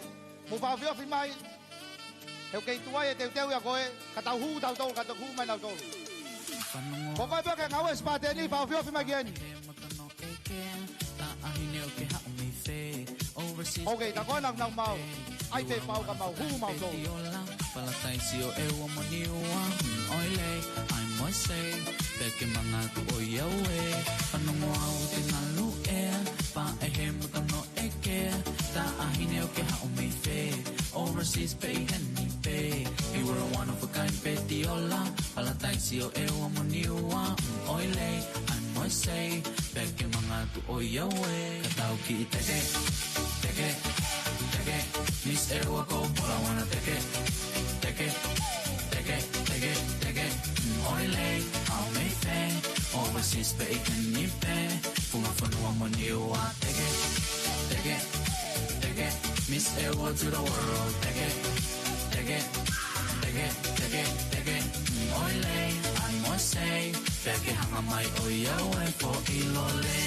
mou fakaofiofi mai. He ʻoku kei tuai e teuteu ia ko ē, ka tau hū tautolu, ka tau hū mai nautolu. Ko koe pē ʻoku ke ngāue Sipateni, fakaofiofi mai ki heni. Okay, tā ko ena ʻoku mau maʻu. ʻAi pē pau ka mau hū mautolu. Palataisi ʻo ʻEua mo Niua, ʻoilei, ʻai mo e sei, pea ke mangatu ʻo ia ue. Fanongo au te ngalu ea, pa e he mutano ʻeke, tā ʻahine ʻoku ke haʻu mei fē. Overseas pē ʻi heni pē. You were a one of a kind pē Tiola. Palataisi ʻo ʻEua mo Niua, ʻoilei, ʻai mo e sei, pea ke mangatu ʻo ia ue. Ka tau kiʻi teke, teke, teke. Miss ʻEua ko Pola Wana teke, teke, teke, teke, teke. ʻOilei, haʻu mei fē. Overseas pē ʻi heni pē. Funga fonua mo Niua teke, teke, teke. Miss ʻEua to the world teke, teke, teke, teke, teke. ʻOilei, ʻai mo e sei, pea ke hanga mai ʻo ia ue foʻi lole.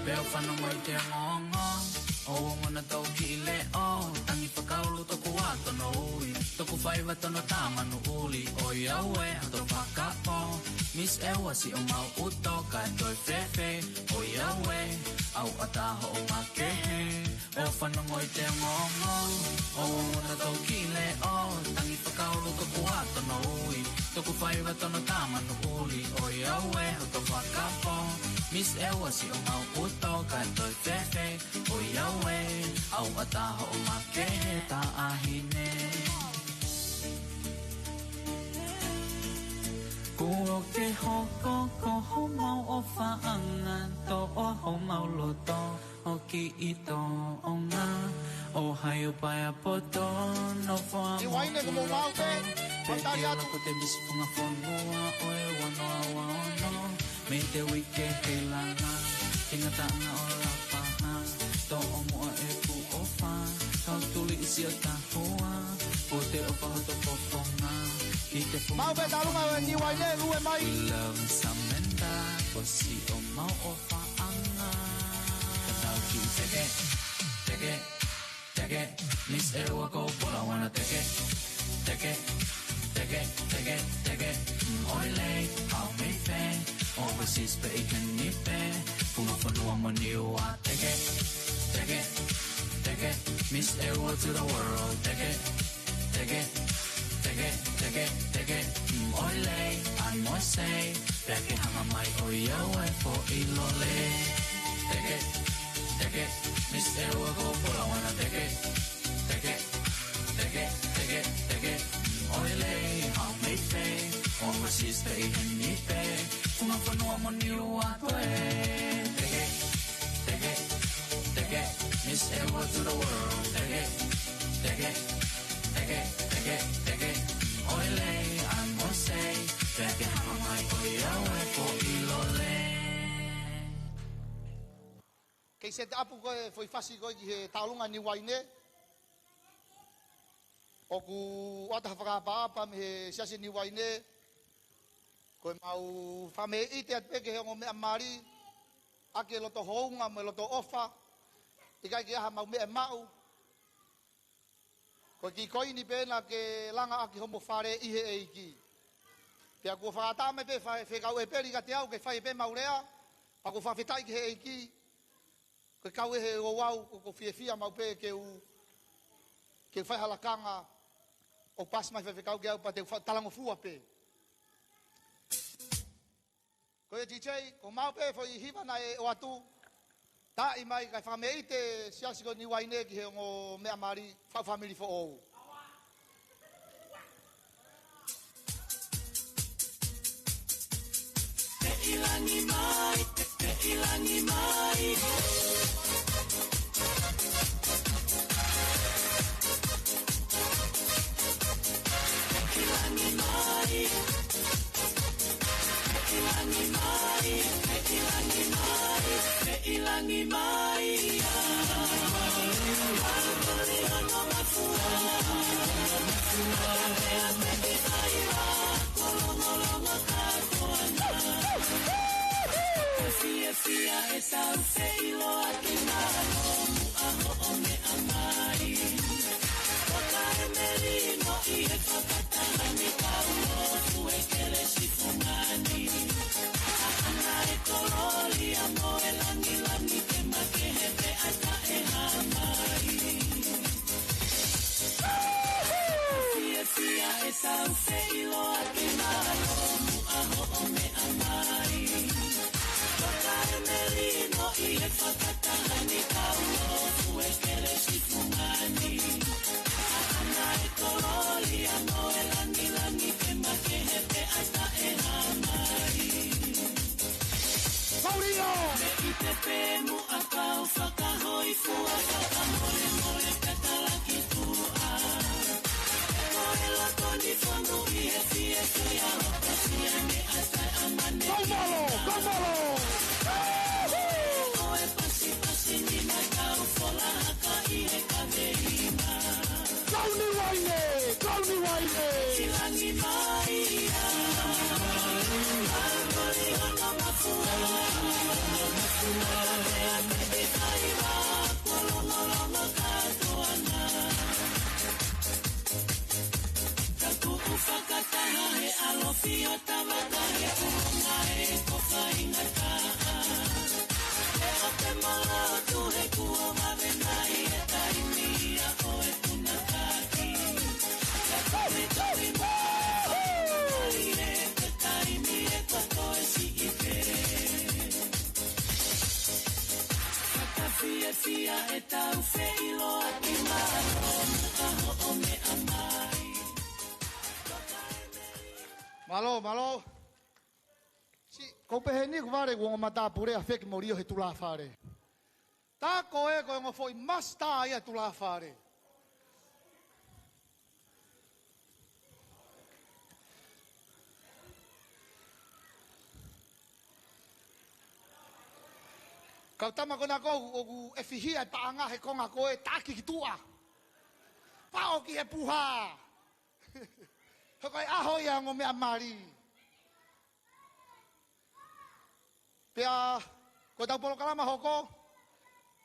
Pea u fanongo ʻi te ongoongo, ʻo ongo na tau kiʻi leʻo, tangi fakaulu toku ʻa tono ui, toku faiva tono tā manu ʻuli, ʻo ia ue, ʻa to fakapō, Miss ʻEua siʻo mau ʻuto, ka e toe fēfē, ʻo ia ue, ʻau ʻatā hoʻo makehe. Pea u fanongo ʻi te ongoongo, ʻo ongo na tau kiʻi leʻo, tangi fakaulu toku ʻa tono ui, toku faiva tono tā manu ʻuli, ʻo ia ue, ʻa to fakapō, Miss ʻEua siʻo mau ʻuto, ka e toe fēfē, ʻo ia ue, ʻau ʻatā hoʻo makehe tā ʻahine. Kuo ke hoko ko homau ʻofaʻanga, toʻo homau loto, ʻo kiʻi tōʻonga, ʻo hai ʻo pae ʻa poto, nofo ʻa Niuaine ko mo mau pē, ʻo tali atu. Ko te Miss Funga Fonua ʻo e ua noa ua ono, mei te uike hei langa, hinga taʻanga ʻo Lapaha, toʻo muʻa ʻeku ʻofa, kau tuli ʻi siʻo tahua, ko te ʻofa hoto fofonga, ki te funga. Mau pē talunga ʻo e Niuaine, lue mai. Love Samantha, ko siʻo mau ʻofaʻanga. Ka tau kiʻi teke, teke, teke, Miss ʻEua ko Pola Wana teke, teke, teke, teke, teke. ʻOilei, haʻu mei fē, overseas pē ʻi heni pē, funga fonua mo Niua teke, teke, teke, Miss ʻEua to the world teke, teke, teke, teke, teke. ʻOilei, ʻai mo e sei, pea ke hanga mai ʻo ia ue foʻi lole. Teke, teke, Miss ʻEua ko Pola Wana teke, teke, teke, teke, teke. ʻOilei, haʻu mei fē, overseas pē ʻi heni pē, funga fonua mo Niua toe. Teke, teke, teke, Miss ʻEua to the world teke, teke, teke, teke, teke. ʻOilei, ʻai mo e sei, pea ke hanga mai ʻo ia ue foʻi lole. Kei set up ko e foʻi fasi ko ē ki he talunga Niuaine. ʻOku ʻoatu ha fakaʻapaʻapa mei he Siasi Niuaine, ko e mau fakameʻite atu pē ki he ongo meʻa mali, ʻaki e loto hounga mo e loto ʻofa, ʻikai ke ʻi ai ha mau meʻa maʻu. Ko e kiʻi koini pē naʻa ke langa ʻaki homo fale ʻi he ʻEiki. Pea kuo fakaʻatā mai pē fai, fekau ʻEpeli kiate au ke fai pē mau lea, pea kuo fakafetaʻi ki he ʻEiki. Ko e kau ʻi he ouau, ʻoku ou fiefia maʻu pē ke u, ke u fai ha lakanga, ʻo pasi mai faifekau ke au pea te u fa-, talangofua pē. Ko ia D J, ko mau pē foʻi hiva naʻe ʻoatu, taaʻi mai kae fakameʻite Siasi ko Niuaine ki he ongo meʻa mali, fau family foʻou. Pē ʻi langi mai, pē ʻi langi mai. Pē ʻi langi mai, pē ʻi langi mai, pē ʻi langi mai, pē ʻi langi mai. Kau ni uaine, kau ni uaine. Silangi mai ia. Mangoli hono mafua. Mafua, e te kai wa, kolongolongo katoanga. Ka kuku fakataha he ʻalofi ʻo Tavata he ʻulungaanga ʻo e faingataʻa. ʻE ʻope malotu he kuo vave mai e taimi ia ʻo e punakaʻi. Ka ko e taimi mai e ko e taimi ʻe koto e siʻi pē. Fakafiefia e tau feʻiloaki, mālō mo ka hoʻo meʻa mai. Mālō, mālō. Siʻi, ʻoku ou pehē ni ʻoku vale ʻeku ongo matāpule ʻa Feki Molio he tulāfale. Tā ko ē ko e ongo foʻi masitā ia tulāfale. Kau tama ko ena ʻoku, ʻoku ʻefihia e paʻanga he konga ko ē taki ki tuʻa. Paʻo ki he puha. He ko e ʻaho ia ongo meʻa mali. Pea, ko ʻetau polokalama hoko,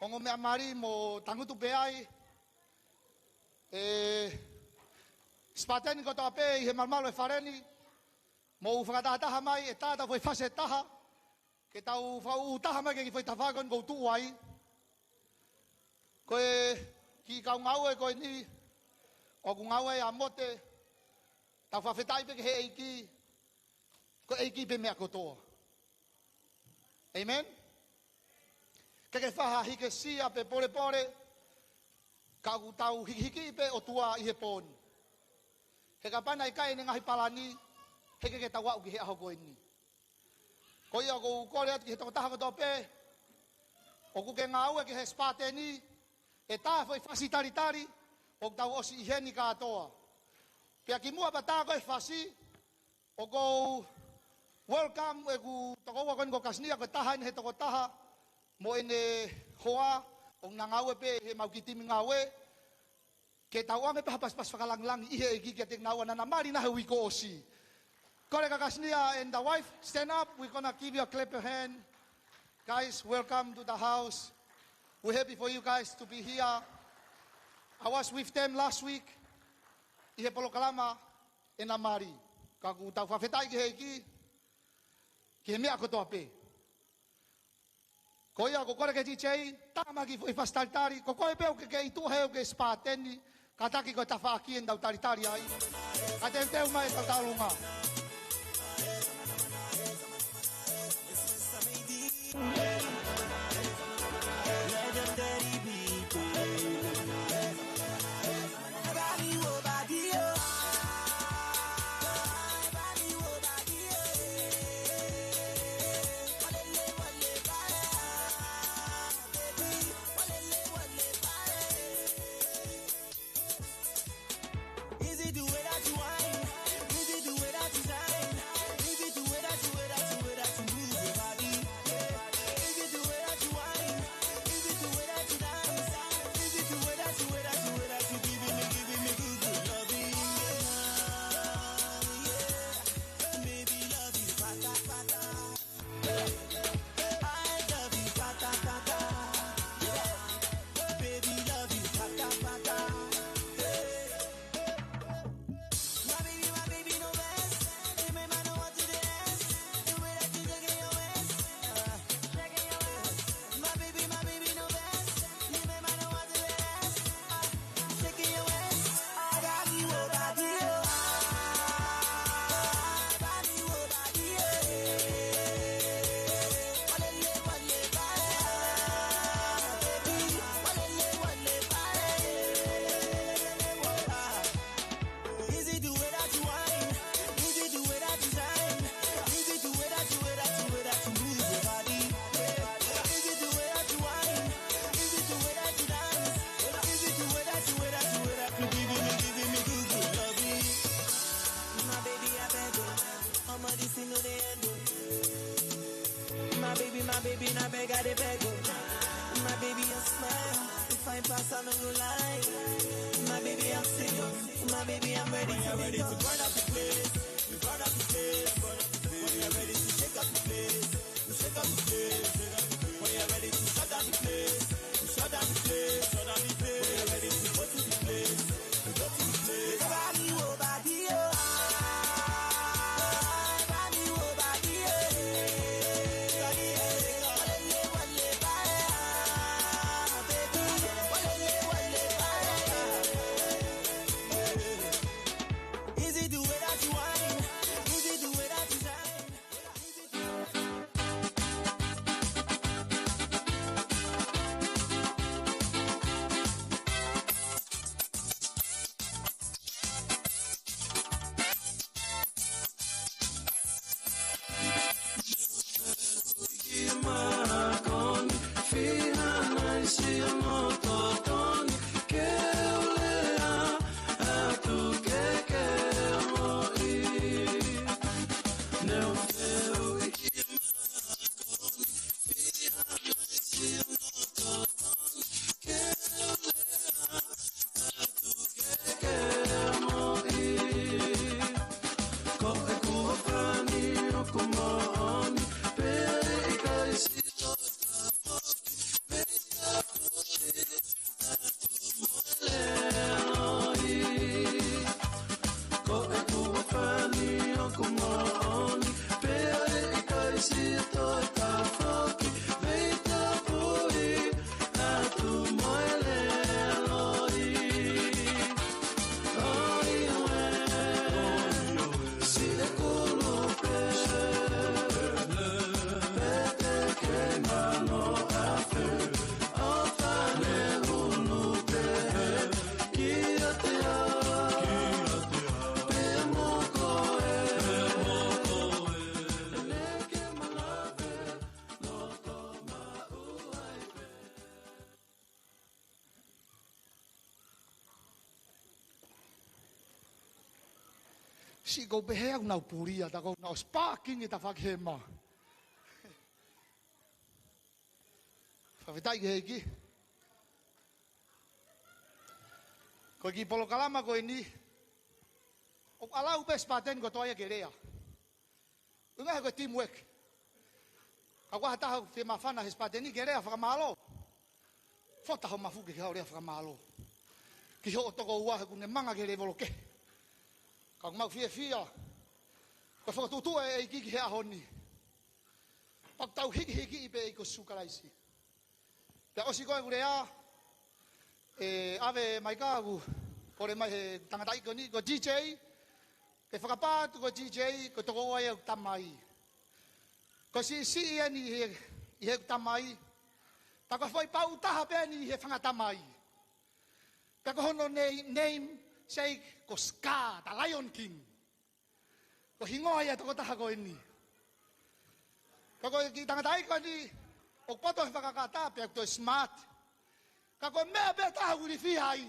ongo meʻa mali mo tangutu pē ai. ʻE, Spartan kotoa pē ʻi he malumalu e fale ni, mou fakatahataha mai, ʻe tā ʻetau foʻi fasi ʻe taha, ke tau fakaʻūtaha mai ki he kiʻi foʻi tafaʻaki ko eni ʻoku ou tuʻu ai. Ko e kiʻi kau ngāue ko eni, ʻoku ngāue ai ʻa Mote, tau fakafetaʻi pē ki he ʻEiki, ko e ʻEiki pē meʻa kotoa. Amen? Ke ke faʻa hikesia pe polepole, ka ʻoku tau hikihikiʻi pē ʻOtua ʻi he pō ni. He kapau naʻe ʻikai ʻene ngaahi palani, heʻikai ke tau aʻu ki he ʻaho ko eni. Ko ia ʻoku ou kole atu ki he tokotaha kotoa pē ʻoku ke ngāue ki he Spartan ni, ʻe tā foʻi fasi talitali, ʻoku tau ʻosi ʻi heni kātoa. Pea kimuʻa pea tā ko e fasi, ʻoku ou welcome ʻeku tokoua ko eni ko Kasinia, ko e taha eni he tokotaha mo ʻene hoa, ʻoku na ngāue pē he mau kiʻi timi ngāue. Ke tau ʻoange pē ha pasipasi fakalangilangi ʻi he ʻEiki kiate kinaua naʻa na mali na he uike kuo ʻosi. Kole kia Kasinia and the wife, stand up. We're gonna give you a clap your hand. Guys, welcome to the house. We're happy for you guys to be here. I was with them last week ʻi he polokalama ʻena mali. Ka ʻoku tau fakafetaʻi ki he ʻEiki, ki he meʻa kotoa pē. Ko ia ʻoku ou kole ki he D J, tā mai e kiʻi foʻi fasi talitali, ko koe pē ʻoku ke kei tuʻu hē ʻoku ke Spartan ni, kātaki ko e tafaʻaki ʻeni tau talitali ai. Ka teuteu mai e tau tauʻolunga. Is it the way that you whine? Is it the way that you shine? Is it the way that you, way that you, way that you move your body? Yeah. Is it the way that you whine? Is it the way that you dance? Is it the way that you, way that you, way that you giving me, giving me good, good loving? Yeah. Baby, love you, pata, pata. I love you, pata, pata. Yeah. Baby, love you, pata, pata. Yeah. My baby, my baby, no rest. You make my no want to dance. The way that you shaking your waist, uh, shaking your waist. My baby, my baby, no rest. You make my no want to dance. Uh, shaking your waist. Is it the way that you whine? Is it the way that you shine? Is it the way that you, way that you, way that you move your body? Yeah. Is it the way that you whine? Is it the way that you dance? Is it the way that you, way that you, way that you giving me, giving me good, good loving? My baby, I beg you, I'm on this thing, no, they end, oh. My baby, my baby, na beg, I dey beg, oh. My baby, I swear, if I pass, I no go lie. My baby, I'm serious. Ready to burn up the place. We burn up the place. When we are ready to shake up the place, we shake up the place. When we are ready to shut down the place, we shut down the place. Shut down the place. When we are ready to go to the place, we go to the place. Bá mi wò bàdí o. Bá mi wò bàdí o. Wọlé, wọlé, bá ẹ. Baby, wọlé, wọlé, bá ẹ. Is it the way that you whine? Is it the way that you shine? Siʻi ʻoku ou pehē ʻoku nau pulia, tā ʻoku nau sparking ʻi he tafaʻaki hema. Fakafetaʻi ki he ʻEiki. Ko e kiʻi polokalama ko eni, ʻoku ʻalu pē Spartan kotoa ia ke lea. ʻUhinga he ko e teamwork. Ka ʻoku ʻi ai ha taha ʻoku fiemāfana he Spartan ke lea fakamālō, fota ho mafu ke ke haʻu ʻo lea fakamālō ki hoʻo tokoua he ʻoku ne manga ki he lēvolo kehe. Ka ʻoku mau fiefia ko e fokotuʻutuʻu ʻa e ʻEiki ki he ʻaho ni. Pea ʻoku tau hikihikiʻi pē ʻEiki ko Sīsū Kalaisi. Pea ʻosi ko ē ʻeku lea, ʻe ʻave mai ka ʻoku kole mai he tangataʻeiki ko eni, ko G J, ke fakapā atu ko G J, ko e tokoua ia ʻeku tamai. Ko e siʻisiʻi eni ʻi he, ʻi heʻeku tamai. Tā ko e foʻi pau taha pē eni ʻi he fanga tamai. Pea ko hono nei-, name sake ko Scar, the Lion King. Ko e hingoa ia ʻo e tokotaha ko eni. Ka ko e kiʻi tangataʻeiki ko eni, ʻoku poto he fakakata pea ʻoku toe smart. Ka ko e meʻa pē taha ʻoku ilifia ai,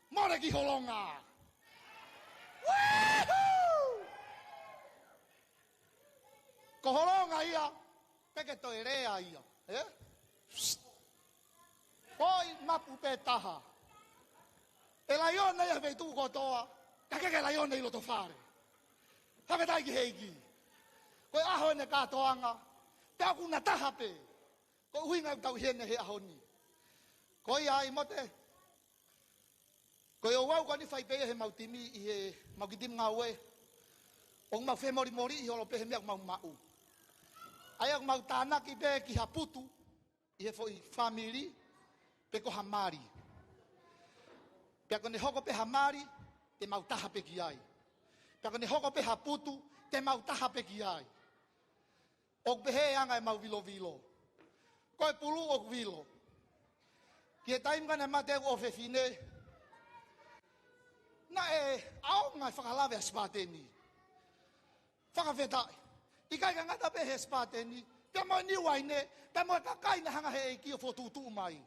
mole ki holonga. Woohoo! Ko holonga ia, pea ke toe lea ia, ē? Foʻi mapu pē taha. ʻE laione ia he feituʻu kotoa, ka ʻikai ke laione ʻi loto fale. Fakafetaʻi ki he ʻEiki. Ko e ʻaho eni ʻo e kātoanga, pea ʻoku na taha pē. Ko e ʻuhinga ʻoku tau ʻi heni he ʻaho ni. Ko ia ai Mote, ko e ouau ko eni fai pē ia he mau timi ʻi he mau kiʻi timi ngāue. ʻOku mau femolimoliʻi holo pē he meʻa ʻoku mau maʻu. ʻA ia ʻoku mau tānaki pē ki ha putu ʻi he foʻi fāmili, pe ko ha mali. Pea ko ʻene hoko pē ha mali, te mau taha pē ki ai. Pea ko ʻene hoko pē ha putu, te mau taha pē ki ai. ʻOku pehē ʻa e anga ʻemau vilovilo. Ko e pulu ʻoku vilo. Ki he taimi ko ē naʻe mate ʻeku ʻofefine, naʻe ʻaonga e fakalave ʻa e Spartan. Fakafetaʻi. ʻIkai ke ngata pē he Spartan, pea mo e niu uaine, pea mo e kakai naʻe hanga he ʻEiki ʻo fokotuʻutuʻu mai.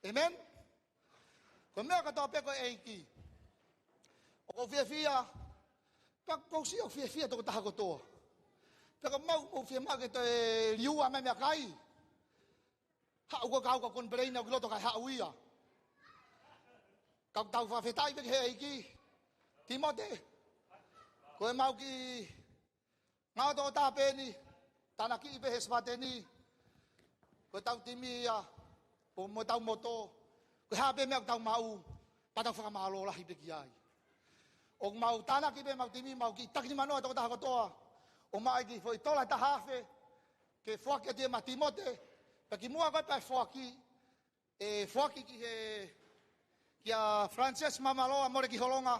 ʻĒmeni? Ko e meʻa kotoa pē ko e ʻEiki. ʻOku ou fiefia, pea ʻoku ou sio ʻoku fiefia tokotaha kotoa. Pea ka mau, ʻoku ou fiemaʻu ke toe liua mai meʻakai. Haʻu ko e kau ka complain ʻoku ʻikai loto kae haʻu ia. Ka ʻoku tau fakafetaʻi pē ki he ʻEiki. Timote, Ko e mau kiʻi ngāue tokotaha pē eni, tānaki pē he sipate ni. Ko e tau timi ia, ʻo mo tau moto. Ko e hā pē meʻa ʻoku tau maʻu, pea tau fakamālō lahi pē ki ai. ʻOku mau tānaki pē mau timi, mau kiʻi taki ni manoa tokotaha kotoa. ʻO maʻu e kiʻi foʻi tola ʻe taha afe, ke foaki atu ia maʻa Timote. Pea kimuʻa ko ē pea foaki, ʻe foaki ki he, kia Francis Mamaloa Molekiholonga,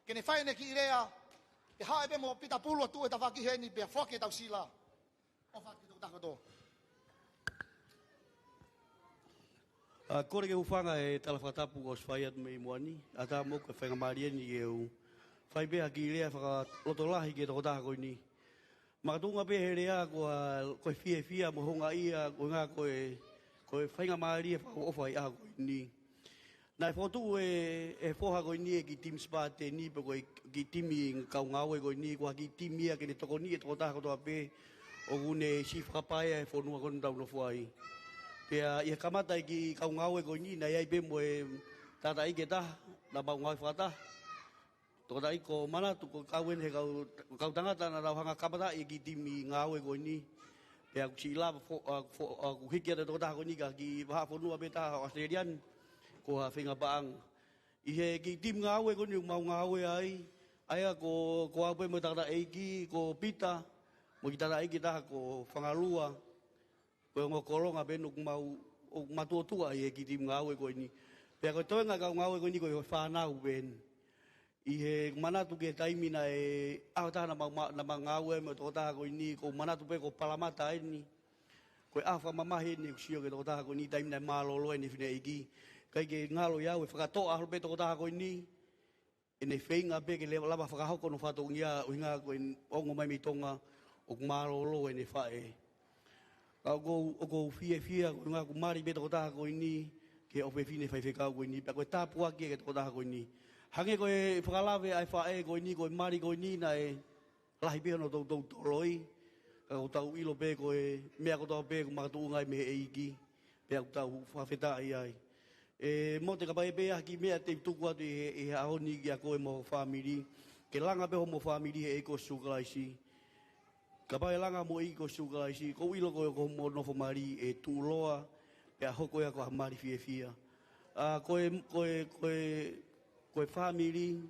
ke ne fai ʻene kiʻi lea, ke haʻu pē mo Pita Pulu ʻo tuʻu he tafaʻaki heni pea foaki e tau sila. ʻOfa atu ki he tokotaha kotoa. ʻA, kole ke u hūfanga he tala fakatapu kuo ʻosi fai atu mei muʻa ni, ʻatā mo e faingamālie ni ke u fai pē ha kiʻi lea fakalotolahi ki he tokotaha ko eni. Makatuʻunga pē he lea ko e, ko e fiefia mo e houngaʻia, ko e ʻuhinga ko e, ko e faingamālie fakaʻofoʻofa ʻi he ʻaho ko eni. Naʻe fokotuʻu ʻe, ʻe he foha ko eni e kiʻi timi sipate ni, pe ko e kiʻi timi kau ngāue ko eni, ko ha kiʻi timi ia ke ne tokoniʻi e tokotaha kotoa pē ʻoku ne siʻi fakapaea e fonua ko eni ʻoku tau nofo ai. Pea ʻi he kamata e kiʻi kau ngāue ko eni, naʻe ʻi ai pē mo e tangataʻeiki ʻe taha, naʻa mau ngāue fakataha. Tokolahi ko Manatu, ko e kau eni he kau, kau tangata naʻa nau hanga ʻo kamataʻi e kiʻi timi ngāue ko eni. Pea kuo siʻi lava fo-, ʻa, fo-, ʻa, kuo hiki atu e tokotaha ko eni ki ha kiʻi vahaʻa fonua pē taha ʻo ʻAositelēlia ni, ko ha feinga paʻanga. ʻI he kiʻi timi ngāue ko eni ʻoku mau ngāue ai, ʻa ia ko, ko au pē mo e tangataʻeiki, ko Pita, mo e kiʻi tangataʻeiki ʻe taha ko Fangalua. Ko e ongo kolonga pē eni ʻoku mau, ʻoku matuʻotuʻa ʻi he kiʻi timi ngāue ko eni. Pea ko e toenga e kau ngāue ko eni ko e fānau pē eni. ʻI he manatu ki he taimi naʻe ʻaho ʻe taha naʻa mau ma-, naʻa mau ngāue mo e tokotaha ko eni, ʻoku ou manatu pē ko Palamata eni. Ko e ʻaho fakamamahi eni ʻeku sio ki he tokotaha ko eni, taimi naʻe mālōlō ai ʻene fineʻeiki. ʻIkai ke ngalo ʻiate au e fakatoʻa holo pē e tokotaha ko eni, ʻene feinga pē ke lava fakahoko hono fatongia, ʻuhinga ko e ongo mai mei Tonga, ʻoku mālōlō ʻene faʻē. Ka ʻoku ou, ʻoku ou fiefia, ko e ʻuhinga ʻoku mali pē e tokotaha ko eni, ki he ʻofefine faifekau ko eni, pea ko e tāpuaki ki he tokotaha ko eni. Hangē ko e fakalave ʻa e faʻē ko eni, ko e mali ko eni naʻe lahi pē hono toutou toloi, ka ʻoku tau ʻilo pē ko e meʻa kotoa pē ʻoku makatuʻunga ai mei he ʻEiki, pea ʻoku tau fakafetaʻi ai. ʻE Mote, kapau ʻe ʻi ai pē ha kiʻi meʻa te u tuku atu ʻi he, ʻi he ʻaho ni kiate koe mo ho fāmili, ke langa pē hoʻomo fāmili he ʻEiki ko Sīsū Kalaisi. Kapau ʻe langa mo e ʻEiki ko Sīsū Kalaisi, ʻoku ou ʻilo ko e, ko hoʻomo nofo mali ʻe tuʻuloa, pea hoko ia ko ha mali fiefia. ʻA, ko e, ko e, ko e, ko e fāmili,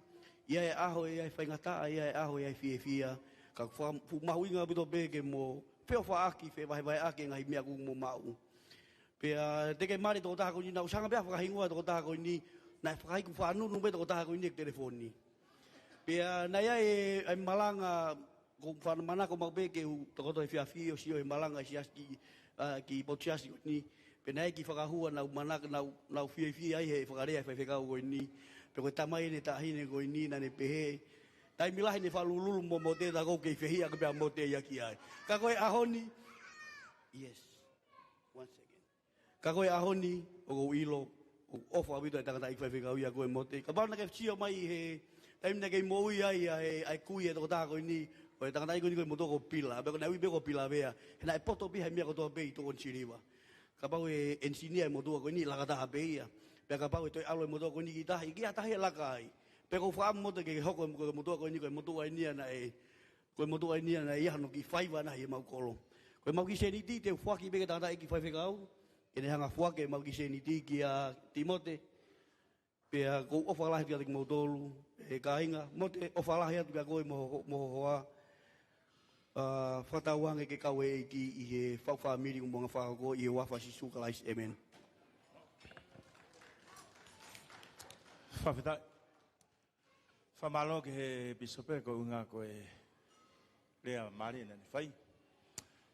ʻi ai e ʻaho ʻe ʻi ai e faingataʻa, ʻi ai e ʻaho ʻe ʻi ai e fiefia, ka ʻoku fa-, fuʻu mahuʻinga ʻaupito pē ke mo feʻofaʻaki, fevahevaheʻaki e ngaahi meʻa ʻoku mo maʻu. Pea te ke mali e tokotaha ko eni, naʻá ku hanga pē ʻo fakahingoa e tokotaha ko eni, naʻe fakahiku fakanunu pē e tokotaha ko eni ʻeku telefoni. Pea naʻe ʻi ai e, e malanga, ʻoku ou fakamanatu maʻu pē ke u tokoto he efiafi ʻo sio he malanga ʻa e siasi ki, ʻa, ki he potu siasi ko eni. Pea naʻe ʻi ai e kiʻi fakahua naʻá ku manako, naʻá ku, naʻá ku fiefia ai he fakalea ʻa e faifekau ko eni. Pea ko e tamai ʻene taʻahine ko eni naʻá ne pehē, taimi lahi ne fakalulululu mo Mote, tā ʻoku ou kei fehiʻa ʻaki pē ʻa Mote ia ki ai. Ka ko e ʻaho ni, yes. One second. Ka ko e ʻaho ni, ʻoku ou ʻilo, ʻoku ʻofa ʻaupito e tangataʻeiki faifekau ia ko e Mote. Kapau naʻá ke sio mai he taimi naʻá ke moʻui ai ʻa e, ʻa e kui e tokotaha ko eni, ko e tangataʻeiki ko eni ko e motuʻa ko Pila, pea ko ʻene ui pē ko Pilavea. He naʻe poto pē ia he meʻa kotoa pē ʻi he tokoni siliva. Kapau ʻe ʻenisinia e motuʻa ko eni, laka taha pē ia. Pea kapau ʻe toe ʻalu e motuʻa ko eni ki tahi, ki ha tahi ʻe laka ai. Pea ʻoku ou fakaʻamu Mote ke ke hoko ko e motuʻa ko eni, ko e motuʻa eni ia naʻe Ko e motuʻa eni ia naʻe ʻi ai hano kiʻi faiva naʻe ʻi he mau kolo. Ko e mau kiʻi sēniti te u foaki pē ki he tangataʻeiki faifekau, ke ne hanga ʻo foaki e mau kiʻi sēniti kia Timote. Pea ʻoku ou ʻofa lahi atu kiate kimoutolu, ʻe kāinga, Mote, ʻofa lahi atu kia koe mo ho, mo ho hoa. ʻA, fakatauange ke kau e ʻEiki ʻi he faʻu fāmili ʻoku mou hanga ʻo fakahoko ʻi he huafa ʻo Sīsū Kalaisi. ʻĒmeni. Fakafetaʻi. Fakamālō ki he pīsope ko e ʻuhinga ko e lea mālie naʻá ne fai.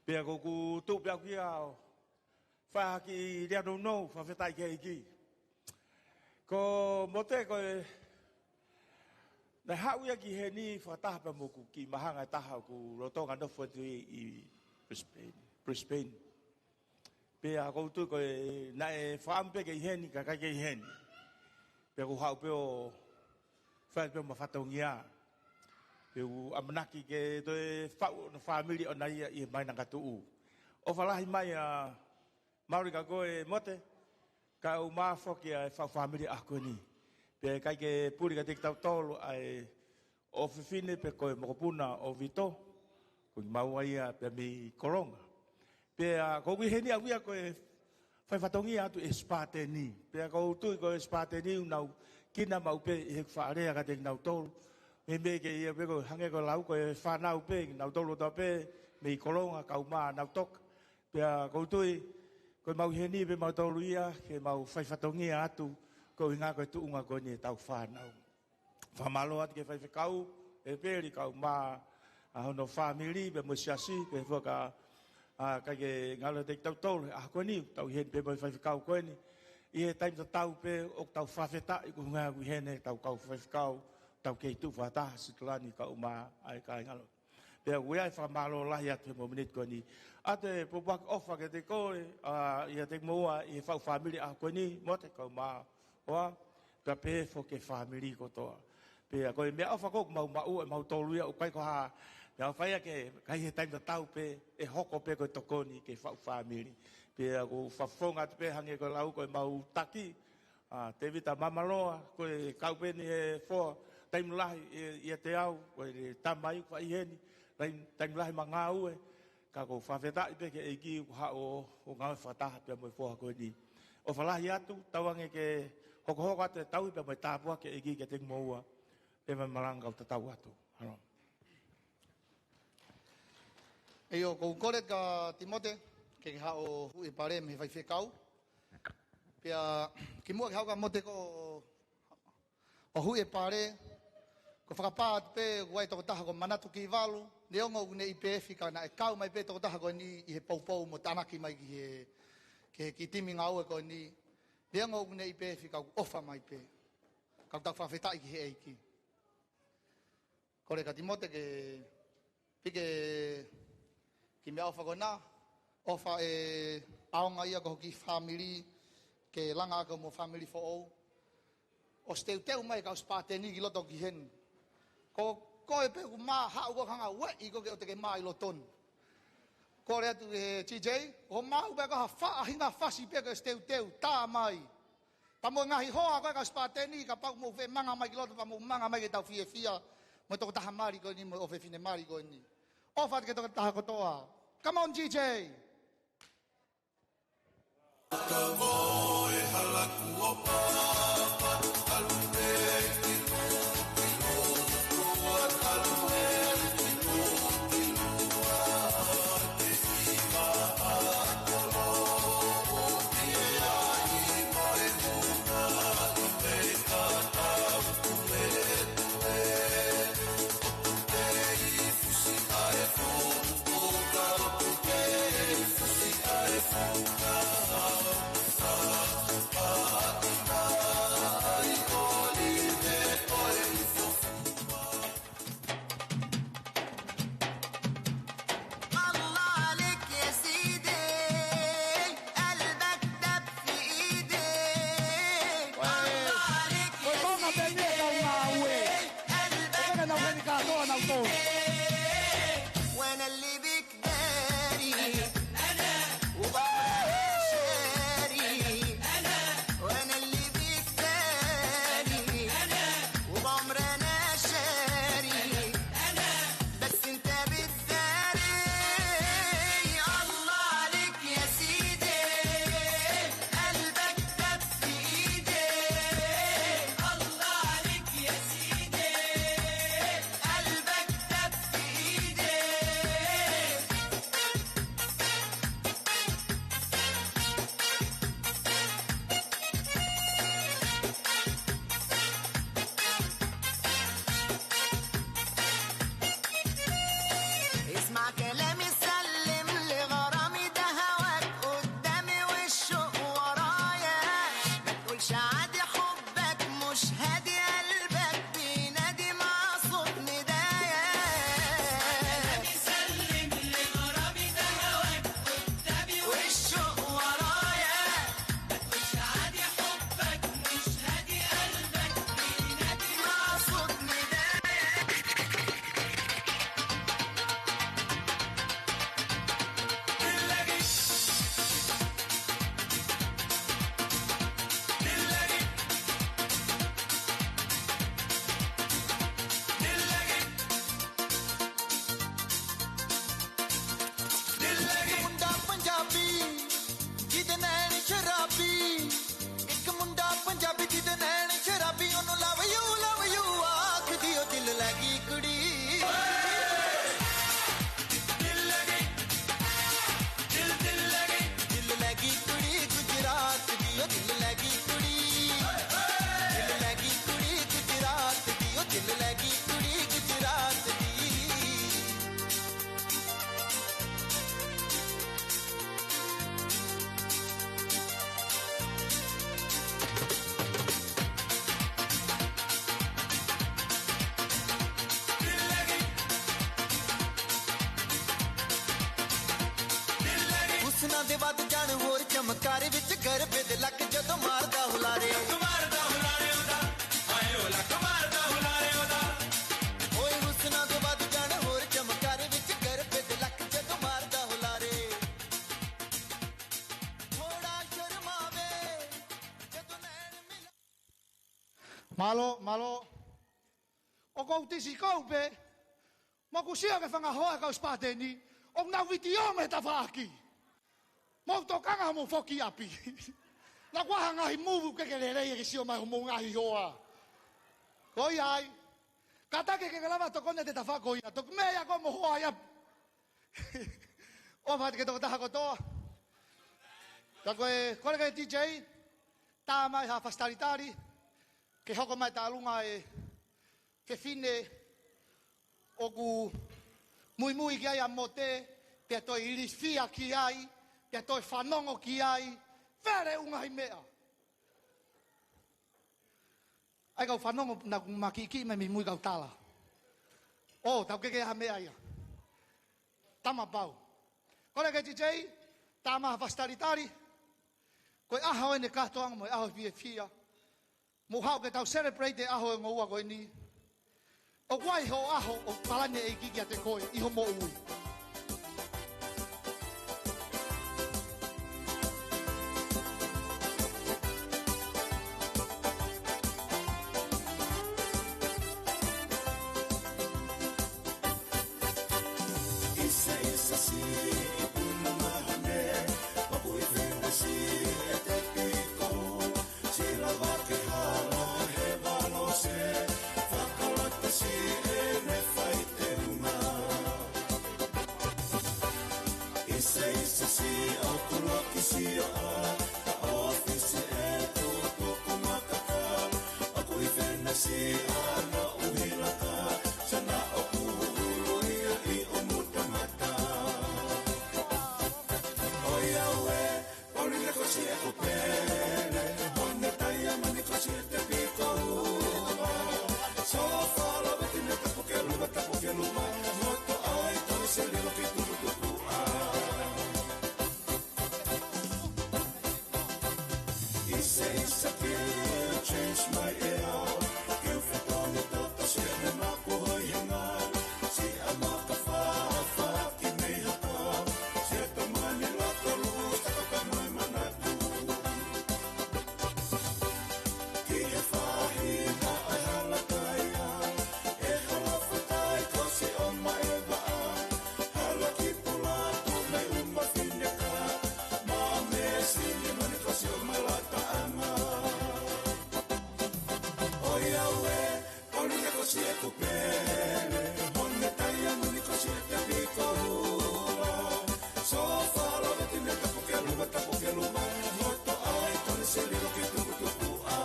Pea ʻoku ou tuʻu pē au ki ai ʻo fai ha kiʻi lea nounou, fakafetaʻi ki he ʻEiki. Ko Mote ko e, naʻe haʻu ia ki heni fakataha pē mo ʻeku kiʻi mahanga ʻe taha ʻoku lolotonga nofo atu ʻi, ʻi Brisbane, Brisbane. Pea ʻoku ou tui ko e naʻe fakaʻamu pē ke ʻi heni, ka ʻikai ke ʻi heni. Pea ʻoku ou haʻu pē ʻo fai pē ʻema fatongia. Pea ʻoku ou ʻamanaki ke toe faʻu hono fāmili ʻoʻona ia ʻi he māhina ka tuʻu. ʻOfa lahi mai ʻa Mauri kia koe Mote, kae ʻumaʻā foki ʻa e faʻu fāmili ʻaho ko eni. Pea ʻikai ke puli kiate kitautolu ʻa e ʻofefine pe ko e mokopuna ʻo Vito, ko kimaua ia pea mei Kolonga. Pea ʻoku ou ʻi heni au ia ko e fai fatongia atu e Sipateni. Pea ʻoku ou tui ko e Sipateni ʻoku nau kina maʻu pē ʻi heʻeku faʻa lea kiate kinautolu. He meʻa ke ʻi ai pē ko e hangē ko e lau ko e fānau pē, kinautolu ʻoku tau pē mei Kolonga, kau mā nau toka. Pea ʻoku ou tui, ko e mau ʻi heni pē mautolu ia, ke mau fai fatongia atu, ko e ʻuhinga ko e tuʻunga ko eni ʻetau fānau. Fakamālō atu ki he faifekau, ʻEpeli, kau mā, ʻa hono fāmili, pea mo e siasi, pea fua ka, ʻa, ʻikai ke ngalo ʻiate kitautolu, ʻa ko eni, tau ʻi heni pē mo e faifekau ko eni. ʻI he taimi tatau pē, ʻoku tau fakafetaʻi, ko e ʻuhinga ʻoku ʻi heni ʻetau kau faifekau, tau kei tuʻu fakataha, Situlani, kau mā, ʻa e kāinga lotu. Pea ʻoku ʻi ai e fakamālō lahi atu he momeniti ko eni. ʻA e pōpoaki ʻofa ke te kole, ʻa, ʻiate kimoua ʻi he faʻu fāmili ʻaho ko eni, Mote, kau mā, ʻofa, pea pehē foki ki he fāmili kotoa. Pea ko e meʻaʻofa ko ē ʻoku mau maʻu ʻe mautolu ia, ʻoku ʻikai ko ha meʻaʻofa ia ke, ka ʻi he taimi tatau pē, ʻe hoko pē ko e tokoni ki he faʻu fāmili. Pea ʻoku ou fakafofonga atu pē hangē ko e lau ko e mau taki, ʻa, Tēvita Mamaloa, ko e kau pē eni he foa, taimi lahi ʻi, ʻiate au, ko e tama ia ʻoku ʻi heni, taimi, taimi lahi ma ngāue, ka ʻoku ou fakafetaʻi pē ki he ʻEiki ʻoku haʻu ʻo, ʻo ngāue fakataha pea mo e foha ko eni. ʻOfa lahi atu, tauange ke hokohoko atu e tauhi pea mo e tāpuaki ʻa e ʻEiki kiate kimoua, pea mo e malanga kae tatau atu. Halo. ʻIo, ʻoku ou kole kia Timote, ke ke haʻu ʻo huʻi e pale mei he faifekau. Pea kimuʻa ke haʻu kia Mote ko ē ʻo huʻi e pale, ʻoku ou fakapā atu pē, ʻoku ʻi ai e tokotaha ko Manatu Kivalu, neongo ʻoku ne ʻi P F ka naʻe kau mai pē tokotaha ko eni ʻi he poupou mo tānaki mai ki he, ki he kiʻi timi ngāue ko eni, neongo ʻoku ne ʻi P F ka ʻoku ʻofa mai pē. Ka ʻoku tau fakafetaʻi ki he ʻEiki. Kole kia Timote ke piki e kiʻi meʻaʻofa ko ena, ʻofa e ʻaonga ia ko ho kiʻi fāmili, ke langa ʻaki hoʻomo fāmili foʻou. ʻOsi teuteu mai e kau Sipateni ki loto ki heni. Ko koe pē ʻoku mā, haʻu koe ki he ngāue ʻi he ʻoku teʻeki ke mā ʻi loto ni. Kole atu ki he T J, ʻoku mā ʻoku pē ko ha faʻahinga fasi pē ko e ʻosi teuteu, tā mai. Pea mo e ngaahi hoa ko ē kau Sipateni, kapau ʻoku mou fie manga mai ki loto, pea mou manga mai ke tau fiefia mo e tokotaha mali ko eni, mo e ʻofefine mali ko eni. ʻOfa atu ki he tokotaha kotoa. Come on, T J. الله عليك يا سيدي، قلبك داب في إيدي. الله عليك يا سيدي، قلبك داب في إيدي. وأنا اللي بيك داري، أنا، وبعمر أنا شاري، أنا، وأنا اللي بيك داري، أنا، وبعمر أنا شاري، أنا، بس أنت بتداري. الله عليك يا سيدي، قلبك داب في إيدي. الله عليك يا سيدي، قلبك داب Mālō, mālō. ʻOku ou tisi kou pē, mo ʻoku sio ki he fanga hoa ʻa e kau Sipateni, ʻoku nau vitiō mei he tafaʻaki. Mou tokanga mo foki ʻapi. Naʻa ku ʻai ha ngaahi muvu ke ke lelei ke sio mai homou ngaahi hoa. Ko ia ai. Kātaki ke ke lava tokoni ʻa e tafaʻaki ko ia. Toki meʻa ia ko mo hoa ia. ʻOfa atu ki he tokotaha kotoa. Ka ko e, kole ki he D J, tā mai ha fasi talitali, ke hoko mai tālunga e fefine ʻoku muimui ki ai ʻa Mote, pea toe ilifia ki ai, pea toe fanongo ki ai, fele ʻū ngaahi meʻa. ʻAi kau fanongo naʻa ku makiʻikiʻi mai mei mui kau tala. ʻO, tau keke ha meʻa ia. Tama pau. Kole ki he D J, tā mai ha fasi talitali. Ko e ʻaho eni kātoanga mo e ʻaho fiefia. Mou haʻu ke tau celebrate e ʻaho e ngoua ko eni. ʻOku ʻi ai hoʻo ʻaho ʻoku palani ʻe he ʻEiki kiate koe ʻi hoʻo moʻui. ʻIsa, ʻisa siʻi puna mahane, ʻoku ʻi fē siʻi ʻete piko. Sila vake hala he valo se, fakalata siʻene faitehuma. ʻIsa, ʻisa siʻi ʻoku loki sio ʻa, ʻa ʻofisi ʻe tutuku makaka. ʻOku ʻi fē siʻi ʻana ʻuhilaka, sana ʻoku hulu ia ʻi ʻomuta mata. ʻOiauē, Pauline ko siʻeku pele, Hone Taiamoni ko siʻete piko ua. Sofala veti ne tapu ke luma, tapu ke luma, moto ai tau se lilo ki tukutuku a. ʻIsa, ʻisa ke change mai ʻe au, ke u fetoni toto siʻene mapu hoi henga, siʻa maka fāfā ki mei haka, siʻa tamani laka lua, saka pē mai manatu. Ki he faʻahi naʻe hala kai ai, ʻe hala fatai ko siʻo maeva a, hala ki pula tu mei uma fineka, ma me sini mani ko siʻo malata anga. ʻOiauē, Pauline ko siʻeku pele, Hone Taiamoni ko siʻete piko ua. Sofala veti ne tapu ke luma, tapu ke luma, moto ai tau se lilo ki tukutuku a.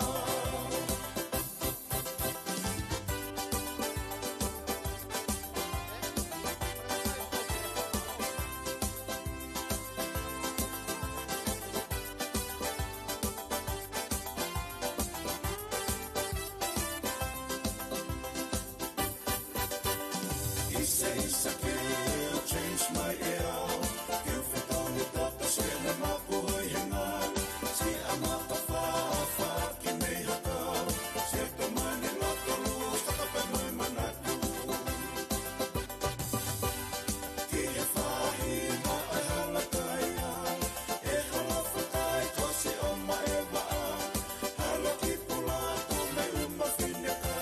ʻIsa, ʻisa ke change mai ʻe au, ke u fetoni toto siʻene mapu hoi henga, siʻa maka fāfā ki mei haka, siʻa tamani laka lua, saka pē mai manatu. Ki he faʻahi naʻe hala kai ai, ʻe hala fatai ko siʻo maeva a, hala ki pula tu mei uma fineka,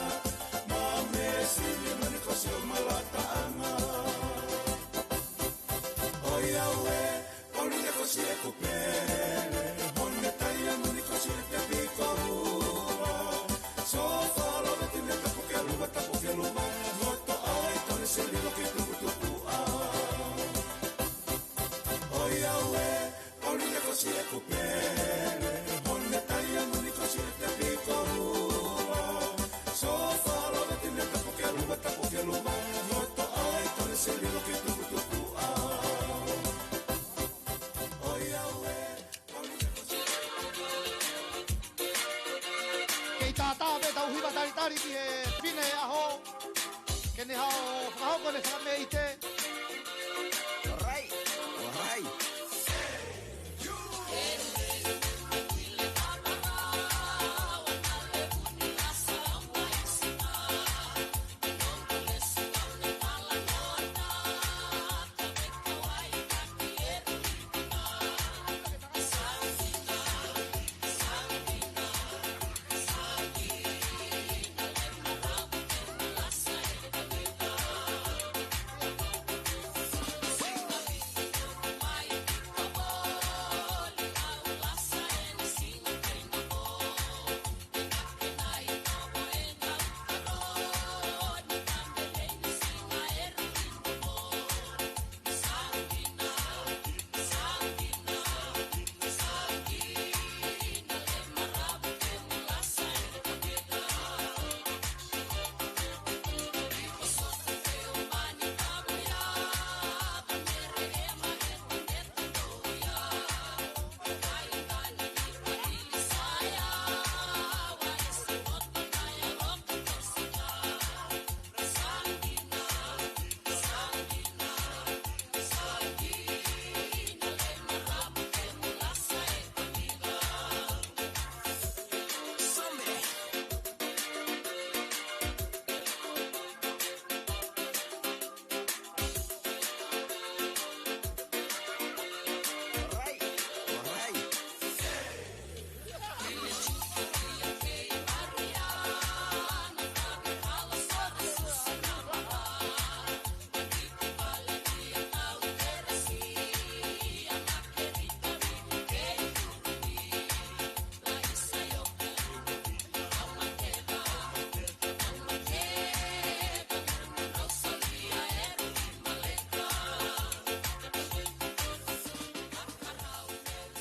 ma me sini mani ko siʻo malata anga. ʻOiauē, Pauline ko siʻeku pele, Hone Taiamoni ko siʻete piko ua. Sofala veti ne tapu ke luma, tapu ke luma, moto ai tau se lilo ki tukutuku a. ʻOiauē, Pauline ko siʻeku pele, Hone Taiamoni ko siʻete piko ua. Sofala veti ne tapu ke luma, tapu ke luma, moto ai tau se lilo ki tukutuku a. ʻOiauē, Pauline ko siʻeku pele. Kei tātā pē tau hiva talitali ki he fefine ʻaho. Ke ne hao, fakahoko ʻene fakameʻite. All right, all right.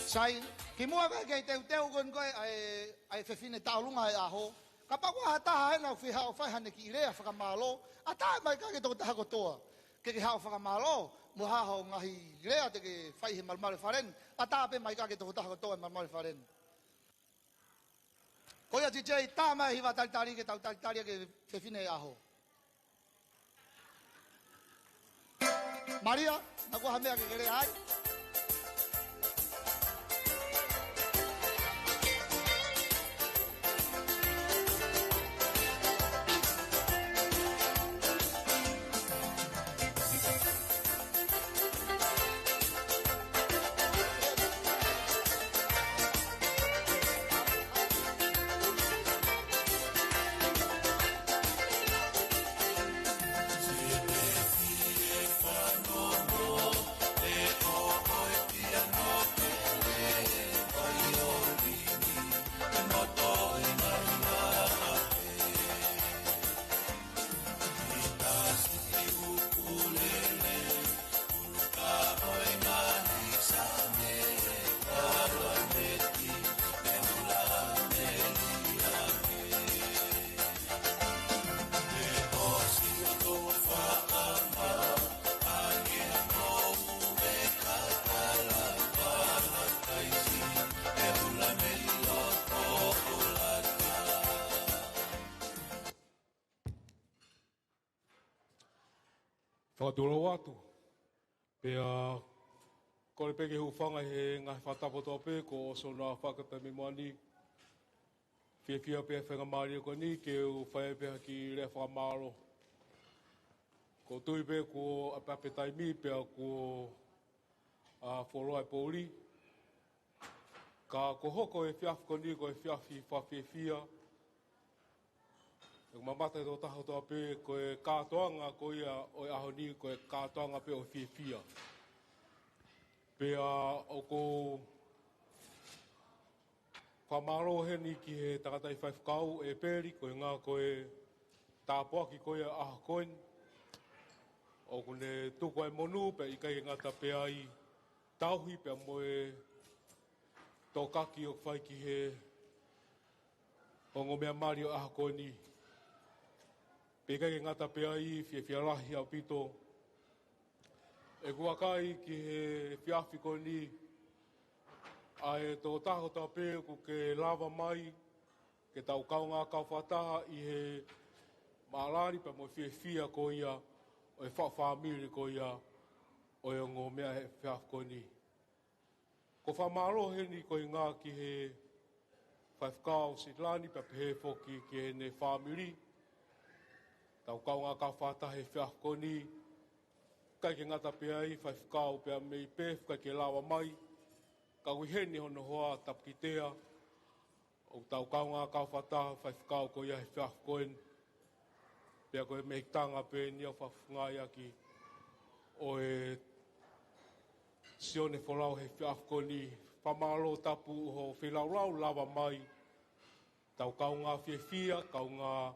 Sai, kimuʻa ke, ke teuteu ko eni ko e, ʻa e, ʻa e fefine tauʻolunga ʻo e ʻaho. Kapau ko ha taha ena ʻoku fiha ʻo fai haʻane kiʻi lea fakamālō, ʻatā mai ka ke tokotaha kotoa. Ke ke haʻu ʻo fakamālō, mo ha ʻaho ngaahi lea te ke fai he malumalu fale ni, ʻatā pē mai ka ke tokotaha kotoa he malumalu fale ni. Ko ia T J, tā mai hiva talitali ke tau talitali ki he fefine ʻo e ʻaho. Malia, naʻa kuo ha meʻa ke ke lea ai? Fakatulou atu. Pea kole pē ke hūfanga he ngaahi fakatapu kotoa pē kuo ʻosi hono fakatapu mei muʻa ni. Fiefia pē he faingamālie ko eni ke u fai pē ha kiʻi lea fakamālō. ʻOku ou tui pē kuo ʻapeʻape taimi pea kuo, ʻa, fuoloa e poʻuli. Ka kuo hoko e efiafi ko eni ko e efiafi fakafiefia. ʻOku mamata e tokotaha kotoa pē ko e kātoanga ko ia ʻo e ʻaho ni ko e kātoanga pē ʻo e fiefia. Pea ʻoku ou fakamālō heni ki he tangataʻi faifekau ʻEpeli, ko e ʻuhinga ko e tāpuaki ko ia ʻaho ko eni. ʻOku ne tuku ai monū pea ʻikai ke ngata pē ai, tauhi pea mo e tokaki ʻoku fai ki he ongo meʻa mali ʻo e ʻaho ko eni. Pea ʻikai ke ngata pē ai, fiefia lahi ʻaupito ʻeku vakai ki he efiafi ko eni, ʻa e tokotaha kotoa pē ʻoku ke lava mai ke tau kaungā kau fakataha ʻi he mālali pea mo e fiefia ko ia ʻo e faʻu fāmili ko ia ʻo e ongo meʻa he efiafi ko eni. ʻOku ou fakamālō heni ko e ʻuhinga ki he faifekau Sitilani pea pehē foki ki heʻene fāmili. Tau kaungā kau fakataha he efiafi ko eni. ʻIkai ke ngata pē ai, faifekau pea mei Perth ʻikai ke lava mai. Ka ʻoku ʻi heni hono hoa Tapukitea. ʻOku tau kaungā kau fakataha faifekau ko ia he efiafi ko eni. Pea ko e mehikitanga pē eni ʻoku fakafofongaʻaki ʻo e Sione Folau he efiafi ko eni. Fakamālō tapu hoʻo feilaulau lava mai. Tau kaungā fiefia, kaungā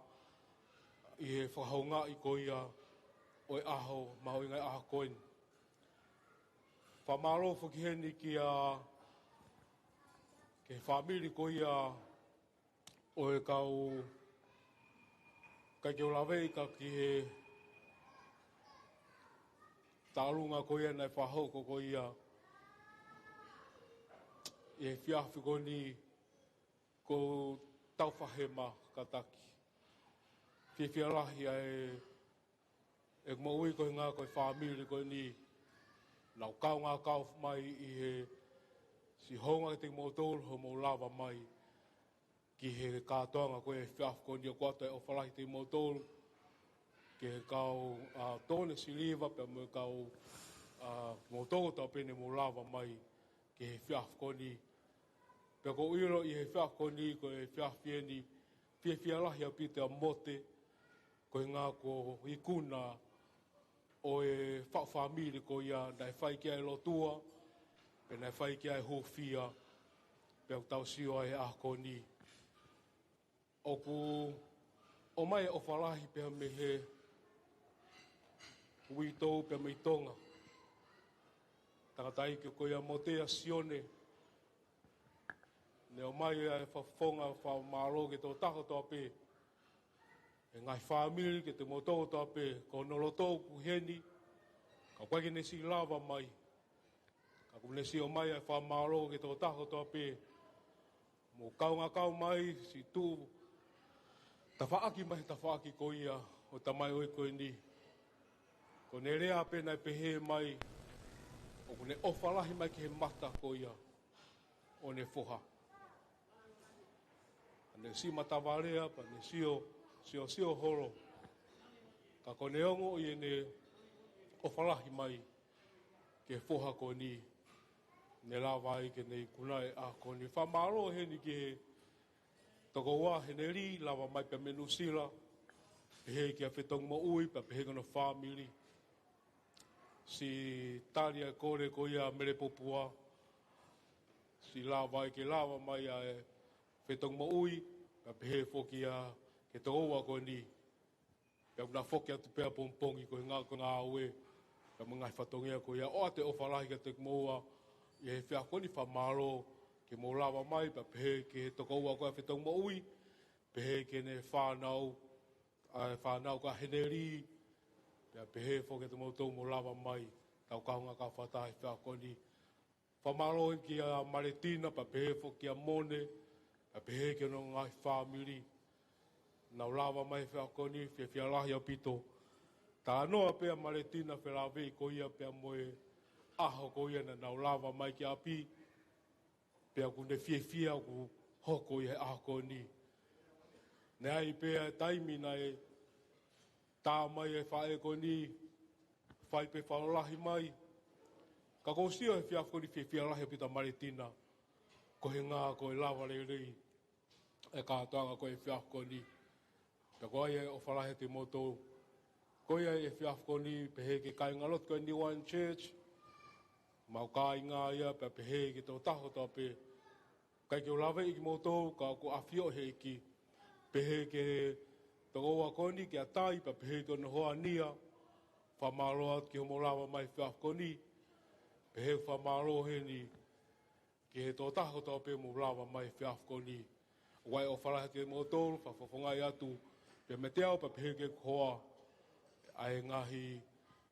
ʻi he fakahoungaʻi ko ia ʻo e ʻaho mahuʻinga ʻaho ko eni. Fakamālō foki heni kia, ki he fāmili ko ia ʻo e kau, ʻikai ke u laveʻi ka ki he tauʻolunga ko ia naʻe fakahoko ko ia ʻi he efiafi ko eni, ko Taufahema Kataki. Fiefia lahi ʻa e ʻeku moʻui ko e ʻuhinga ko e fāmili ko eni. Naʻa ku kaungā kau mai ʻi he siʻi hounga kiate kimoutolu hoʻomou lava mai ki he kātoanga ko e efiafi ko eni. ʻOku ʻoatu e ʻofa lahi kiate kimoutolu, ki he kau, ʻa, Tone Siliva pea mo e kau, ʻa, kimoutolu kotoa pē ne mou lava mai ki he efiafi ko eni. Pea ʻoku ou ʻilo ʻi he efiafi ko eni, ko e efiafi eni fiefia lahi ʻaupito ʻa Mote, ko e ʻuhinga ko e ikuna ʻo e faʻu fāmili ko ia naʻe fai ki ai e lotua, pea naʻe fai ki ai e hūfia, pea ʻoku tau sio ai he ʻaho ko eni. ʻOku ʻomai e ʻofa lahi pea mei he uitou pea mei Tonga. Tangataʻeiki ko ia Mote ʻa Sione, Ne ʻomai ʻa e fafonga fakamālō ki he tokotaha kotoa pē, ʻa e ngaahi fāmili, ki he motuʻa kotoa pē, ko hono loto ʻoku heni, ka ʻoku ʻikai ke ne siʻi lava mai. Ka kuo ne siʻi ʻomai ʻa e fakamālō ki he tokotaha kotoa pē, mo kaungā kau mai, siʻi tuʻu tafaʻaki mai he tafaʻaki ko ia ʻo e tamaioʻeiki ko eni. Ko ʻene lea pē naʻe pehē mai, ʻoku ne ʻofa lahi mai ki he mata ko ia ʻo ʻene foha. ʻA ʻene siʻi matavalea, pea ne sio, sio, sio holo. Ka ko ʻene ongoʻi ʻene ʻofa lahi mai ki he foha ko eni, ne lava ai ke ne ikuna ʻa e ʻaho ko eni. Fakamālō heni ki he tokoua Heneli, lava mai pē mei Nuʻusila, pehē kia Fetongi Moʻui, pea pehē ki hono fāmili. Siʻi tali ʻa e kole ko ia Mele Popua, siʻi lava ai ke lava mai ʻa e Fetongi Moʻui, pea pehē foki ia ki he tokoua ko eni. Pea ʻoku na foki atu pē ʻapongipongi ko e ngā-, ko e ngāue, pea mo e ngaahi fatongia ko ia. ʻOatu e ʻofa lahi kiate kimoua ʻi he efiafi ko eni. Fakamālō ke mou lava mai, pea pehē ki he tokoua ko ia Fetongi Moʻui, pehē ki heʻene fānau, ʻa e fānau ko ia Heneli, pea pehē foki kiate kimoutolu mou lava mai, tau kaungā kau fakataha he efiafi ko eni. Fakamālō kia Maletina, pea pehē foki kia Mone, pea pehē ki hono ngaahi fāmili. Nau lava mai he efiafi ko eni, fiefia lahi ʻaupito. Talanoa pē ʻa Maletina felāveʻi ko ia pea mo e ʻaho ko ia naʻa nau lava mai ki ʻapi. Pea ʻoku ne fiefia ʻoku hoko ia he ʻaho ko eni. Naʻe ʻi ai pē ʻa e taimi naʻe tā mai e faʻē ko eni, fai pē fakalotolahi mai. Ka ʻoku ou sio he efiafi ko eni fiefia lahi ʻaupito ʻa Maletina, ko e ngā ko e lava lelei e kātoanga ko e efiafi ko eni. Pea ko ia e ʻofa lahi atu kimoutolu. Ko ia e efiafi ko eni, pehē ki he kāingalotu ko e New One Church, mau kāinga ia, pea pehē ki he tokotaha kotoa pē. ʻIkai ke u laveʻi kimoutolu, ka ʻoku ʻafioʻi he ʻEiki. Pehē ki he tokoua ko eni, kia Tai, pea pehē ki hono hoa Nia, fakamālō atu ki hoʻomou lava mai he efiafi ko eni. Pehē fakamālō heni ki he tokotaha kotoa pē mou lava mai he efiafi ko eni. ʻOku ʻi ai e ʻofa lahi atu kiate kimoutolu, fakafofongaʻi atu pē meiate au, pea pehē ki heʻeku hoa, ʻa e ngaahi,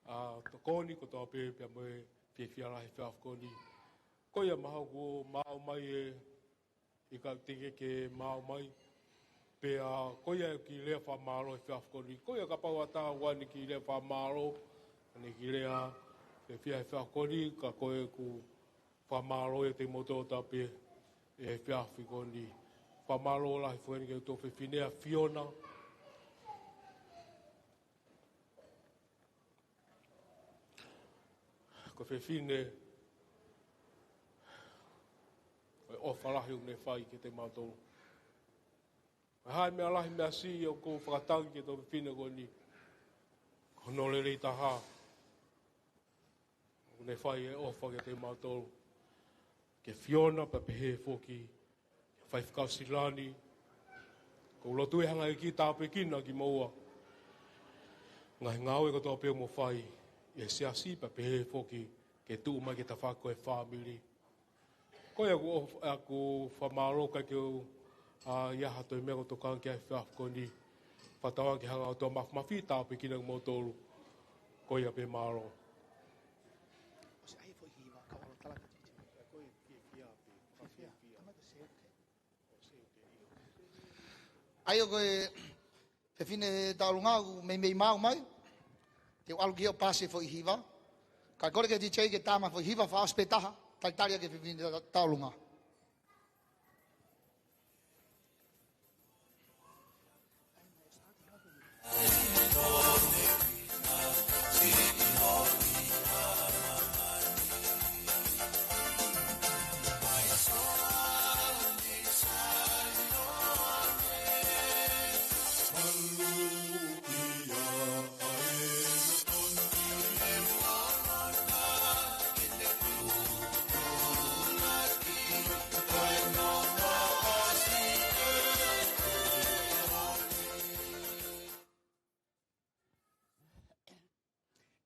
ʻa, tokoni kotoa pē, pea mo e fiefia lahi he efiafi ko eni. Ko ia mahalo kuo maau mai e, ʻikai te ke maau mai. Pea ko ia e kiʻi lea fakamālō he efiafi ko eni. Ko ia kapau ʻe ʻatā ʻa ʻene kiʻi lea fakamālō, ʻene kiʻi lea fiefia he efiafi ko eni, ka ko ʻeku fakamālō ia kiate kimoutolu kotoa pē he efiafi ko eni. Fakamālō lahi foki heni ki he tuofefine ʻa Fiona. Ko e fefine, ko e ʻofa lahi ʻoku ne fai kiate kimautolu. Ko e hā e meʻa lahi, meʻa siʻi ʻoku ou fakatangi ki he tuofefine ko eni, ko hono lelei taha ʻoku ne fai e ʻofa kiate kimautolu. Kia Fiona pea pehē foki ki he faifekau Silani, ʻoku ou lotua ʻe he ʻEiki ke tāpuekina kimoua. Ngaahi ngāue kotoa pē ʻoku mou fai ʻi he siasi pea pehē foki ki he tuʻu mai ki he tafaʻaki ko e fāmili. Ko ia ʻoku, ʻoku fakamālō, ʻikai ke u, ʻa, ʻi ai ha toe meʻa ʻoku ou tokanga ki ai he efiafi ko eni. Fakatauange ke hanga ʻe he ʻOtua Māfimafi ʻo tāpuekina kimoutolu. Ko ia pē, mālō. ʻA ia ko e fefine Taulunga ʻoku meimei maau mai. Te u ʻalu ki ai ʻo paasi e foʻi hiva. Kae kole ki he D J ke tā mai e foʻi hiva fakaʻosi pē taha, talitali ʻaki e fefine Ta-, Taulunga.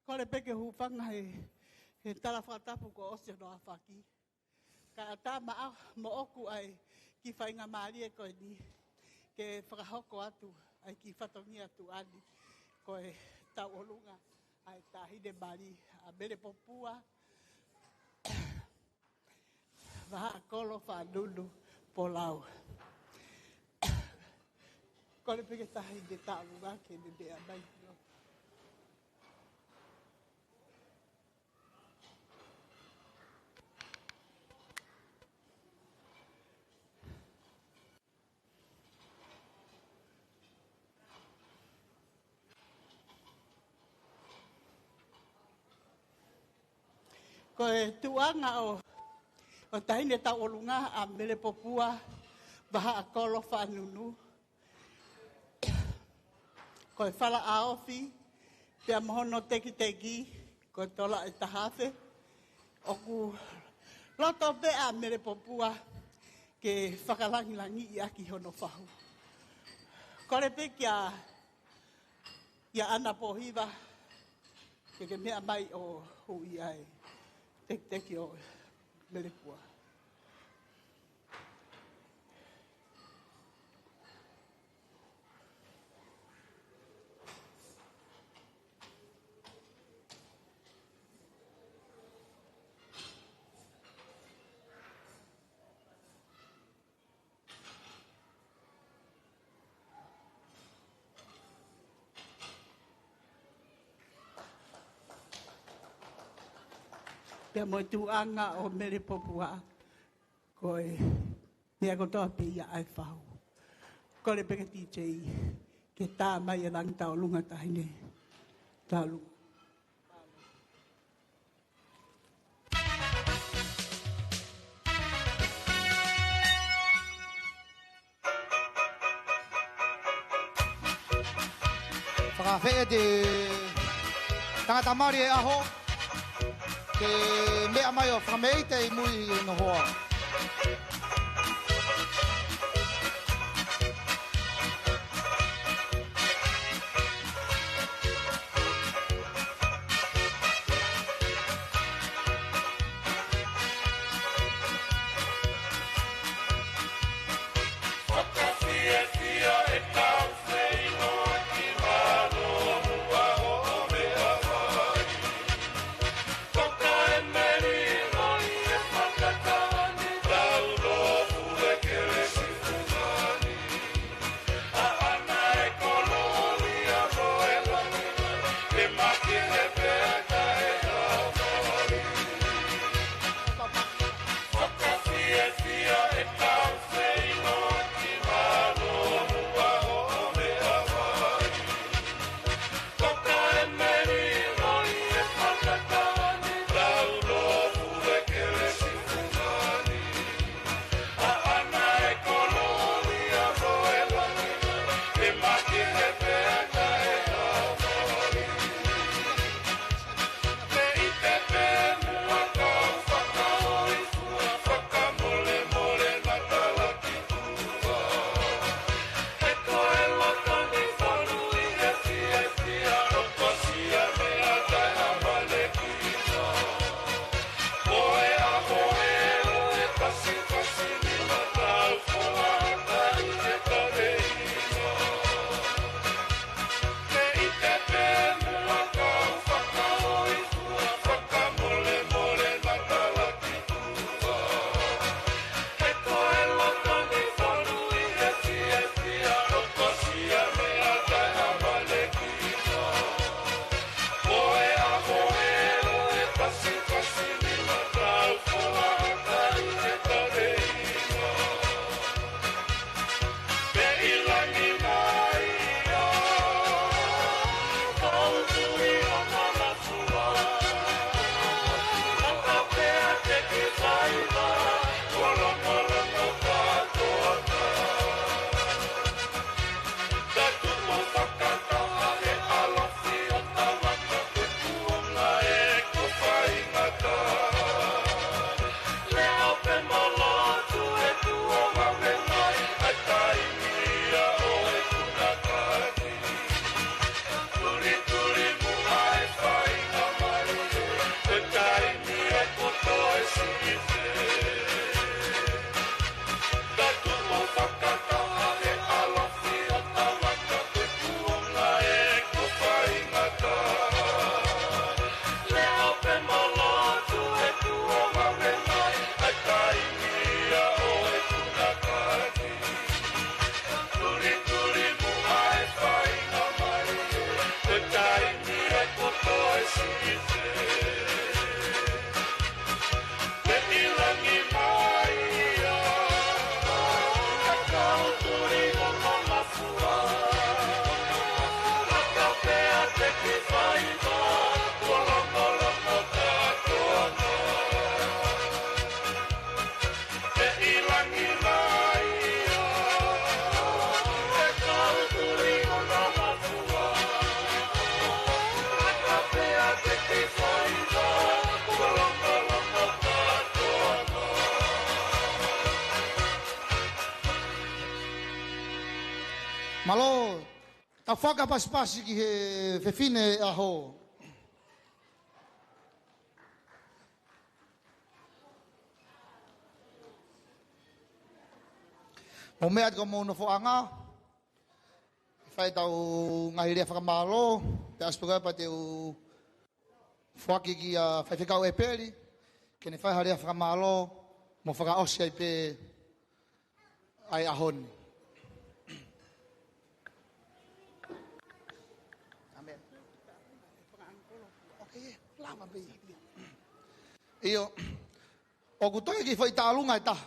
Kole pē ke u hūfanga he, he tala fakatapu kuo ʻosi hono ʻaofaki. Kae ʻatā maʻa-, moʻoku ʻa e kiʻi faingamālie ko eni ke fakahoko atu ʻa e kiʻi fatongia tuʻa ni, ko e tauʻolunga ʻa e Taʻahine Mali ʻa Mele Popua Vahaʻakolo Faʻanunu Polau. Kole pē ki he Taʻahine Tauʻolunga ke ne meʻa mai. Ko e tuʻunga ʻo, ʻo e Taʻahine Tauʻolunga ʻa Mele Popua Vahaʻakolo Faʻanunu, ko e fala ʻaofi pea mo hono tekiteki, ko e tola ʻe taha afe. ʻOku loto pē ʻa Mele Popua ke fakalangilangiʻi ʻaki hono fahu. Kole pē kia, kia ʻAna Pōhiva ke ke meʻa mai ʻo ui ʻa e tekiteki ʻo Mele Popua. Pea mo e tuʻunga ʻo Mele Popua, ko e meʻa kotoa pē ia ʻa e fahu. Kole pē ki he D J ke tā mai e langi tauʻolunga Taʻahine Tauʻolunga. Fakaafeʻi ʻa e tangata mali ʻo e ʻaho ke meʻa mai ʻo fakameʻite ʻi mui ʻi hono hoa. Fakapasipasi ki he fefine ʻaho. Mou meʻa atu ki homou nofoʻanga. Fai ʻetau ngaahi lea fakamālō, pea ʻosi pē ko ia pea te u foaki kia Faifekau ʻEpeli, ke ne fai ha lea fakamālō, mo fakaʻosi ai pē ʻa e ʻaho ni. ʻIo, ʻoku toe kiʻi foʻi taʻalunga ʻe taha.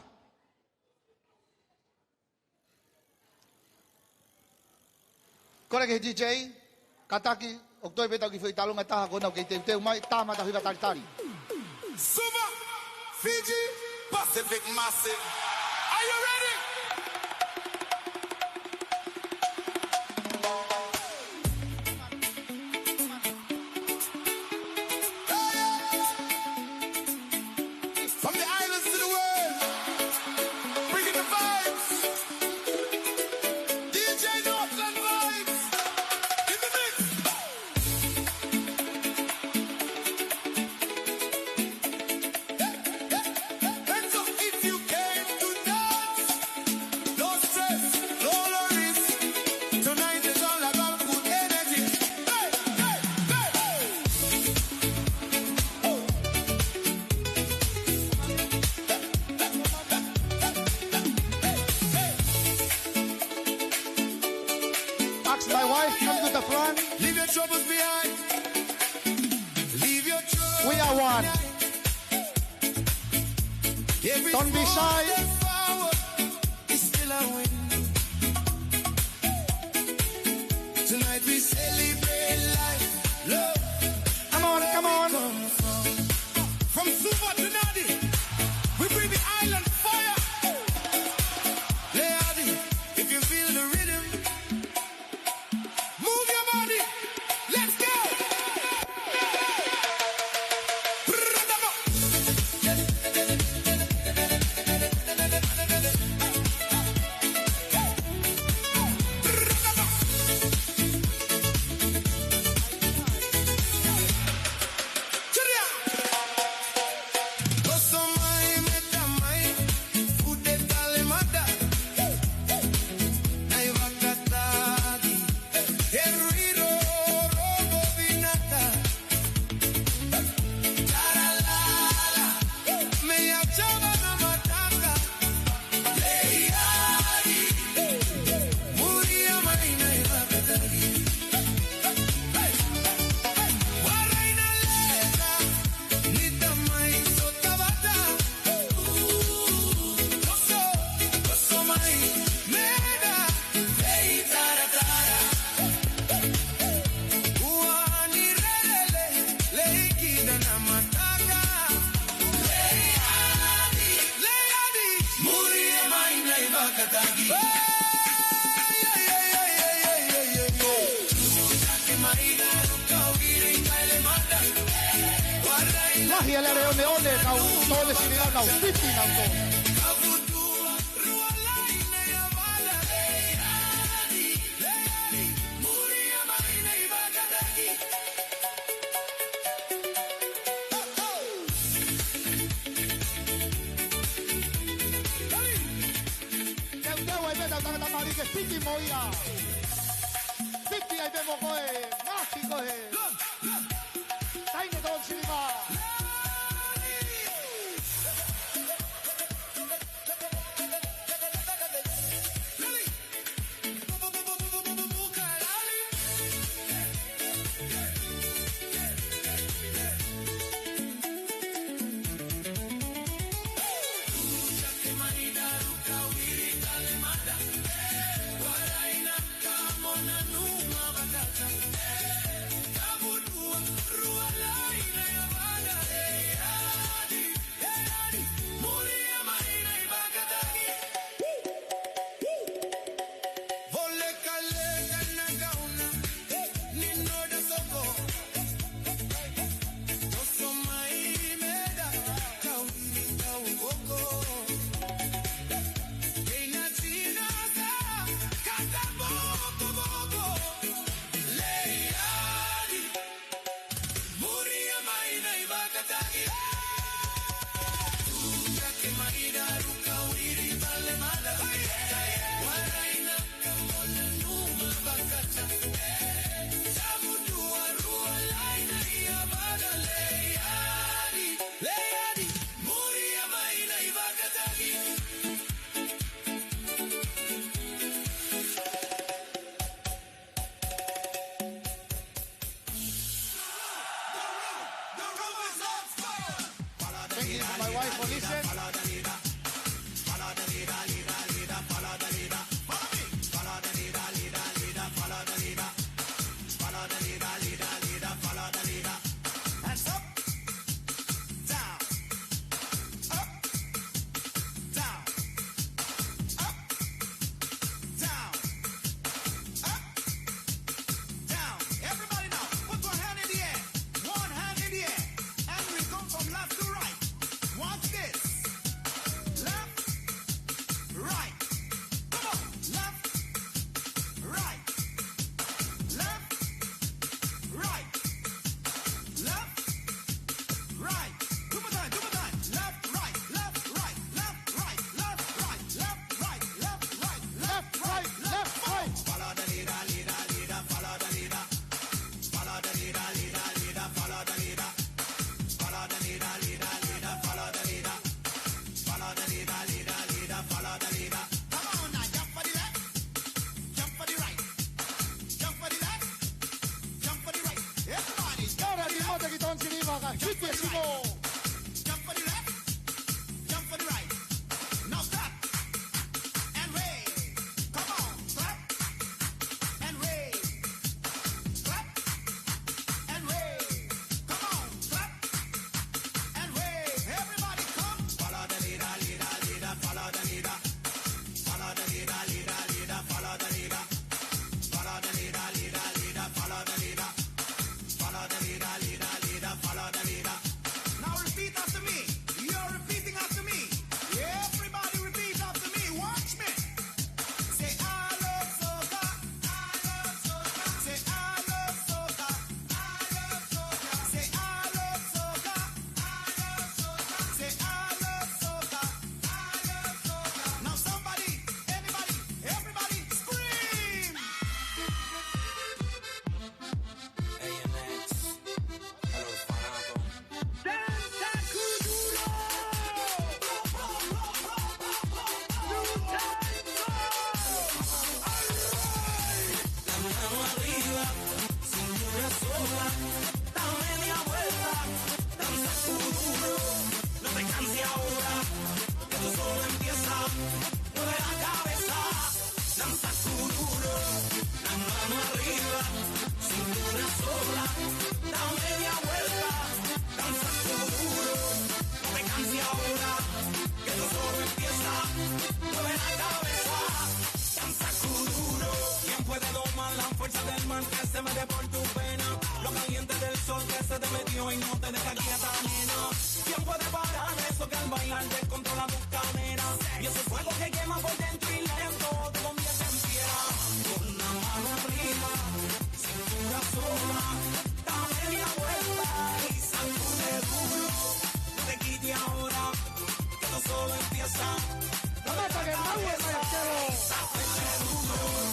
Kole ki he D J, kātaki, ʻoku toe pē ʻetau kiʻi foʻi taʻalunga ʻe taha ko ena ʻoku kei teuteu mai, tā mai ʻetau hiva talitali. Suva, Fiji, Pacific Massive. Are you ready? From the islands to the world, bringing the vibes. D J Northland Vibes in the mix. Hands up if you came to dance. No stress, no worries. Tonight is all about good energy. Hey, hey, hey, hey. Ask my wife, come to the front. Leave your troubles behind. Leave your troubles behind. We are one. Don't be shy. It's still a win. Tonight we celebrate life, love. Come on, come on. From Suva to Nadi, we bring the island fire. Leadi, if you feel the rhythm, move your body. Let's go. Lahi ʻa e lele one one, kau tole sini la, kau fiti, kau tole. Teuteu ai pē ʻetau tangata Maʻuli ke fiti mo ia. Fiti ai pē mo koe, ngaahi koe. Taine tō siliva. Jump for the left, jump for the right. Now clap and wave. Come on, clap and wave. Clap and wave. Come on, clap and wave. Everybody come. Follow the leader, leader, leader, follow the leader. Follow the leader, leader, leader, follow the leader. Follow the leader, leader, leader, follow the leader. Follow the leader, leader, leader, follow the leader. Now repeat after me. You're repeating after me. Everybody repeat after me. Watch me. Say, "I love soca." I love soca. Say, "I love soca." I love soca. Say, "I love soca." I love soca. Say, "I love soca." I love soca. Now somebody, anybody, everybody, scream. A M X. Hello, Fanaco. Danza Kuduro! New Tango! All right! La mano arriba, cintura sola, da media vuelta, danza kuduro, no te canses ahora, que esto solo empieza, mueve la cabeza, danza kuduro, la mano arriba, cintura sola, da media vuelta, danza kuduro, no te canses ahora, que esto solo empieza, mueve la cabeza, danza kuduro. ¿Quién puede domar la fuerza del mar que se mete por tu vena? Lo caliente del sol que se te metió y no te deja quieta, nena. ¿Quién puede parar eso que al bailar descontrola tu cadena? Y ese fuego que quema por dentro y lento te convierte en piedra. Con la mano arriba, cintura sola, da media vuelta y sacude duro. No te quites ahora, que esto solo empieza. Vamos para que Maui, cabeza.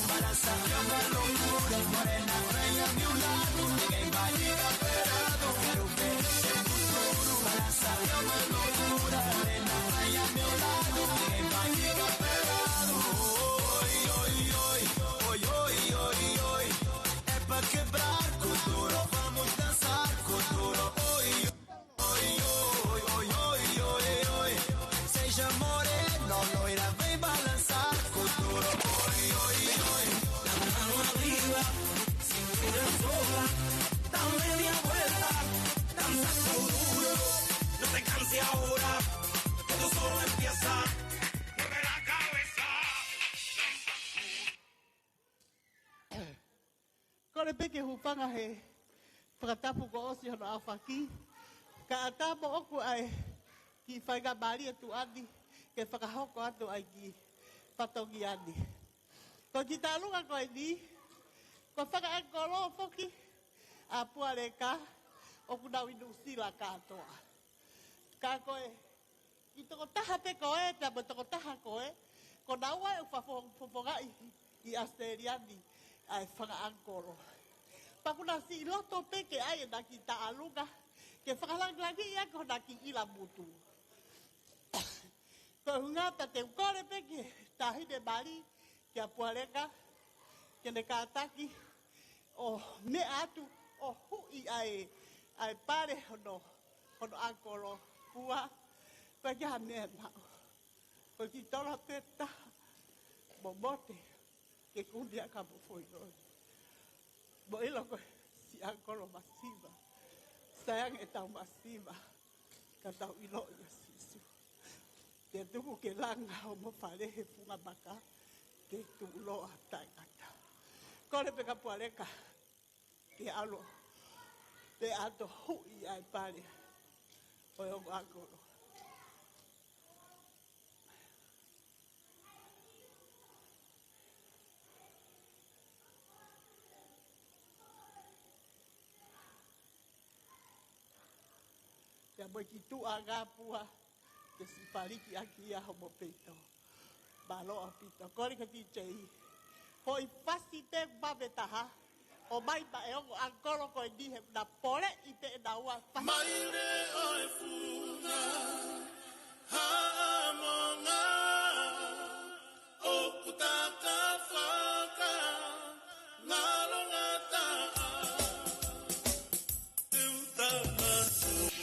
Para sacar la locura, morena, trae a mi lado, que va a llegar operado, quiero ver ese futuro. Para sacar la locura, morena, trae a mi lado, que va a llegar operado. Oi, oi, oi, oi, oi, oi, oi. É pra quebrar com duro, vamos dançar com duro. Oi, oi, oi, oi, oi, oi, oi. Seja morena, loira, vem balançar com duro. Oi, oi, oi. La mano arriba, cintura sola, da media vuelta, danza kuduro. No te canses ahora, que esto solo empieza. Mueve la cabeza. Kole pē ke u hūfanga he fakatapu kuo ʻosi hono ʻaofaki. Kae ʻatā moʻoku ʻa e kiʻi faingamālie tuʻa ni ke fakahoko atu ʻa e kiʻi fatongia ni. Ko e kiʻi taʻalunga ko eni, ko e fanga ʻakolo foki ʻa Pualeka, ʻoku nau ʻi Nuʻusila kātoa. Ka ko e kiʻi tokotaha pē ko ē, pea mo e tokotaha ko ē, ko naua ʻoku fafo-, fofongaʻi ʻi ʻAositelēlia ni ʻa e fanga ʻakolo. Pea ʻoku na siʻi loto pē ke ʻai ʻena kiʻi taʻalunga, ke fakalāngilangiʻi ʻaki hona kiʻi ʻila motu. Ko e ʻuhinga pea te u kole pē ki he Taʻahine Mali, kia Pualeka, ke ne kātaki ʻo meʻa atu ʻo huʻi ʻa e, ʻa e pale hono, hono ʻakolo, Pua, pea ki ha meʻa maʻu. Ko e kiʻi tola pē taha, momote, ke kumi ʻa ka mo foʻi loi. Mo ʻilo ko e siʻi ʻakolo masiva, sai ange ʻetau masiva, ka tau ʻiloʻi ʻa Sīsū. Te tuku ke langa homo fale he funga maka, ke tuʻuloa taʻengata. Kole pē kia Pualeka ke ʻalu pē ʻo huʻi ʻa e pale ʻo e ongo ʻakolo. Pea mo e kiʻi tuʻa ngā Pua, ke siʻi faliki ʻaki ia homo peito. Mālō ʻaupito. Kole kia DJ. Foʻi fasi te mave taha. ʻOmai maʻa e ongo ʻakolo ko eni he na poleʻi pē ʻe naua fasi. Maile ʻo e funga, Haʻamonga, ʻoku taka faka, ngalo ngata, te uta matu.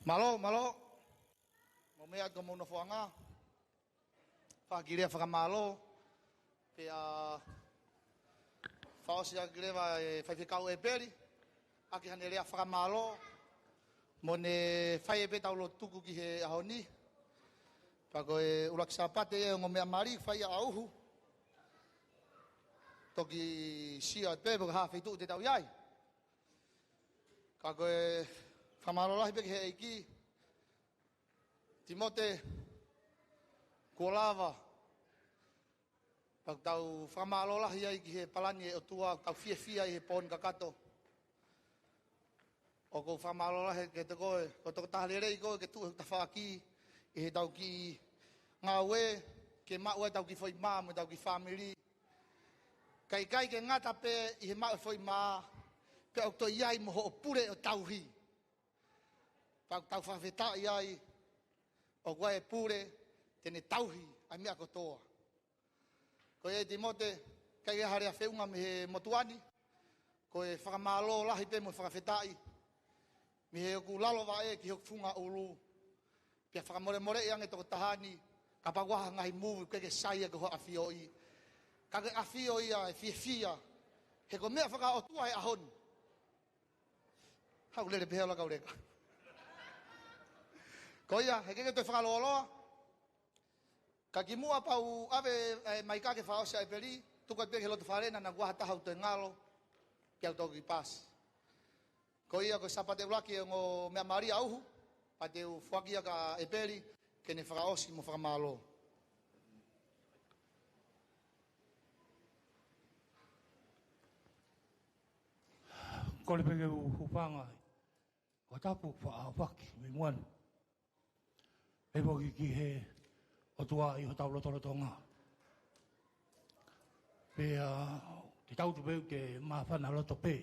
Mālō, mālō. Mou meʻa atu ki homou nofoʻanga. Fai ha kiʻi lea fakamālō. Pea fakaʻosi ʻaki leva ʻe Faifekau ʻEpeli ʻaki haʻane lea fakamālō. Mo ne fai pē ʻetau lotu tuku ki he ʻaho ni. Pea ko e ʻuluaki Sāpate ʻe ongo meʻa mali fai ʻa ʻuhu. Toki sio pē pe ko e hā feituʻu te tau ʻi ai. Ka ko e fakamālō lahi pē ki he ʻEiki. Timote, kuo lava. Pea ʻoku tau fakamālō lahi ai ki he palani ʻa e ʻOtua, ʻoku tau fiefia ʻi he pō ni kakato. ʻOku ou fakamālō lahi kiate koe, ko e tokotaha lelei koe ke tuʻu he tafaʻaki ʻi heʻetau kiʻi ngāue, ke maʻu ai ʻetau kiʻi foʻi mā mo ʻetau kiʻi fāmili. Kae ʻikai ke ngata pē ʻi he maʻu e foʻi mā, pea ʻoku toe ʻi ai mo hoʻo pule ʻo tauhi. Pea ʻoku tau fakafetaʻi ai, ʻoku ʻi ai e pule te ne tauhi ʻa e meʻa kotoa. Ko ia Timote, ʻikai ke ʻi ai ha lea feʻunga mei he motuʻa ni, ko e fakamālō lahi pē mo e fakafetaʻi, mei he ʻoku lalo vaʻe ki hoku funga ʻulu. Pea fakamolemoleʻi ange tokotaha ni, kapau ʻoku ʻi ai ha ngaahi move ʻoku ʻikai ke sai ia ki hoʻo ʻafioʻi. Ka ke ʻafio ia ʻe fiefia, he ko e meʻa fakaʻotua he ʻaho ni. Haʻu lele pehē ʻo laka ʻo leka. Ko ia, he ʻikai ke toe fakalōloa. Ka kimuʻa pea u ʻave ʻa e maika ke fakaʻosi ʻa ʻEpeli, tuku atu pē ki he loto fale naʻa kuo ʻi ai ha taha ʻoku toe ngalo, pea u toki pasi. Ko ia ko e Sāpate ʻuluaki ʻe ongo meʻa mali ʻa ʻuhu, pea te u foaki ia kia ʻEpeli, ke ne fakaʻosi mo fakamālō. Kole pē ke u hūfanga ai. ʻO tapu faʻa faki mei muʻa ni. Pea foki ki he ʻOtua ʻi hotau lotolotonga. Pea te tau tuʻu pē ke māfana loto pē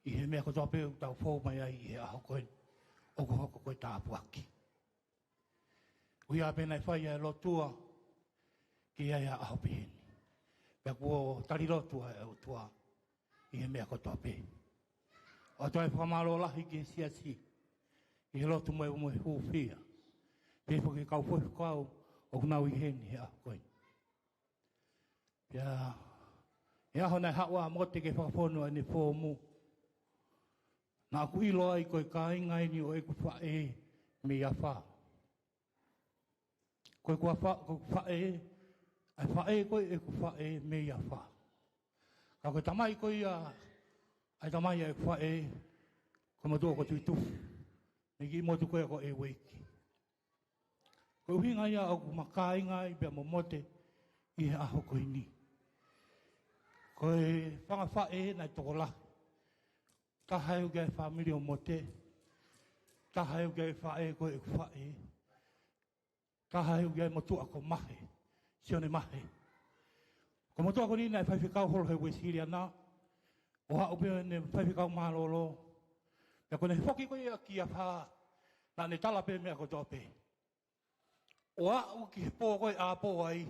ʻi he meʻa kotoa pē ʻoku tau fou mai ai ʻi he ʻaho ko eni ʻoku hoko ko e tāpuaki. ʻOku ʻi ai pē naʻe fai ʻa e lotua ki ai ʻa e ʻaho pehē ni. Pea kuo tali lotu ʻa e ʻOtua ʻi he meʻa kotoa pē. ʻOatu ʻa e fakamālō lahi ki he siasi ʻi he lotu mo e, mo e hūfia. Pea foki ki he kau faifekau ʻoku nau ʻi heni he ʻaho ko eni. Pea he ʻaho naʻe haʻu ai ʻa Mote ke fakafonu ʻene foomu, naʻa ku ʻilo ai ko e kāinga eni ʻo ʻeku faʻē mei afā. Ko ʻeku afā, ko ʻeku faʻē, ʻa e faʻē ko ē ʻeku faʻē mei afā. Ka ko e tamai ko ia, ʻa e tamai ʻa ʻeku faʻē, ko e motuʻa ko Tuʻitufu, mei he kiʻi motu ko ia ko ʻEueiki. Ko e ʻuhinga ia ʻoku ma kāinga ai pea mo Mote ʻi he ʻaho ko eni. Ko e fanga faʻē naʻe tokolahi. Taha ʻoku ʻi ai e fāmili ʻo Mote. Taha ʻoku ʻi ai e faʻē ko ʻeku faʻē. Taha ʻoku ʻi ai e motuʻa ko Mahe, Sione Mahe. Ko e motuʻa ko eni naʻe faifekau holo he Uēsiliana, ʻo aʻu pē ʻene faifekau mālōlō. Pea ko ʻene foki ko ia ki afā, naʻa ne tala pē meʻa kotoa pē. ʻO aʻu ki he pō ko ē ʻapō ai,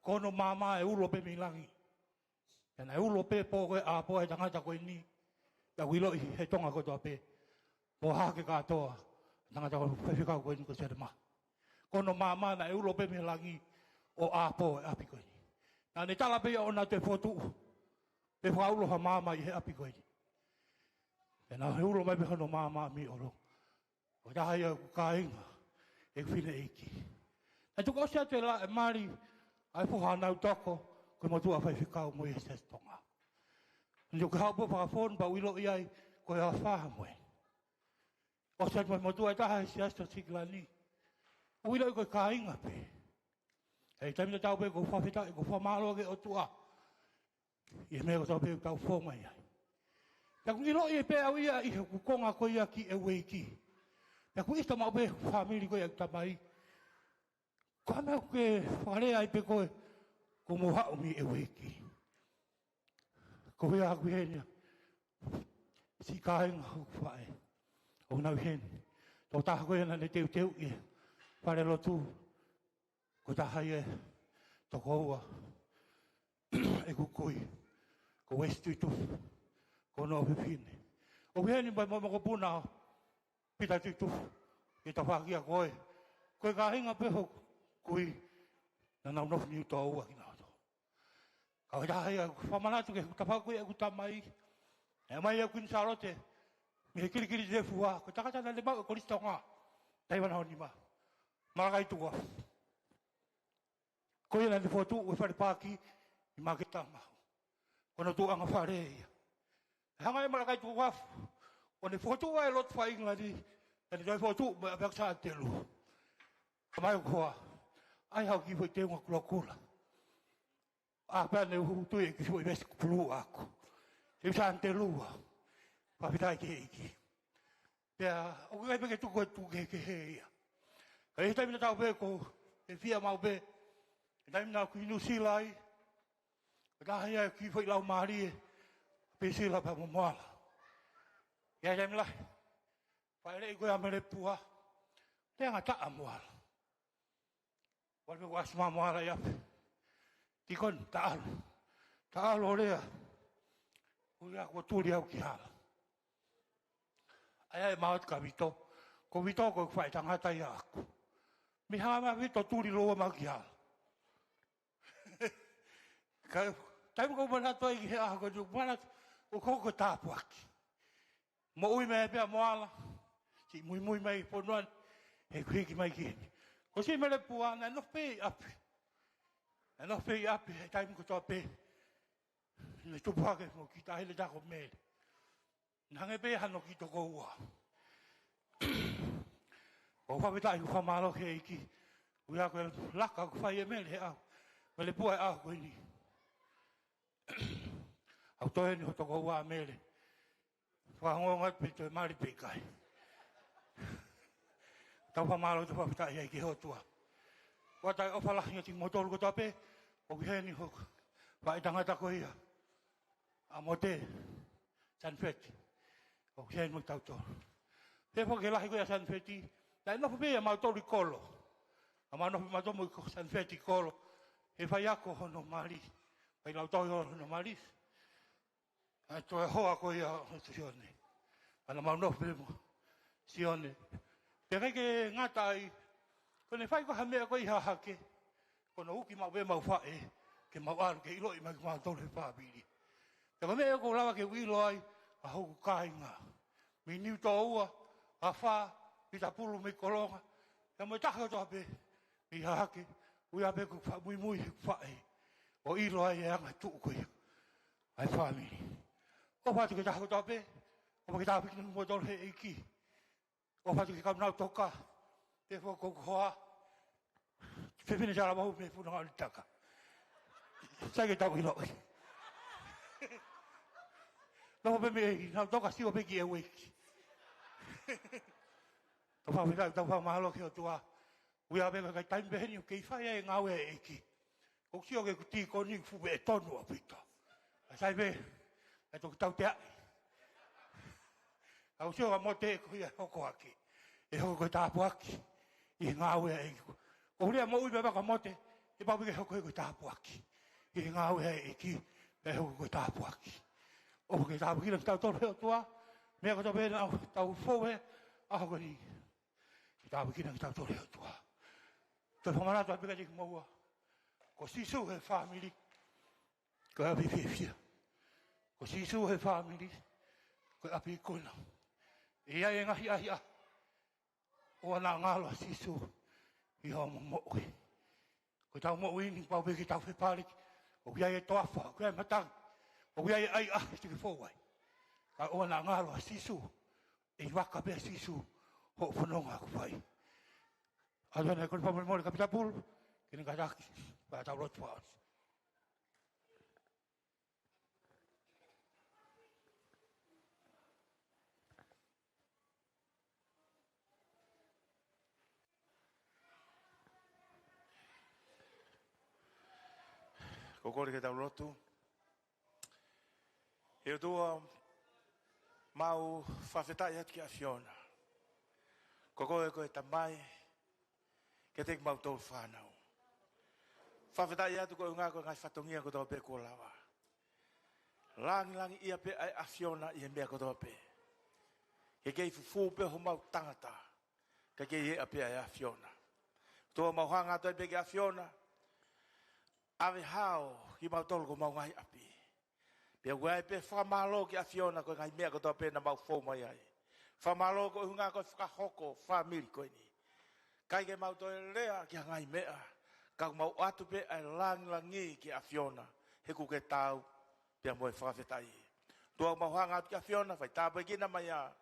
ko hono maama ʻe ulo pē mei langi. Pea naʻe ulo pē pō ko ē ʻapō ʻa e tangata ko eni, pea ʻoku ʻiloʻi he Tonga kotoa pē, mo Hahake kātoa, tangata ko e faifekau ko eni ko Sione Mahe. Ko hono maama naʻe ulo pē mei langi ʻo ʻapō e ʻapi ko eni. Naʻa ne tala pē ia ʻo na te fotu, pea fakaulo ha maama ʻi he ʻapi ko eni. Pea naʻe ulo mai pē hono maama mei ʻolo. Ko e taha ia ʻeku kāinga, ʻeku fineʻeiki. Naʻe tuku ʻosi atu e laʻe mali ʻa e foha nautoko, ko e motuʻa faifekau mo e Siasi Tonga. Naʻe tuku haʻu pē fakafonu pea u ʻiloʻi ai, ko e afā mo ē. ʻOsi atu mai motuʻa ʻe taha he Siasi ʻo Sikilani. U ʻiloʻi ko e kāinga pē. He taimi tatau pē ʻoku ou fakafetaʻi, ʻoku ou fakamālō ki he ʻOtua. ʻI he meʻa kotoa pē ʻoku tau fou mai ai. Pea ʻoku ʻiloʻi pē au ia ʻi heʻeku konga ko ia ki ʻEueiki. Pea ʻoku ʻita maʻu pē ʻeku fāmili ko ia ʻeku tamai. Ko e hā e meʻa ʻoku ke fakalea ai pē koe, kuo mou haʻu mei ʻEueiki. Ko ia ʻoku ʻi heni, siʻi kāinga ʻoku faʻē. ʻOku nau ʻi heni. Tokotaha ko ia naʻa ne teuteuʻi e fale lotu. Ko e taha ia e tokoua ʻeku kui, ko Uesi Tuʻitufu. hono ʻofefine. ʻOku ʻi heni mo e mokopuna ʻo Pita Tuʻitupu, ʻi he tafaʻaki ʻa koe. Ko e kāinga pē hoku kui, naʻa nau nofo Niutōua kinautolu. Ka ʻoku ʻi ai ha taha ia ʻoku fakamanatu ki he tafaʻaki ko ia ʻeku tamai. ʻE mai ʻa Kuini Sālote mei he kilikiti ʻi he fua, ko e tangata naʻa ne maʻu e Kolisi Tonga taʻu hiva noa nima. Malakai Tukuafu. Ko ia naʻa ne fokotuʻu e fale paaki ʻi Māketa Mahu. Ko hono tuʻuʻanga fale ia. Hanga ʻe Malakai Tukuafu ʻo ne fokotuʻu ai e lotu fakaʻIngilani, naʻa ne toe fokotuʻu mo e ʻapiako Sātelu. Ka mai ʻoku hoa, ʻai haʻo kiʻi foʻi teunga kulokula. ʻA pea ne u tui e kiʻi foʻi veesi pulū ʻaʻaku. Te u Sātelu ā. Fakafetaʻi ki he ʻEiki. Pea ʻoku ʻikai pē ke tuku e tuʻu kehekehe ia. Ka ʻi he taimi naʻa tau pē ko e fia mau pē, he taimi naʻa ku ʻi Nuʻusila ai, ko e taha ia e kiʻi foʻi laumālie, Pisila pea mo Moala. ʻI he taimi lahi, fāʻeleʻi ko ia ʻa Melepua, te anga taʻa Moala. Wale me ko Asuma Moala ia pē. Tikoni, ta ʻalu. Ta ʻalu ʻo lea. Ui aku ʻo tuli au ki hala. ʻAi ʻa e maʻu atu kia Vito. Ko Vito ko e faʻē tangata ia ʻaʻaku. Mei hanga mai Vito tuli lōua maʻu ki hala. Ka, taimi ko ē ʻoku ou manatu ai ki he ʻaho ko eni, ʻoku ou manatu, ʻoku hoko ko e tāpuaki. Moʻui mai pē ʻa Moala, siʻi muimui mai ki he fonua ni, he kuo hiki mai ki heni. Ko siʻi Melepua, naʻe nofo pē ʻi ʻapi. Naʻe nofo pē ʻi ʻapi, he taimi kotoa pē. Naʻe tupu hake mo e kiʻi taʻahine taha ko Mele. Naʻe hangē pē hano kiʻi tokoua. ʻOku ou fakafetaʻi, ʻoku ou fakamālō ki he ʻEiki. Ui aku e laka ʻoku fai ʻe Mele he ʻaho. Melepua he ʻaho ko eni. ʻOku toe eni ho tokoua Mele. Fakaongoongo atu pe toe mali pe ʻikai. Tau fakamālō, tau fakafetaʻi ai ki he ʻOtua. ʻOatu e ʻofa lahi ʻiate kimoutolu kotoa pē, ʻoku ʻi heni hoku faʻē tangata ko ia, ʻa Mote Sanifeti. ʻOku ʻi heni mo kitautolu. Pea foki ki he lahi ko ia ʻa Sanifeti, naʻe nofo pē ʻa mautolu ʻi kolo. Naʻa mau nofo mautolu mo Sanifeti ʻi kolo. He faiako hono mali. Failautohi hono mali. ʻA e toe hoa ko ia ʻo Sione. ʻA naʻa mau nofo pē mo Sione. Pea ʻikai ke ngata ai, ko ʻene fai ko ha meʻa ko ē ʻi Hahake, ko hono uki maʻu pē ʻemau faʻē, ke mau ʻalu ke ʻiloʻi mai kimautolu he fāmili. Pea ko e meʻa ʻoku ou lava ke u ʻilo ai ʻa hoku kāinga. Mei Niutōua, ʻa Fa, Pita Pulu mei Kolonga. Pea mo e taha kotoa pē mei Hahake, ui ā pē ʻoku fakamuimui he faʻē. ʻO ʻilo ai e anga tuʻu ko ia ʻa e fāmili. ʻOfa atu ki he taha kotoa pē, ʻofa ke tāpuekina kimoutolu he ʻEiki. ʻOfa atu ki he kau Nautoka, pea foki ko hoku hoa, Fefine Salavou mei Funga ʻo Litaka. Sai ke tau ʻiloʻi. Nofo pē mei Nautoka, sio pē ki he ueiki. Tau fakafetaʻi, tau fakamālō ki he ʻOtua. Ui ā pē ka ʻikai taimi pehē ni ʻoku kei fai ai e ngāue ʻa e ʻEiki. ʻOku sio ki heʻeku tīkoni ʻoku fuʻu veʻetonu ʻaupito. ʻA sai pē, ʻe toki tauteaʻi. ʻOku sio kia Mote ko ia ʻe hoko hake, ʻe hoko ko e tāpuaki ʻi he ngāue ʻa e ʻEiki. ʻOku lea moʻui pē ʻa Mote, ʻe pau pē ke hoko ko e tāpuaki ʻi he ngāue ʻa e ʻEiki, pea hoko ko e tāpuaki. ʻOfa ke tāpuekina kitautolu he ʻOtua, meʻa kotoa pē naʻa tau fou he ʻaho ko eni. Ke tāpuekina kitautolu he ʻOtua. Toe fakamanatu atu pē kiate kimoua. Ko Sīsū he fāmili, ko e ʻapi fiefia. Ko Sīsū he fāmili, ko e ʻapi ikuna. ʻE ʻi ai e ngaahi ʻahiʻahi, ʻoua naʻa ngalo ʻa Sīsū ʻi hoʻo moʻui. Ko ʻetau moʻui ni pau pē ke tau fepaliki. ʻOku ʻi ai e toafa, ʻoku ʻi ai e matangi, ʻoku ʻi ai e ʻaiʻa te ke fou ai. Ka ʻoua naʻa ngalo ʻa Sīsū, ʻe ʻi vaka pē ʻa Sīsū hoʻo fononga ʻoku fai. ʻAlu ʻanai ko e fakamolemole kia Pita Pulu, ke ne kātaki, pea tau lotu fakaʻosi. Ko e kole ke tau lotu. ʻE ʻOtua, mau fakafetaʻi atu ki he ʻAfiona. Ko koe ko e Tamai kiate kimautolu fānau. Fakafetaʻi atu koeʻuhi ko e ngaahi fatongia kotoa pē kuo lava. Langilangiʻia pē ʻa e ʻAfiona ʻi he meʻa kotoa pē. Ke kei fufū pē homau tangata, ka kei eʻa pē ʻa e ʻAfiona. ʻOtua, mau hanga atu ai pē ki he ʻAfiona, ʻave hao kimautolu ki homau ngaahi ʻapi. Pea ʻoku ʻi ai pē fakamālō ki he ʻAfiona ko e ngaahi meʻa kotoa pē naʻa mau fou mai ai. Fakamālō koeʻuhi ko e fakahoko fāmili ko eni. ʻIkai ke mau toe lea ki ha ngaahi meʻa, ka mau ʻoatu pē ʻa e langilangi ki he ʻAfiona, he ʻoku ke taau pea mo e fakafetaʻi. ʻOtua, mau hanga atu ki he ʻAfiona, fai tāpuekina mai ʻa e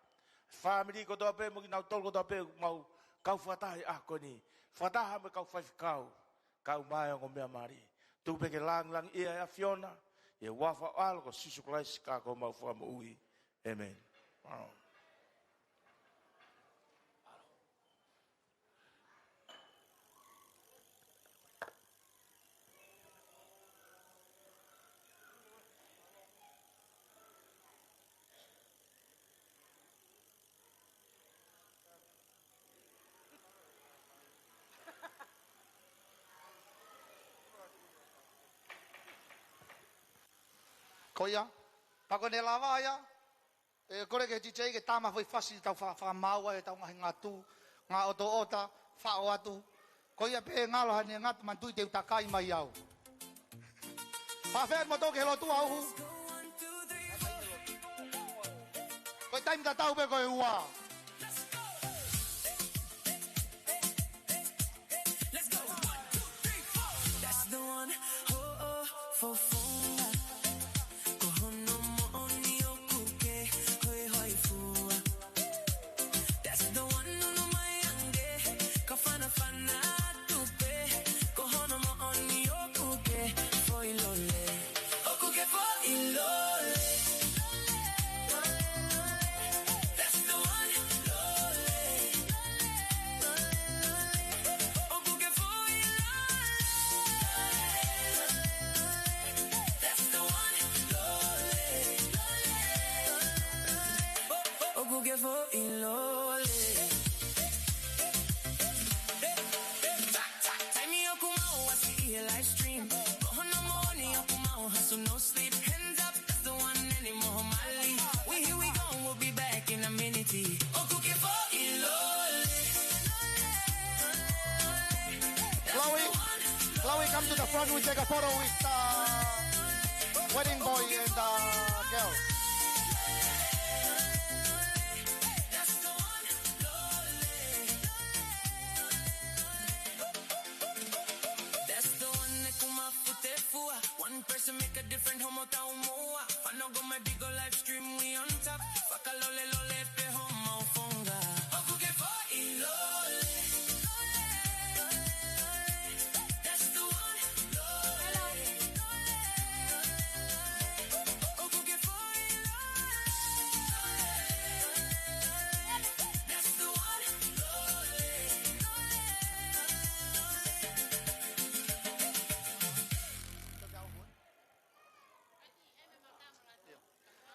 fāmili kotoa pē mo kinautolu kotoa pē ʻoku mau kau fakataha he ʻaho ko eni. Fakataha mo e kau faifekau, kau mai ʻa e ongo meʻa mali. Tuku pē ke langilangiʻia ʻa e ʻAfiona, ʻi he huafa ʻo ho ʻAlo ko Sīsū Kalaisi ko homau Fakamoʻui. ʻĒmeni. Ko ia, pea ko ʻene lava ia, ʻe kole ki he D J ke tā mai ha foʻi fasi tau fa-, fakamaau ai ʻetau ngaahi ngatu, ngaahi ʻotoʻota, faʻo atu. Ko ia pē ngalo haʻane ngatu, manatuʻi te u takai mai au. Fakafeʻao mo tō ki he lotu ʻa uhu. Ko e taimi tatau pē ko e ua. That's the one. Hoʻo fofonga. Ko hono moʻoni ʻoku ke hoihoifua. That's the one, unu mai ange, ka fanafana atu pē. Ko hono moʻoni ʻoku ke foʻi lole. ʻOku ke foʻi lole. That's the one, lole. ʻOku ke foʻi lole. That's the one, lole. ʻOku ke foʻi lole. Taimi ʻoku mau ʻasi ʻi he live stream. Ko hono moʻoni ʻoku mau hustle, no sleep. Hands up, that's the one, ʻeni mo ho mali. We here we go, we'll be back in a minute. ʻOku ke foʻi lole. Chloe, Chloe, come to the front. We take a photo with, uh, wedding boy and, uh, girl. That's the one, ʻeku mafu te fua. One person make a difference, homo taumuʻa. Fanogo mai, big ol live stream, we on top. Fakalole lole pē homau fofonga. ʻOku ke foʻi lole. That's the one, lole. ʻOku ke foʻi lole. That's the one, lole.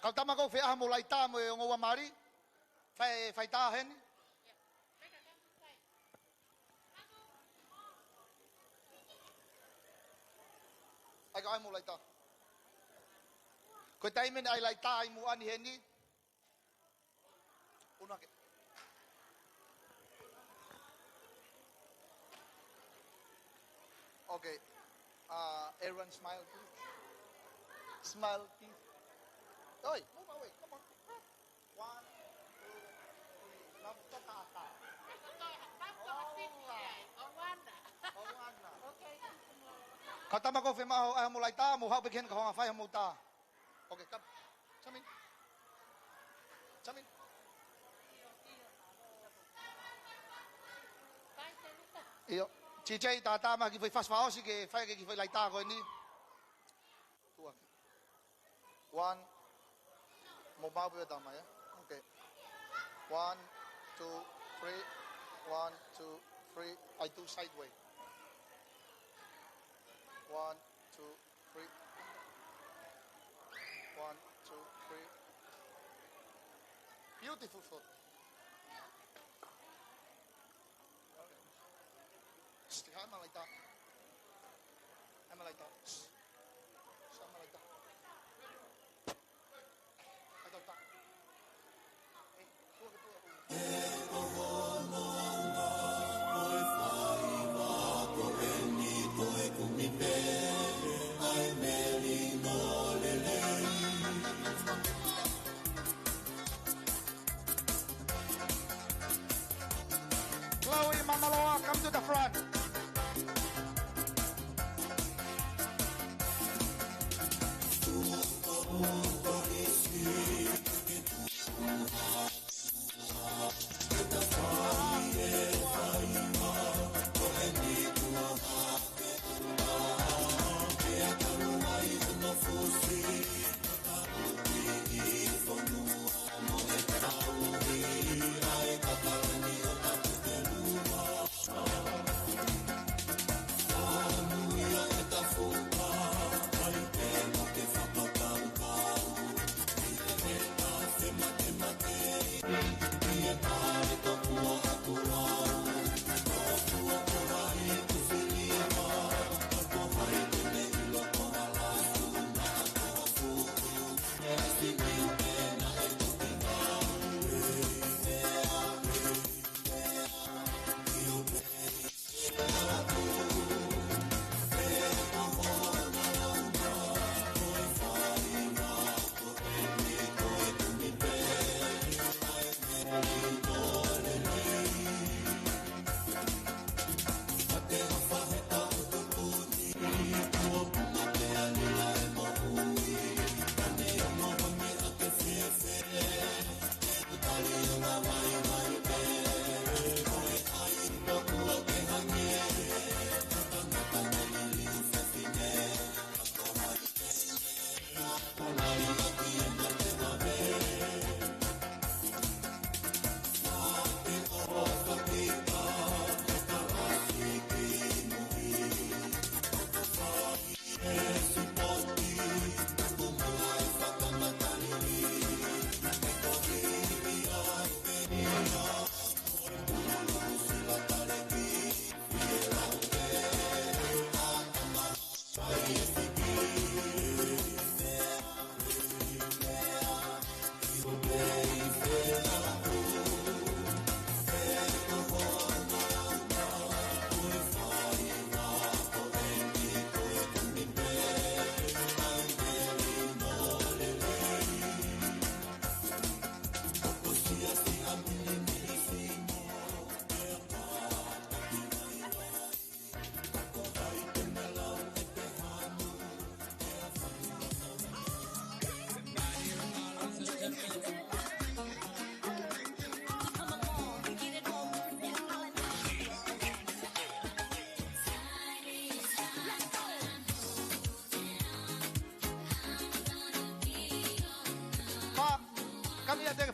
Kau tama, ʻoku ou fie ʻai homou laita mo e ongo ua mali. Fai, fai tā heni. ʻAi, kau ʻai homou laita. Ko e taimi ʻeni ʻai laita ʻi muʻa ni heni. Unu hake. Okay. Uh, everyone smile, please. Smile, please. Oi, move away. Come on. One, two, three. Now, ta, ta, ta. All right. All right. Okay. Kau tama, ʻoku ou fie maʻu ʻa homou laita, mou haʻu pē ki heni ka hoʻo hanga fai homou tā. Okay, come. Come in. Come in. ʻIo. T J, tā tā mai ha kiʻi foʻi fasi fakaʻosi ke fai ki he kiʻi foʻi laita ko eni. Tuʻu hake. One. Mou maʻu pē tā mai, ē? Okay. One, two, three. One, two, three. I do sideway. One, two, three. One, two, three. Beautiful foot. Shh, ʻai mai laita. ʻAi mai laita. Shh. Shh, ʻai mai laita.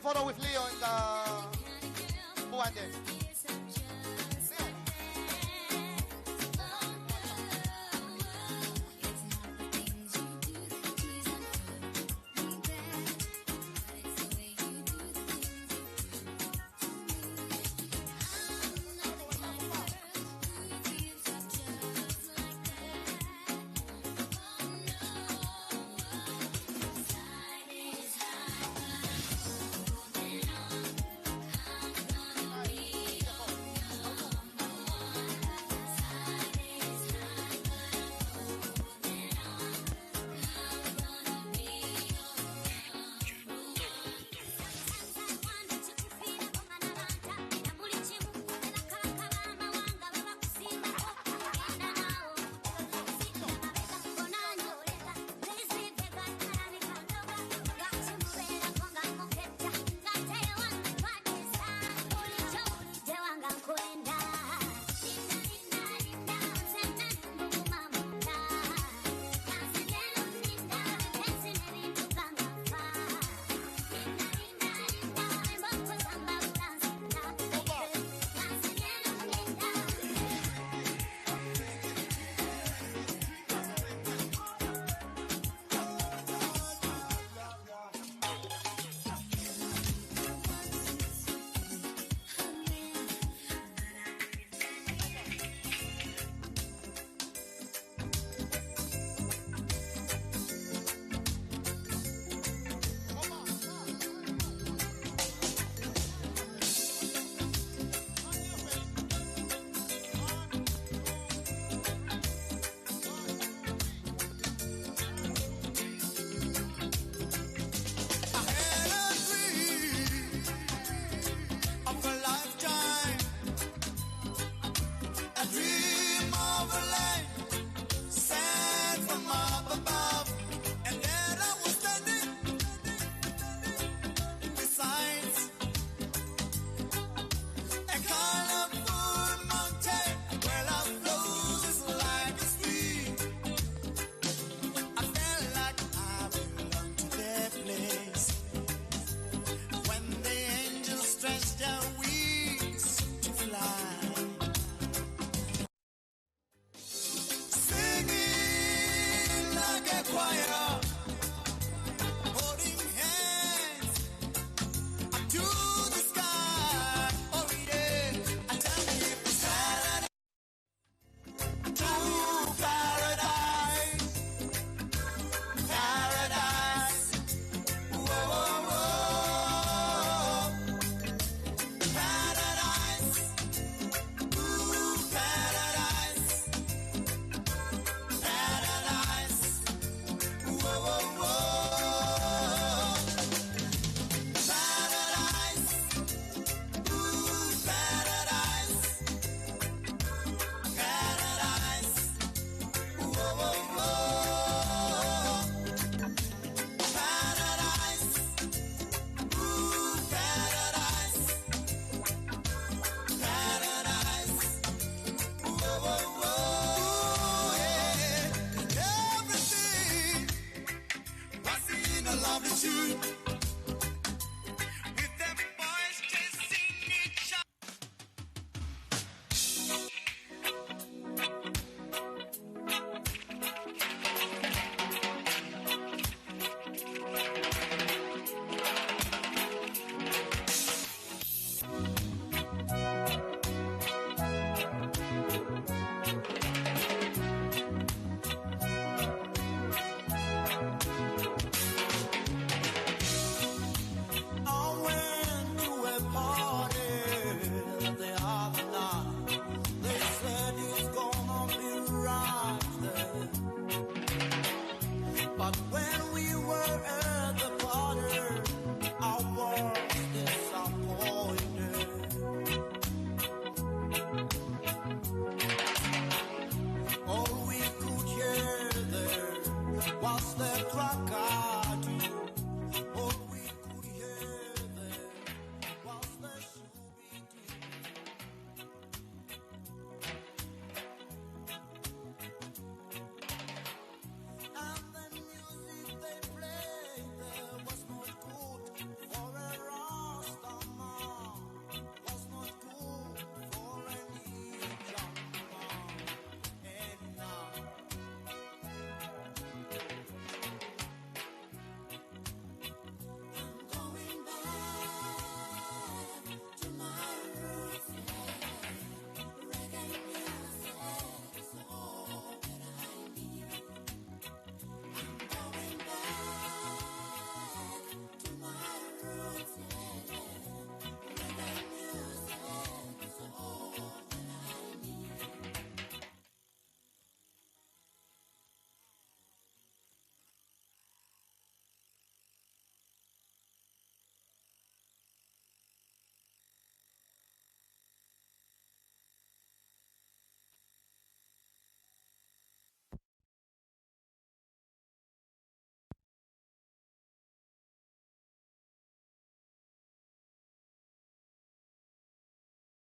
Photo with Leo in the Buande. I had a dream of a lifetime, a dream of a life sent from up above, and that I was standing beside a colorful mountain where love flows like a stream. I felt like I belong to that place when the angels stretch their wings to fly. Singing like a choir, holding hands up to the sky. Oh yeah, I tell me if it's Saturday to paradise, paradise. Whoa, whoa, whoa. Paradise. Ooh, paradise. Paradise. Whoa, whoa, whoa. Paradise. Ooh, paradise. Paradise. Whoa, whoa, whoa. Paradise. Ooh, paradise. Paradise. Whoa, whoa, whoa, yeah. Everything was in a lovely shoot. With them boys chasing each other. I went to a party the other night. They said it's gonna be right there. But when we were at the party, I was disappointed. All we could hear there was the tractor.